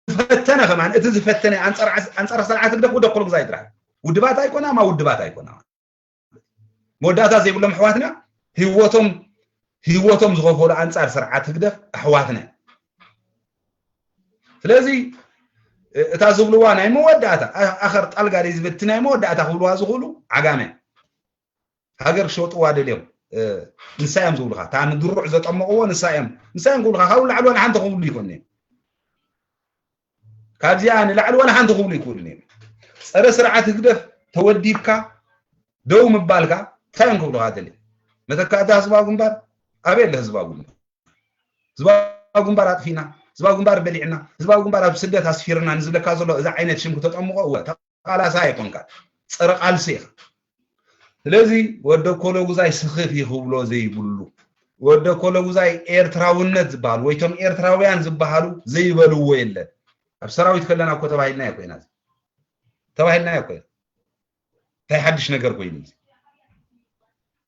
ዝፈተነ ከማን፣ እቲ ዝፈተነ ኣንጻር ዓስ-፣ ኣንጻር ስርዓት ህግደፍ ወደ ኮሎጉዛይ ጥራሕ። ውድባት ኣይኮና፣ ማ ውድባት ኣይኮና። መወዳእታ ዘይብሎም ኣሕዋትና ህይወቶም፣ ህይወቶም ዝኸፈሉ ኣንጻር ስርዓት ህግደፍ ኣሕዋትና። ስለዚ እ-፣ እታ ዝብልዋ ናይ መወዳእታ፣ ኣ-፣ ኣኸር ጣልጋ ደይ ዝበቲ ናይ መወዳእታ ክብልዋ ዝኽእሉ ዓጋመ። ሃገር ክሸጥዋ ደልዮም፣ እ፣ ንሳ እዮም ዝብሉኻ። እታ ንድሩዕ ዘጠመቕዎ ንሳ እዮም፣ ንሳ እዮም ክብሉኻ። ካብኡ ንላዕሊ ዋላ ሓንቲ ክብሉ ይኮኑ እዮም። ካብዚኣ ንላዕሊ ዋላ ሓንቲ ክብሉ ይክእሉን እዮም። ጸረ ስርዓት ህግደፍ ተወዲብካ ደው ምባልካ እንታይ እዮም ክብሉኻ ደልዮም? መተካእታ ህዝባዊ ግንባር ኣበይ ኣለ ህዝባዊ ግንባር? ህዝባዊ ግንባር ኣጥፊና፣ ህዝባዊ ግንባር በሊዕና፣ ህዝባዊ ግንባር ኣብ ስደት ኣስፊርና ንዝብለካ ዘሎ እዚ ዓይነት ሽም ክተጠምቆ፣ እወ፣ ተቃላሳይ ኣይኮንካ፣ ጸረ ቃልሲ ኢኻ። ስለዚ ወደ ኮለጉዛይ ስኽፍ ይኽብሎ ዘይብሉ፣ ወደ ኮለጉዛይ ኤርትራውነት ዝበሃሉ ወይ ቶም ኤርትራውያን ዝበሃሉ ዘይበልዎ የለን። ኣብ ሰራዊት ከለና እኮ ተባሂልና እኮ ኢና፣ ተባሂልና እኮ ኢና። እንታይ ሓድሽ ነገር ኮይኑ እዚ?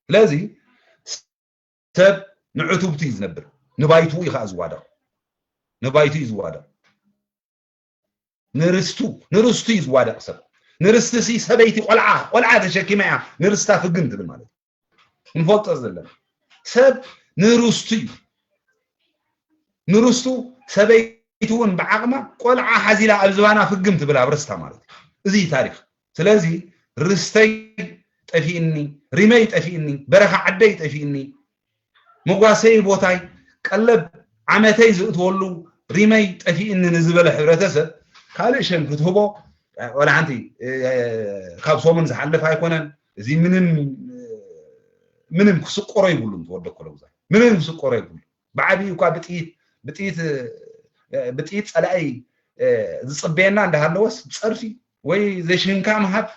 ስለዚ ሰብ ንዕቱብቱ እዩ ዝነብር፣ ንባይትኡ እዩ ከዓ ዝዋደቕ፣ ንባይትኡ እዩ ዝዋደቕ። ንርስቱ፣ ንርስቱ እዩ ዝዋደቕ ሰብ። ንርስቲ ሲ ሰበይቲ ቆልዓ፣ ቆልዓ ተሸኪማ እያ ንርስታ ፍግም ትብል ማለት እዩ። ክንፈልጦ ዘለና ሰብ ንርስቱ እዩ። ንርስቱ ሰበይቲ እውን ብዓቕማ ቆልዓ ሓዚላ ኣብ ዝባና ፍግም ትብል ኣብ ርስታ ማለት እዩ። እዚ እዩ ታሪኽ። ስለዚ ርስተይ ጠፊእኒ፣ ሪመይ ጠፊእኒ፣ በረኻ ዓደይ ጠፊእኒ፣ መጓሰይ ቦታይ፣ ቀለብ ዓመተይ ዝእትወሉ ሪመይ ጠፊእኒ ንዝበለ ሕብረተሰብ ካልእ ሸም ክትህቦ ወላ ሓንቲ ካብ ሰሙን ዝሓልፍ ኣይኮነን። እዚ ምንም ምንም ክስቆሮ ይብሉን ተወደ ኮለጉዛይ ምንም ክስቆሮ ይብሉ። ብዓብዩ እኳ ብጥይት ብጥይት ብጥይት ጸላኢ ዝጽበየና እንዳሃለወስ ጸርፊ ወይ ዘሽንካ ምሃብ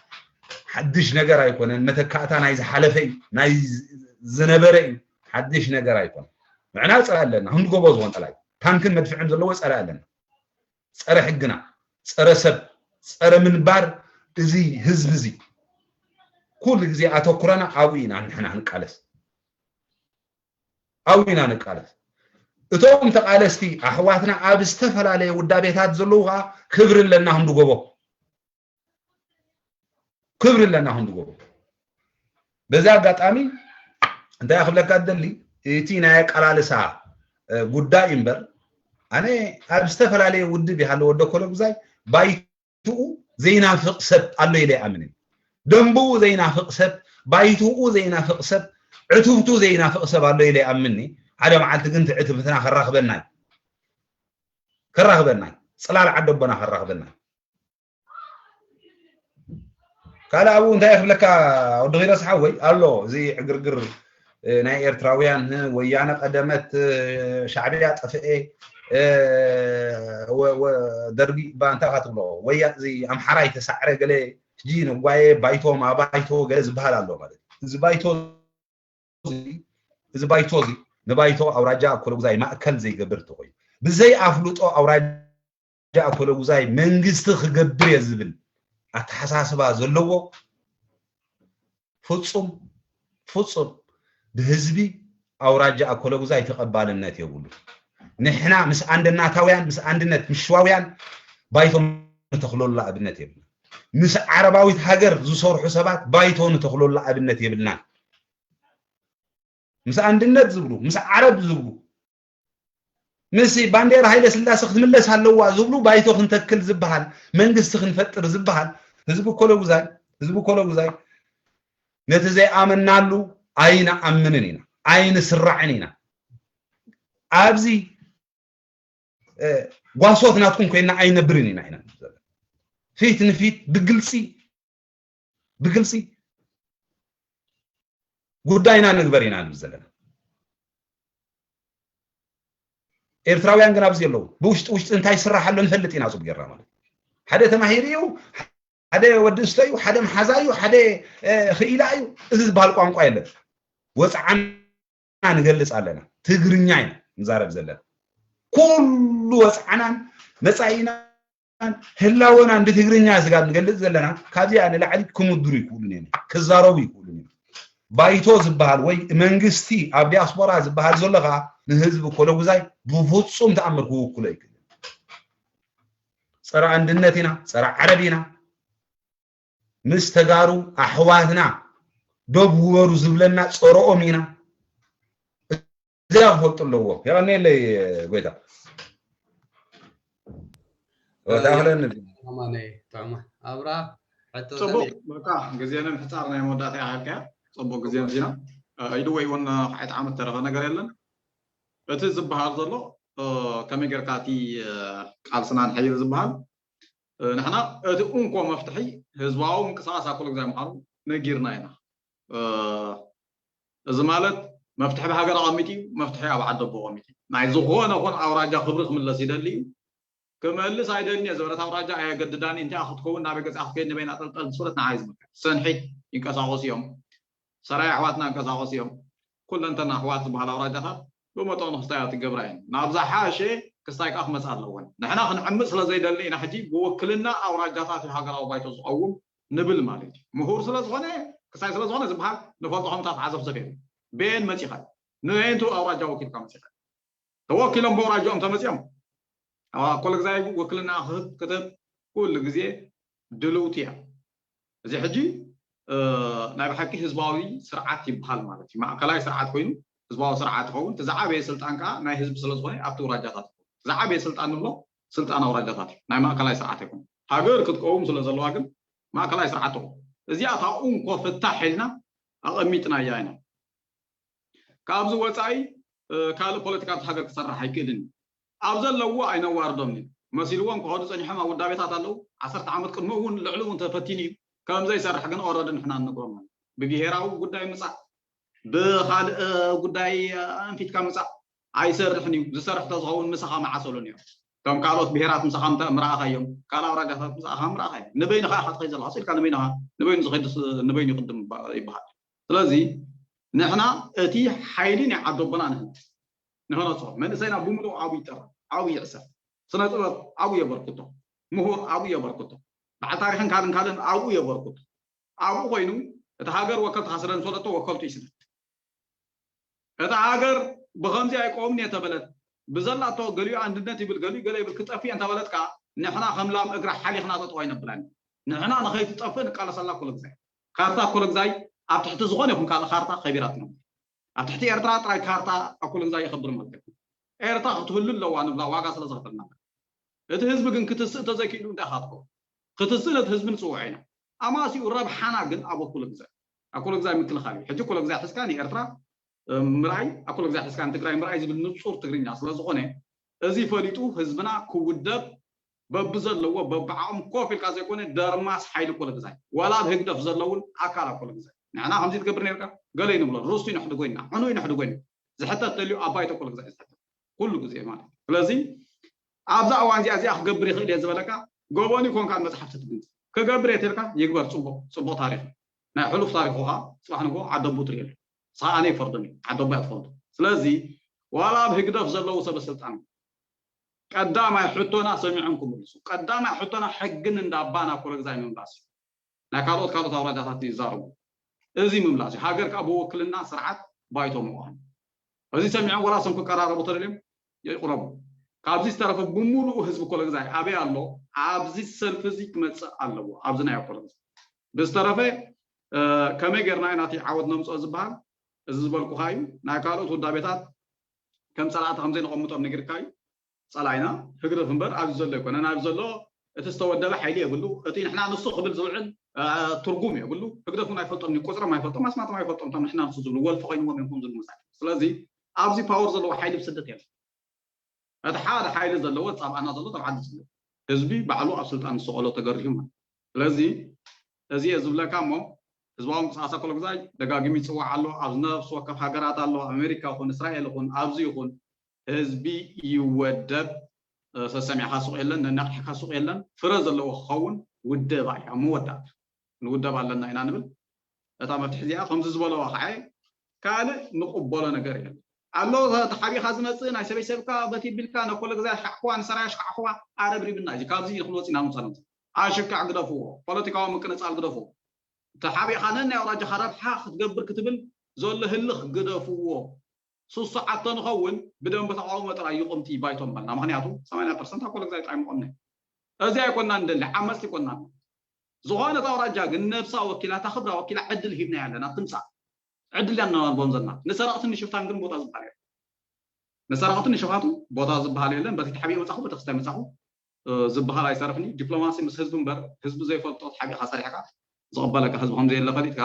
ሓድሽ ነገር ኣይኮነን። መተካእታ ናይ ዝሓለፈ እዩ፣ ናይ ዝነበረ እዩ። ሓድሽ ነገር ኣይኮነን። ንዕና ጸላ ኣለና፣ ክንዲ ጎቦ ዝኾን ጸላ እዩ። ታንክን መድፍዕን ዘለዎ ጸላ ኣለና። ጸረ ሕግና፣ ጸረ ሰብ፣ ጸረ ምንባር እዚ ህዝቢ እዚ ኩሉ ግዜ ኣተኩረና ኣብኡ ኢና ንሕና ክንቃለስ። ኣብኡ ኢና ንቃለስ። እቶም ተቃለስቲ ኣሕዋትና ኣብ ዝተፈላለየ ውዳቤታት ዘለዉ ከዓ ክብሪ ኣለና ክንዲ ጎቦ። ክብሪ ኣለና ክንዲ ጎቦ። በዚ ኣጋጣሚ እንታይ ክብለካ ደሊ እቲ ናይ ኣቀላልሳ ጉዳይ እምበር ኣነ ኣብ ዝተፈላለየ ውድብ ይሃለ ወደ ኮለጉዛይ ባይትኡ ዘይናፍቕ ሰብ ኣሎ ኢለ ይኣምን። ደንብኡ ዘይናፍቕ ሰብ፣ ባይትኡ ዘይናፍቕ ሰብ፣ ዕትብቱ ዘይናፍቕ ሰብ ኣሎ ኢለ ይኣምንኒ። ሓደ መዓልቲ ግን እቲ ዕትብትና ከራኽበና እዩ። ከራኽበና እዩ። ጽላል ዓደቦና ከራኽበና እዩ። ካልእ ኣብኡ እንታይ ክብለካ ወዲ ኺሮስ ሓወይ ኣሎ እዚ ዕግርግር ናይ ኤርትራውያን ወያነ ቀደመት ሻዕብያ ጠፍኤ ደርጊ ባንታ ካትብሎ ወያ እዚ ኣምሓራይ ተሳዕረ ገለ ሕጂ ንጓየ ባይቶ ማባይቶ ገለ ዝበሃል ኣሎ ማለት እዚ ባይቶ እዚ ባይቶ እዚ ንባይቶ ኣውራጃ ኣኮለጉዛይ ማእከል ዘይገብር ተኮዩ ብዘይ ኣፍልጦ ኣውራጃ ኣኮለጉዛይ መንግስቲ ክገብር እየ ዝብል ኣተሓሳስባ ዘለዎ ፍጹም ፍጹም ብህዝቢ ኣውራጃ ኣኮለጉዛይ ተቐባልነት የብሉ። ንሕና ምስ ኣንድናታውያን ምስ ኣንድነት ምሽዋውያን ባይቶ ንተኽለሉ ኣብነት የብልና። ምስ ዓረባዊት ሃገር ዝሰርሑ ሰባት ባይቶ ንተኽለሉ ኣብነት የብልናን። ምስ ኣንድነት ዝብሉ ምስ ዓረብ ዝብሉ ምስ ባንዴራ ሃይለ ስላሴ ክትምለስ ኣለዋ ዝብሉ ባይቶ ክንተክል ዝበሃል መንግስቲ ክንፈጥር ዝበሃል ህዝቢ ኮለጉዛይ ህዝቢ ኮለጉዛይ ነቲ ዘይኣመናሉ ኣይንኣምንን ኢና ኣይንስራዕን ኢና ኣብዚ ጓሶት ናትኩም ኮይና ኣይነብርን ኢና ኢና ፊት ንፊት ብግልፂ ብግልፂ ጉዳይና ንግበር ኢና ንብል ዘለና ኤርትራውያን ግን ኣብዚ ኣለዉ ብውሽጢ ውሽጢ እንታይ ስራሕ ኣሎ ንፈልጥ ኢና ፅቡ ጌርና ማለት ሓደ ተማሂሩ እዩ ሓደ ወዲ እስተ እዩ ሓደ መሓዛ እዩ ሓደ ክኢላ እዩ እዚ ዝበሃል ቋንቋ የለን ወፅዓና ንገልፅ ኣለና ትግርኛ ኢና ንዛረብ ዘለና ኩሉ ወፅዓናን መፃኢና ህላወናን ብትግርኛ ስጋ ንገልጽ ዘለና ካብዚኣ ንላዕሊ ክምድሩ ይክእሉን እዮም ክዛረቡ ይክእሉን እዮም ባይቶ ዝበሃል ወይ መንግስቲ ኣብ ዲያስፖራ ዝበሃል ዘሎ ከዓ ንህዝቢ ኮለጉዛይ ብፍጹም ተኣምር ክውክሎ ይክእል ጸረ ኣንድነት ኢና ጸረ ዓረብ ኢና ምስ ተጋሩ ኣሕዋትና ዶብ ውበሩ ዝብለና ጸረኦም ኢና እዚኣ ክፈልጡ ኣለዎ የቐኒየለይ ጎይታ ኣማነይ ጥዑማ ኣብራ ሕቶ ጽቡቅ በቃ ግዜ ንምሕፃር ናይ መወዳእታ ይሃልካ ጽቡቅ ግዜ ዚና ኢድወይ እውን ክዓይት ዓመት ተረፈ ነገር የለን እቲ ዝበሃል ዘሎ ከመይ ጌርካ እቲ ቃልስና ንሐይር ዝበሃል ንሕና እቲ እንኮ መፍትሒ ህዝባዊ ምንቅስቃስ ኣኮሎ ግዛይ ምዃኑ ነጊርና ኢና እዚ ማለት መፍትሒ ብሃገር ኣቐሚጡ እዩ መፍትሒ ኣብ ዓደቦ ኣቐሚጡ እዩ ናይ ዝኾነ ኾን ኣውራጃ ክብሪ ክምለስ ይደሊ እዩ ክመልስ ኣይደልን እየ ዝበለት ኣውራጃ ኣየገድዳኒ እንታይ ክትከውን ናበይ ገዛ ክትከይድ ንበይና ጠልጠል ዝፈለት ንዓይ ዝምልከት ሰንሒት ይንቀሳቀሱ እዮም ሰራይ ኣሕዋትና ይንቀሳቀሱ እዮም ኩለንተና ኣሕዋት ዝበሃል ኣውራጃታት ብመጠኑ ክስታያት ይገብራ እየን ናብ ዝሓሸ ክስታይ ከዓ ክመፅእ ኣለወን ንሕና ክንዕምፅ ስለ ዘይደሊ ኢና ሕጂ ብወክልና ኣውራጃታት ሃገራዊ ባይቶ ዝቀውም ንብል ማለት እዩ ምሁር ስለዝኾነ ክሳይ ስለዝኾነ ዝበሃል ንፈልጦ ከምታት ዓዘፍዘፍ የለ በየን መፂኻ ንየንቱ ኣውራጃ ወኪልካ መፂኻ ተወኪሎም ብኣውራጃኦም ተመፂኦም ኣኮለ ግዛይ ወክልና ክህብ ክትብ ኩሉ ግዜ ድልውቲ እያ እዚ ሕጂ ናይ ብሓቂ ህዝባዊ ስርዓት ይበሃል ማለት እዩ ማእከላይ ስርዓት ኮይኑ ህዝባዊ ስርዓት ይኸውን እቲ ዝዓበየ ስልጣን ከዓ ናይ ህዝቢ ስለዝኾነ ኣብቲ ውራጃታት ዝዓበየ ስልጣን ንብሎ ስልጣን ኣውራጃታት እዩ ናይ ማእከላይ ስርዓት ኣይኮነ ሃገር ክትቀውም ስለ ዘለዋ ግን ማእከላይ ስርዓት ትኹ እዚኣ ታኡ እንኮ ፍታሕ ኢልና ኣቐሚጥናያ ኢና ካብዚ ወፃኢ ካልእ ፖለቲካ ሃገር ክሰርሕ ኣይክእልን ኣብ ዘለዎ ኣይነዋርዶም መሲልዎም ክኸዱ ጸኒሖም ኣብ ውዳቤታት ኣለዉ። ዓሰርተ ዓመት ቅድሚ እውን ልዕሊ እውን ተፈቲኑ እዩ። ከም ዘይሰርሕ ግን ኦረዲ ንሕና ንነግሮም። ብብሄራዊ ጉዳይ ምጻእ፣ ብኻልእ ጉዳይ ኣንፊትካ ምጻእ ኣይሰርሕን እዩ። ዝሰርሕ ተዝኸውን ምሳኻ መዓሰሉ ነይሩ። እቶም ካልኦት ብሄራት ምሳኻ ምተ- ምረኣኻዮም፣ ካልእ ኣውራጃታት ምሳኻ ምረኣኻዮም። ንበይንኻ ኢኻ ትኸይድ ዘለኻ፣ ስኢልካ ንበይንኻ፣ ንበይኑ ዝኸይድ ንበይኑ ይቕድም ይባ- ይበሃል። ስለዚ ንሕና እቲ ሓይሊ ናይ ዓዲ ኣቦና ንህንጽ፣ ንኸነጽሮ። መንእሰይና ብምሉኡ ኣብኡ ይጠራ፣ ኣብኡ ይዕሰር። ስነ ጥበብ ኣብኡ የበርክቶ፣ ምሁር ኣብኡ የበርክቶ፣ በዓል ታሪኽን ካልእን ካልእን ኣብኡ የበርክቶ። ኣብኡ ኮይኑ እቲ ሃገር ወከልትኻ ስለ ዝፈለጦ ወከልቱ ይስደድ። እታ ሃገር ብኸምዚ ኣይቆምን እየ ተበለት፣ ብዘላቶ ገሊኡ ኣንድነት ይብል፣ ገሊኡ ገለ ይብል፣ ክጠፍእ እየ እንተበለት ከኣ ንሕና ከም ላም እግራ ሓሊኽና ጠጠው ኣይነብላን። ንሕና ንኸይትጠፍእ ንቃለሰላ ኩሉ ግዜ። ካርታ ኩሉ ግዜ ኣብ ትሕቲ ዝኾነ ይኹን ካልእ ካርታ ከቢራ ትነብር። ኣብ ትሕቲ ኤርትራ ጥራይ ካርታ ኣብ ኩሉ ግዜ ይኸብር ማለት እዩ። ኤርትራ ክትህሉ ኣለዋ ንብላ ዋጋ ስለ ዝኸፈልና። እቲ ህዝቢ ግን ክትስእ እንተዘይክኢሉ እንታይ ኢኻ ትገብሮ? ክትስእ ነቲ ህዝቢ ንጽውዖ ኢና። ኣማሲኡ ረብሓና ግን ኣብ ኩሉ ግዜ፣ ኣብ ኩሉ ግዜ ምክልኻል እዩ። ሕጂ ኩሉ ግዜ ሒዝካ ንኤርትራ እ፣ ምርኣይ፣ ኣብ ኩሉ ግዜ ሒዝካ ንትግራይ ምርኣይ ዝብል ንጹር ትግርኛ ስለ ዝኾነ፣ እዚ ፈሊጡ ህዝብና ክውደብ በብዘለዎ በብዓቕሙ ኮፍ ኢልካ ዘይኮነ ደርማስ ሓይሊ ኩሉ ግዜ፣ ዋላ ኣብ ህግደፍ ዘለውን ኣካል ኣብ ኩሉ ግዜ። ንሕና ከምዚ ትገብር ነርካ፣ ገለ ይንብሎ፣ ርስቱ ይነሕድጎ ኢና፣ ሕኑ ይነሕድጎ ኢና። ዝሕተት ተልዩ ኣብ ባይቶ ኩሉ ግዜ እዩ ዝሕተት። ኩሉ ግዜ ማለት እዩ። ስለዚ ኣብዛ እዋን እዚኣ፣ እዚኣ ክገብር ይኽእል እየ ዝበለካ፣ ገበኑ ይኮንካ መጽሓፍቲ ትግንጽ። ክገብር እየ ተልካ ይግበር፣ ጽቡቕ፣ ጽቡቕ ታሪኽ። ናይ ሕሉፍ ታሪኹ ኸዓ ጽባሕ ንግሆ ዓደቡ ትርእየሉ። ንስኻ ኣነ ይፈርዶም እዩ፣ ዓደቡ እያ ትፈርዶ። ስለዚ ዋላ ኣብ ህግደፍ ዘለዉ ሰበ ስልጣን ቀዳማይ ሕቶና ሰሚዖም ክምልሱ። ቀዳማይ ሕቶና ሕግን እንዳባና ኮለግዛይ ምምላስ እዩ። ናይ ካልኦት ካልኦት ኣውራጃታት ይዛረቡ። እዚ ምምላስ እዩ። ሃገር ከዓ ብውክልና ስርዓት ባይቶ ምዃን። እዚ ሰሚዖም ወላ እሶም ክቀራረቡ ተደልዮም ይቕረቡ። ካብዚ ዝተረፈ ብምሉኡ ህዝቢ ኮለግዛይ ኣበይ ኣሎ? ኣብዚ ሰልፊ እዚ ክመጽእ ኣለዎ። ኣብዚ ናይ ኮለግዛይ ብዝተረፈ እ፣ ከመይ ጌርና ኢና እቲ ዓወት ነምጽኦ ዝበሃል እዚ ዝበልኩኻ እዩ። ናይ ካልኦት ውዳቤታት ከም ጸላእቲ ከም ዘይንቐምጦም ነጊርካ እዩ። ጸላኢና ህግደፍ እምበር ኣብዚ ዘሎ ኣይኮነን። ኣብዚ ዘሎ እቲ ዝተወደበ ሓይሊ የብሉ። እቲ ንሕና ንሱ ክብል ዝውዕል እ፣ ትርጉም የብሉ። ህግደፍ እውን ኣይፈልጦም እዩ፣ ቁጽሮም ኣይፈልጦም፣ ኣስማቶም ኣይፈልጦም። እቶም ንሕና ንሱ ዝብሉ ወልፊ ኮይንዎም እዮም ከም ዝብሉ መሳርሒ። ስለዚ ኣብዚ ፓወር ዘለዎ ሓይሊ ብስደት የለን። እቲ ሓደ ሓይሊ ዘለዎ ጻብኣና ዘሎ ተባዕዲ ዘሎ ህዝቢ ባዕሉ ኣብ ስልጣን ዝሰቐሎ ተገሪሁ ማለት። ስለዚ እዚ እየ ዝብለካ እሞ ህዝባዊ ምንቅስቃስ ኣኮለጉዛይ ደጋጊሙ ይጽዋዕ ኣሎ። ኣብ ነፍሲ ወከፍ ሃገራት ኣሎ። ኣሜሪካ ይኹን እስራኤል ይኹን ኣብዚ ይኹን ህዝቢ ይወደብ። እ፣ ሰሰሚዕካ ሱቕ የለን፣ ነናቕሕካ ሱቕ የለን። ፍረ ዘለዎ ክኸውን ውደባ እዩ ኣብ መወዳእታ። ንውደብ ኣለና ኢና ንብል። እታ መፍትሒ እዚኣ ከምዚ ዝበለዋ ከዓ ካልእ ንቕበሎ ነገር የለን። ኣሎ ተሓቢኻ ዝመፅእ ናይ ሰበይ ሰብካ በቲ ቢልካ ነኮለ ግዛ ሽካዕኩዋ ንሰራያ ሽካዕኩዋ ኣረብሪብና እዩ። ካብዚ ክንወፅ ኢና ምፃ ንምፃ ኣሽካዕ ግደፍዎ፣ ፖለቲካዊ ምቅንፃል ግደፍዎ። ተሓቢኻ ነናይ ኣውራጃኻ ረብሓ ክትገብር ክትብል ዘሎ ህልኽ ግደፍዎ። ስሱዓት ተንኸውን ብደንቢ ተቃውሞ ጥራይ ይቁምቲ ባይቶም በልና። ምክንያቱ ሰማንያ ፐርሰንት ኣብ ኮለግዛይ ጥራይ ምቆምና። እዚ ኣይኮና እንደሊ ዓመፅቲ ይኮና። ዝኾነት ኣውራጃ ግን ነብሳ ወኪላ እታ ክብራ ወኪላ ዕድል ሂብና ያለና ትምፃእ። ዕድል ያናዋን ቦምዘና ንሰራቅትን ንሽፍታን ግን ቦታ ዝበሃል የለን። ንሰራቅትን ንሽፋቱ ቦታ ዝበሃል የለን። በቲ ተሓቢኡ መፃኹ፣ በቲ ክስታይ መፃኹ እ፣ ዝበሃል ኣይሰርሕን እዩ። ዲፕሎማሲ ምስ ህዝቢ እምበር ህዝቢ ዘይፈልጦ ተሓቢእካ ሰሪሕካ ዝቕበለካ ህዝቢ ከም ዘየለ ፈሊጥካ፣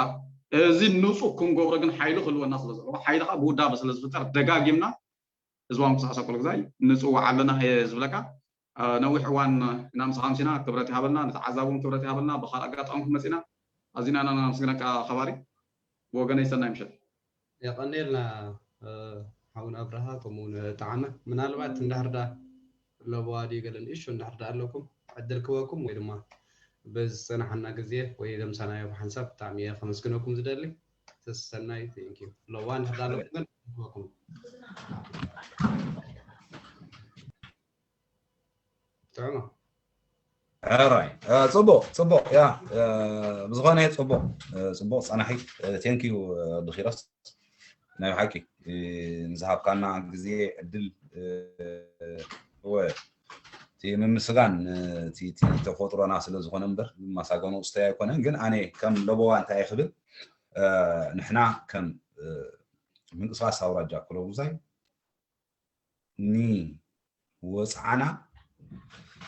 እዚ ንጹር ክንገብሮ ግን ሓይሊ ክህልወና ስለ ዘለዎ፣ ሓይሊ ከዓ ብውዳበ ስለ ዝፍጠር ደጋጊምና ህዝባዊ ምንቅስቃስ ኣኮለግዛይ ንጽውዕ ኣለና እየ ዝብለካ። እ፣ ነዊሕ እዋን ኢና ምሳኻ ኣምሲና፣ ክብረት ይሃበልና፣ ንተዓዛቢ እውን ክብረት ይሃበልና። ብኻልእ ኣጋጣሚ ክንመጽእ ኢና። ኣዚና ኢና ነመስግነካ ከባሪ። ብወገነይ ሰናይ ምሸት። የቐንየልና፣ እ፣ ሓውና ኣብርሃ፣ ከምኡ እውን ጣዕመ። ምናልባት እንድሕር ዳ ለበዋ ድዩ ገለ ንእሽቶ እንድሕር ዳ ኣለኩም፣ ዕድል ክበኩም ወይ ድማ በዚ ዝጸናሓና ግዜ ወይ ዘምሳናዮ ብሓንሳብ ብጣዕሚ እየ ከመስግነኩም ዝደሊ። ተሰናይ፣ thank you። ለበዋ እንድሕር ዳ ኣለኩም ግን ዕድል ክበኩም። ጥዑማ። ሕራይ፣ እ፣ ጽቡቕ፣ ጽቡቕ፣ ያ፣ እ፣ ብዝኾነ ጽቡቕ፣ እ፣ ጽቡቕ ጸናሒ፣ እ፣ thank you፣ እ፣ ብኺሮስ። ናይ ብሓቂ፣ እ፣ ንዝሃብካና ግዜ፣ ዕድል፣ እ፣ እወ፣ እቲ ምምስጋን፣ እ፣ እቲ፣ እቲ ተፈጥሮና ስለ ዝኾነ እምበር፣ ማሳገኑ ስተይ ኣይኮነን። ግን ኣነ ከም ለበዋ እንታይ እየ ክብል፣ እ፣ ንሕና ከም፣ እ፣ ምንቅስቃስ ኣውራጃ ኮለጉዛይ፣ ንወጽዓና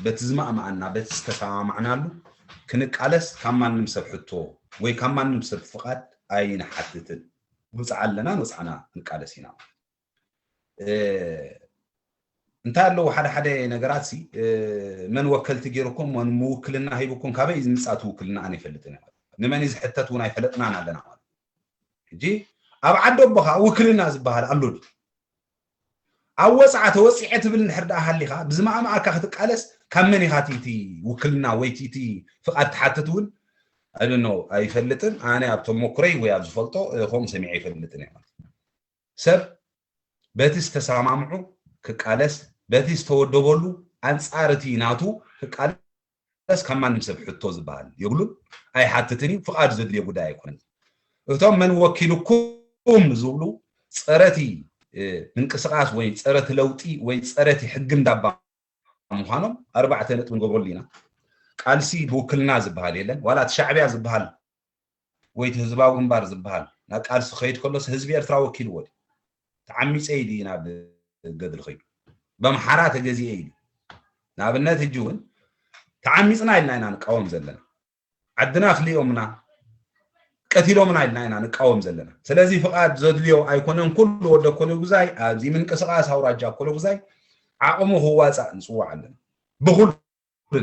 በቲ ዝማእማኣና፣ በቲ ዝተሰማማዕናሉ ክንቃለስ ካብ ማንም ሰብ ሕቶ ወይ ካብ ማንም ሰብ ፍቓድ ኣይንሓትትን። ወጽዓ ኣለና፣ ንወጽዓና ንቃለስ ኢና። እ፣ እንታይ ኣለዉ ሓደ ሓደ ነገራት ሲ መን ወከልቲ ገይርኩም፣ መን ምውክልና ሂብኩም፣ ካበይ ዝምጻእ እቲ ውክልና ኣነ ይፈልጥን እየ። ንመን እዩ ዝሕተት እውን ኣይፈለጥናን ኣለና ማለት። ሕጂ ኣብ ዓዲ ኣቦኻ ውክልና ዝበሃል ኣሎ ድዩ? ኣብ ወፅዓ ተወፂዐ ትብል እንድሕር ደኣ ሃሊኻ፣ ብዝማእማኣካ ክትቃለስ፣ ካብ መን ኢኻ እቲ ውክልና ወይ እቲ ፍቓድ ትሓትት እውን ኣይፈልጥን። ኣነ ኣብ ተሞክረይ ወይ ኣብ ዝፈልጦ ከምኡ ሰሚዐ ኣይፈልጥን እየ ማለት። ሰብ በቲ ዝተሰማምዑ ክቃለስ፣ በቲ ዝተወደበሉ ኣንፃር እቲ ናቱ ክቃለስ ካብ ማንም ሰብ ሕቶ ዝበሃል የብሉን፣ ኣይሓትትን እዩ። ፍቓድ ዘድልዮ ጉዳይ ኣይኮነን። እቶም መን ወኪልኩም ዝብሉ ፀረቲ ምንቅስቃስ ወይ ፀረቲ ለውጢ ወይ ፀረቲ ሕጊ እንዳባ ምዃኖም ኣርባዕተ ነጥቢ ንገብረሉ ኢና። ቃልሲ ብውክልና ዝበሃል የለን። ዋላ እቲ ሻዕብያ ዝበሃል ወይ እቲ ህዝባዊ ግንባር ዝበሃል ናብ ቃልሲ ክኸይድ ከሎስ ህዝቢ ኤርትራ ወኪልዎ ድዩ? ተዓሚፀ ኢሉ እዩ ናብ ገድሊ ኸይዱ። በምሓራ ተገዚኤ ኢሉ። ንኣብነት ሕጂ እውን ተዓሚፅና ኢልና ኢና ንቃወም ዘለና። ዓድና ኣኽሊኦምና ቀቲሎምና ኢልና ኢና ንቃወም ዘለና። ስለዚ ፍቓድ ዘድልዮ ኣይኮነን። ኩሉ ወዲ ኣኮለጉዛይ ኣብዚ ምንቅስቃስ ኣውራጃ ኣኮለጉዛይ ዓቕሙ ክዋፃእ ንፅዋዕ ኣለና። ብኹሉ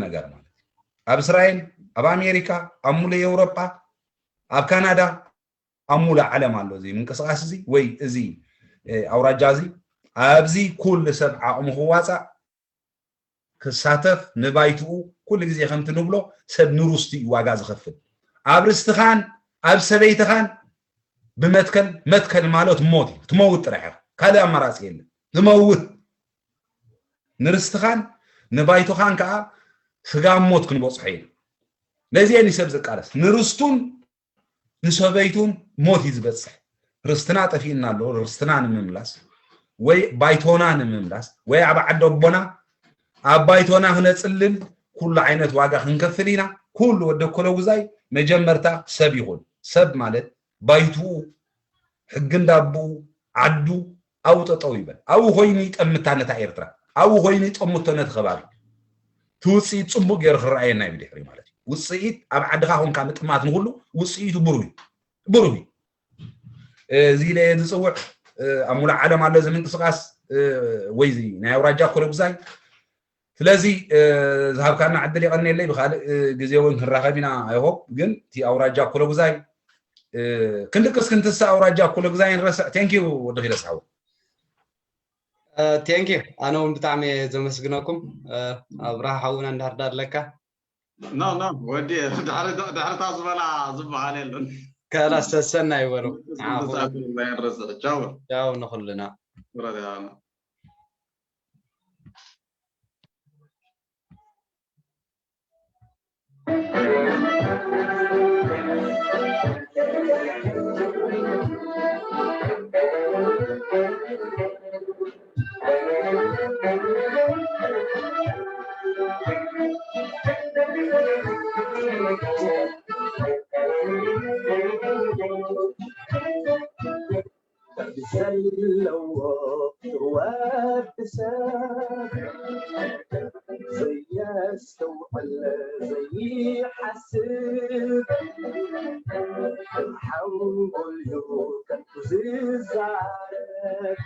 ነገር ማለት እዩ። ኣብ እስራኤል፣ ኣብ ኣሜሪካ፣ ኣብ ሙሉእ ኤውሮጳ፣ ኣብ ካናዳ፣ ኣብ ሙሉእ ዓለም ኣሎ እዚ ምንቅስቃስ እዚ ወይ እዚ ኣውራጃ እዚ። ኣብዚ ኩሉ ሰብ ዓቕሙ ክዋፃእ ክሳተፍ፣ ንባይትኡ ኩሉ ግዜ ከምቲ ንብሎ ሰብ ንርስቱ እዩ ዋጋ ዝኸፍል። ኣብ ርስትኻን ኣብ ሰበይትኻን ብመትከል፣ መትከል ማለት ሞት እዩ። ትመውት ጥራሕ ኢኻ፣ ካልእ ኣማራፂ የለን። ትመውት። ንርስትኻን ንባይቶኻን ከዓ ስጋብ ሞት ክንበፅሖ ኢና። ነዚአን እዩ ሰብ ዝቃለስ። ንርስቱን ንሰበይቱን ሞት እዩ ዝበፅሕ። ርስትና ጠፊእና ኣሎ። ርስትና ንምምላስ ወይ ባይቶና ንምምላስ ወይ ኣብ ዓዲ ኣቦና ኣብ ባይቶና ክነፅልል ኩሉ ዓይነት ዋጋ ክንከፍል ኢና። ኩሉ ወዲ ኣኮለጉዛይ መጀመርታ ሰብ ይኹን። ሰብ ማለት ባይትኡ፣ ሕጊ እንዳቦኡ፣ ዓዱ ኣብኡ ጠጠው ይበል። ኣብኡ ኮይኑ ይጠምታ ነታ ኤርትራ፣ ኣብኡ ኮይኑ ይጠምቶ ነቲ ከባቢ። እቲ ውፅኢት ፅቡቅ ገይሩ ክረኣየና እዩ ብድሕሪ ማለት እዩ። ውፅኢት ኣብ ዓድኻ ኮንካ ምጥማት ንኩሉ ውፅኢቱ ብሩህ እዩ። ብሩህ እዩ። እዚ ኢለ እየ ዝፅውዕ። ኣብ ሙሉእ ዓለም ኣሎ እዚ ምንቅስቃስ ወይ እዚ ናይ ኣውራጃ ኣኮለጉዛይ። ስለዚ ዝሃብካና ዕድል የቐንየለይ። ብካልእ ግዜ እውን ክንራኸብ ኢና። I hope ግን እቲ ኣውራጃ ኣኮለጉዛይ ክንድቅስ ክንትስእ ኣውራጃ ኣኮለጉዛይ ንረስዕ። Thank you ወዲ ኪደስ ሓወይ። Thank you። ኣነ እውን ብጣዕሚ እየ ዘመስግነኩም። ኣብርሃ ሓውና እንድሕር ዳኣ ኣለካ። ኖ ኖ ወዲ ድሕሪ ድሕሪታ ዝበላ ዝበሃል የለን። ከላስ ሰሰና ይበሉ። ቻው። ቻው ንኹልና። ዘለዎ ወዲ ሰብ ዘየስተውዕል ዘይሓስብ ሓንጎልዩ ከንቱ ዝዛረብ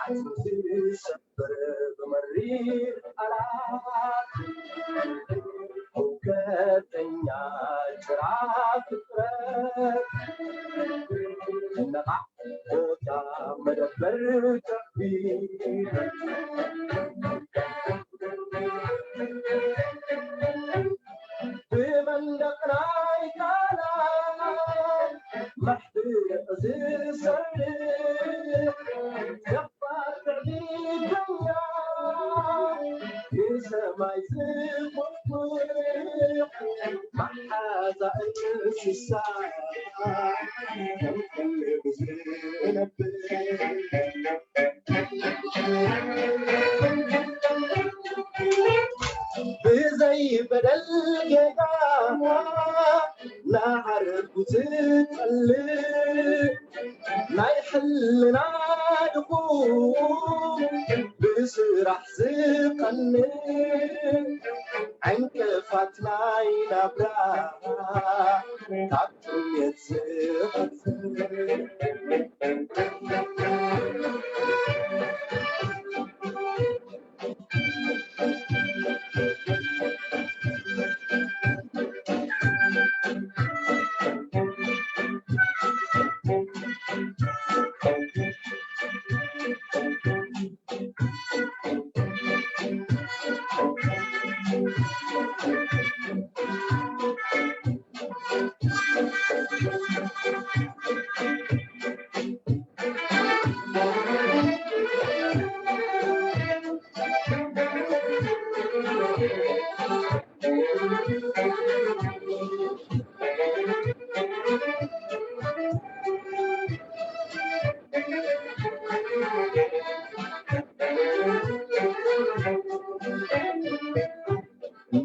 ዓጽሙ ዝሰብር ብመሪር ቃላት ህውከተኛ ጭራ ፍጥረት ነቓዕ ቦታ መደበር ከቢድ ብመንደቕ ናይ ቃላት ማሕብእ ዝሰርሕ ገባር ትዕቢተኛ ንሰማይ ዝኹርኩር መሓዛእ እንስሳ ከም ከልቢ ዝነብር ብዘይ በደል ጌጋ ንዓርኩ ዝጠልእ ናይ ሕልና ድኹም ብስራሕ ዝቐንእ ዕንቅፋት ናይ ናብራ ካብ ጥሜት ዝቐጽእ።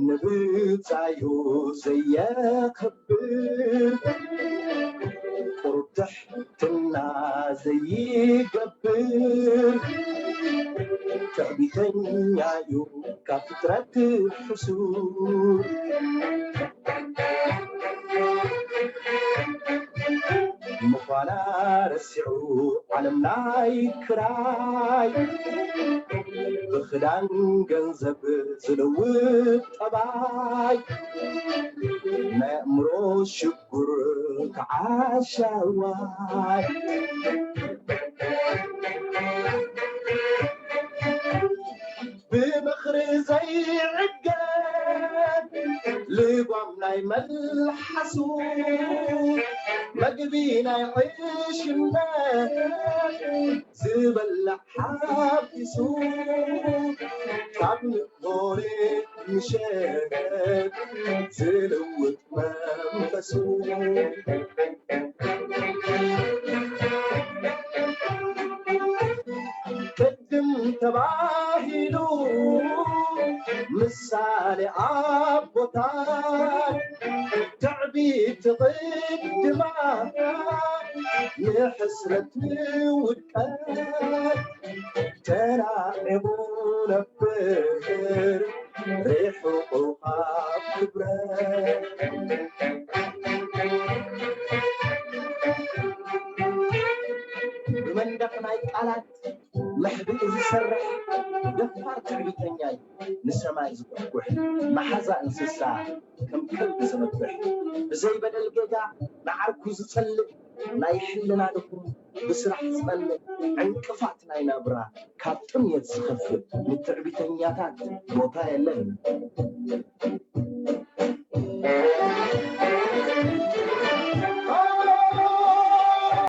ንብጻዩ ዘየኽብር ቁርብትና ዘይገብር ትዕቢተኛ እዩ ካብ ፍጥረት ሕሱር። ምዃና ረሲዑ ዓለም ናይ ክራይ ብኽዳን ገንዘብ ዝልውጥ ጠባይ ናይ ኣእምሮ ሽጉር ከዓሻዋይ ብምኽሪ ዘይዕገብ ልጓም ናይ መልሓሱ መግቢ ናይ ዕሽነት ዝበልዕ ሓፊሱ ካብ ንጎሬ ምሸት ዝልውጥ መንፈሱ ቅድም ተባሂሉ ምሳሌ ኣቦታት ትዕቢት ትቕድማ ንሕስረት ንውድቀት ተላዒቡ ነብር ርሑቑ ካብ ክብረት ብመንደቕ ናይ ቃላት መሕብኢ ዝሰርሕ ደፋር ትዕቢተኛ እዩ። ንሰማይ ዝጉሕጉሕ መሓዛ እንስሳ ከም ከልቢ ዝነብሕ ብዘይበደል ጌጋ ንዓርኩ ዝጸልእ ናይ ሕልና ድኹም ብስራሕ ዝቐንእ ዕንቅፋት ናይ ናብራ ካብ ጥምየት ዝኸፍእ ንትዕቢተኛታት ቦታ የለን።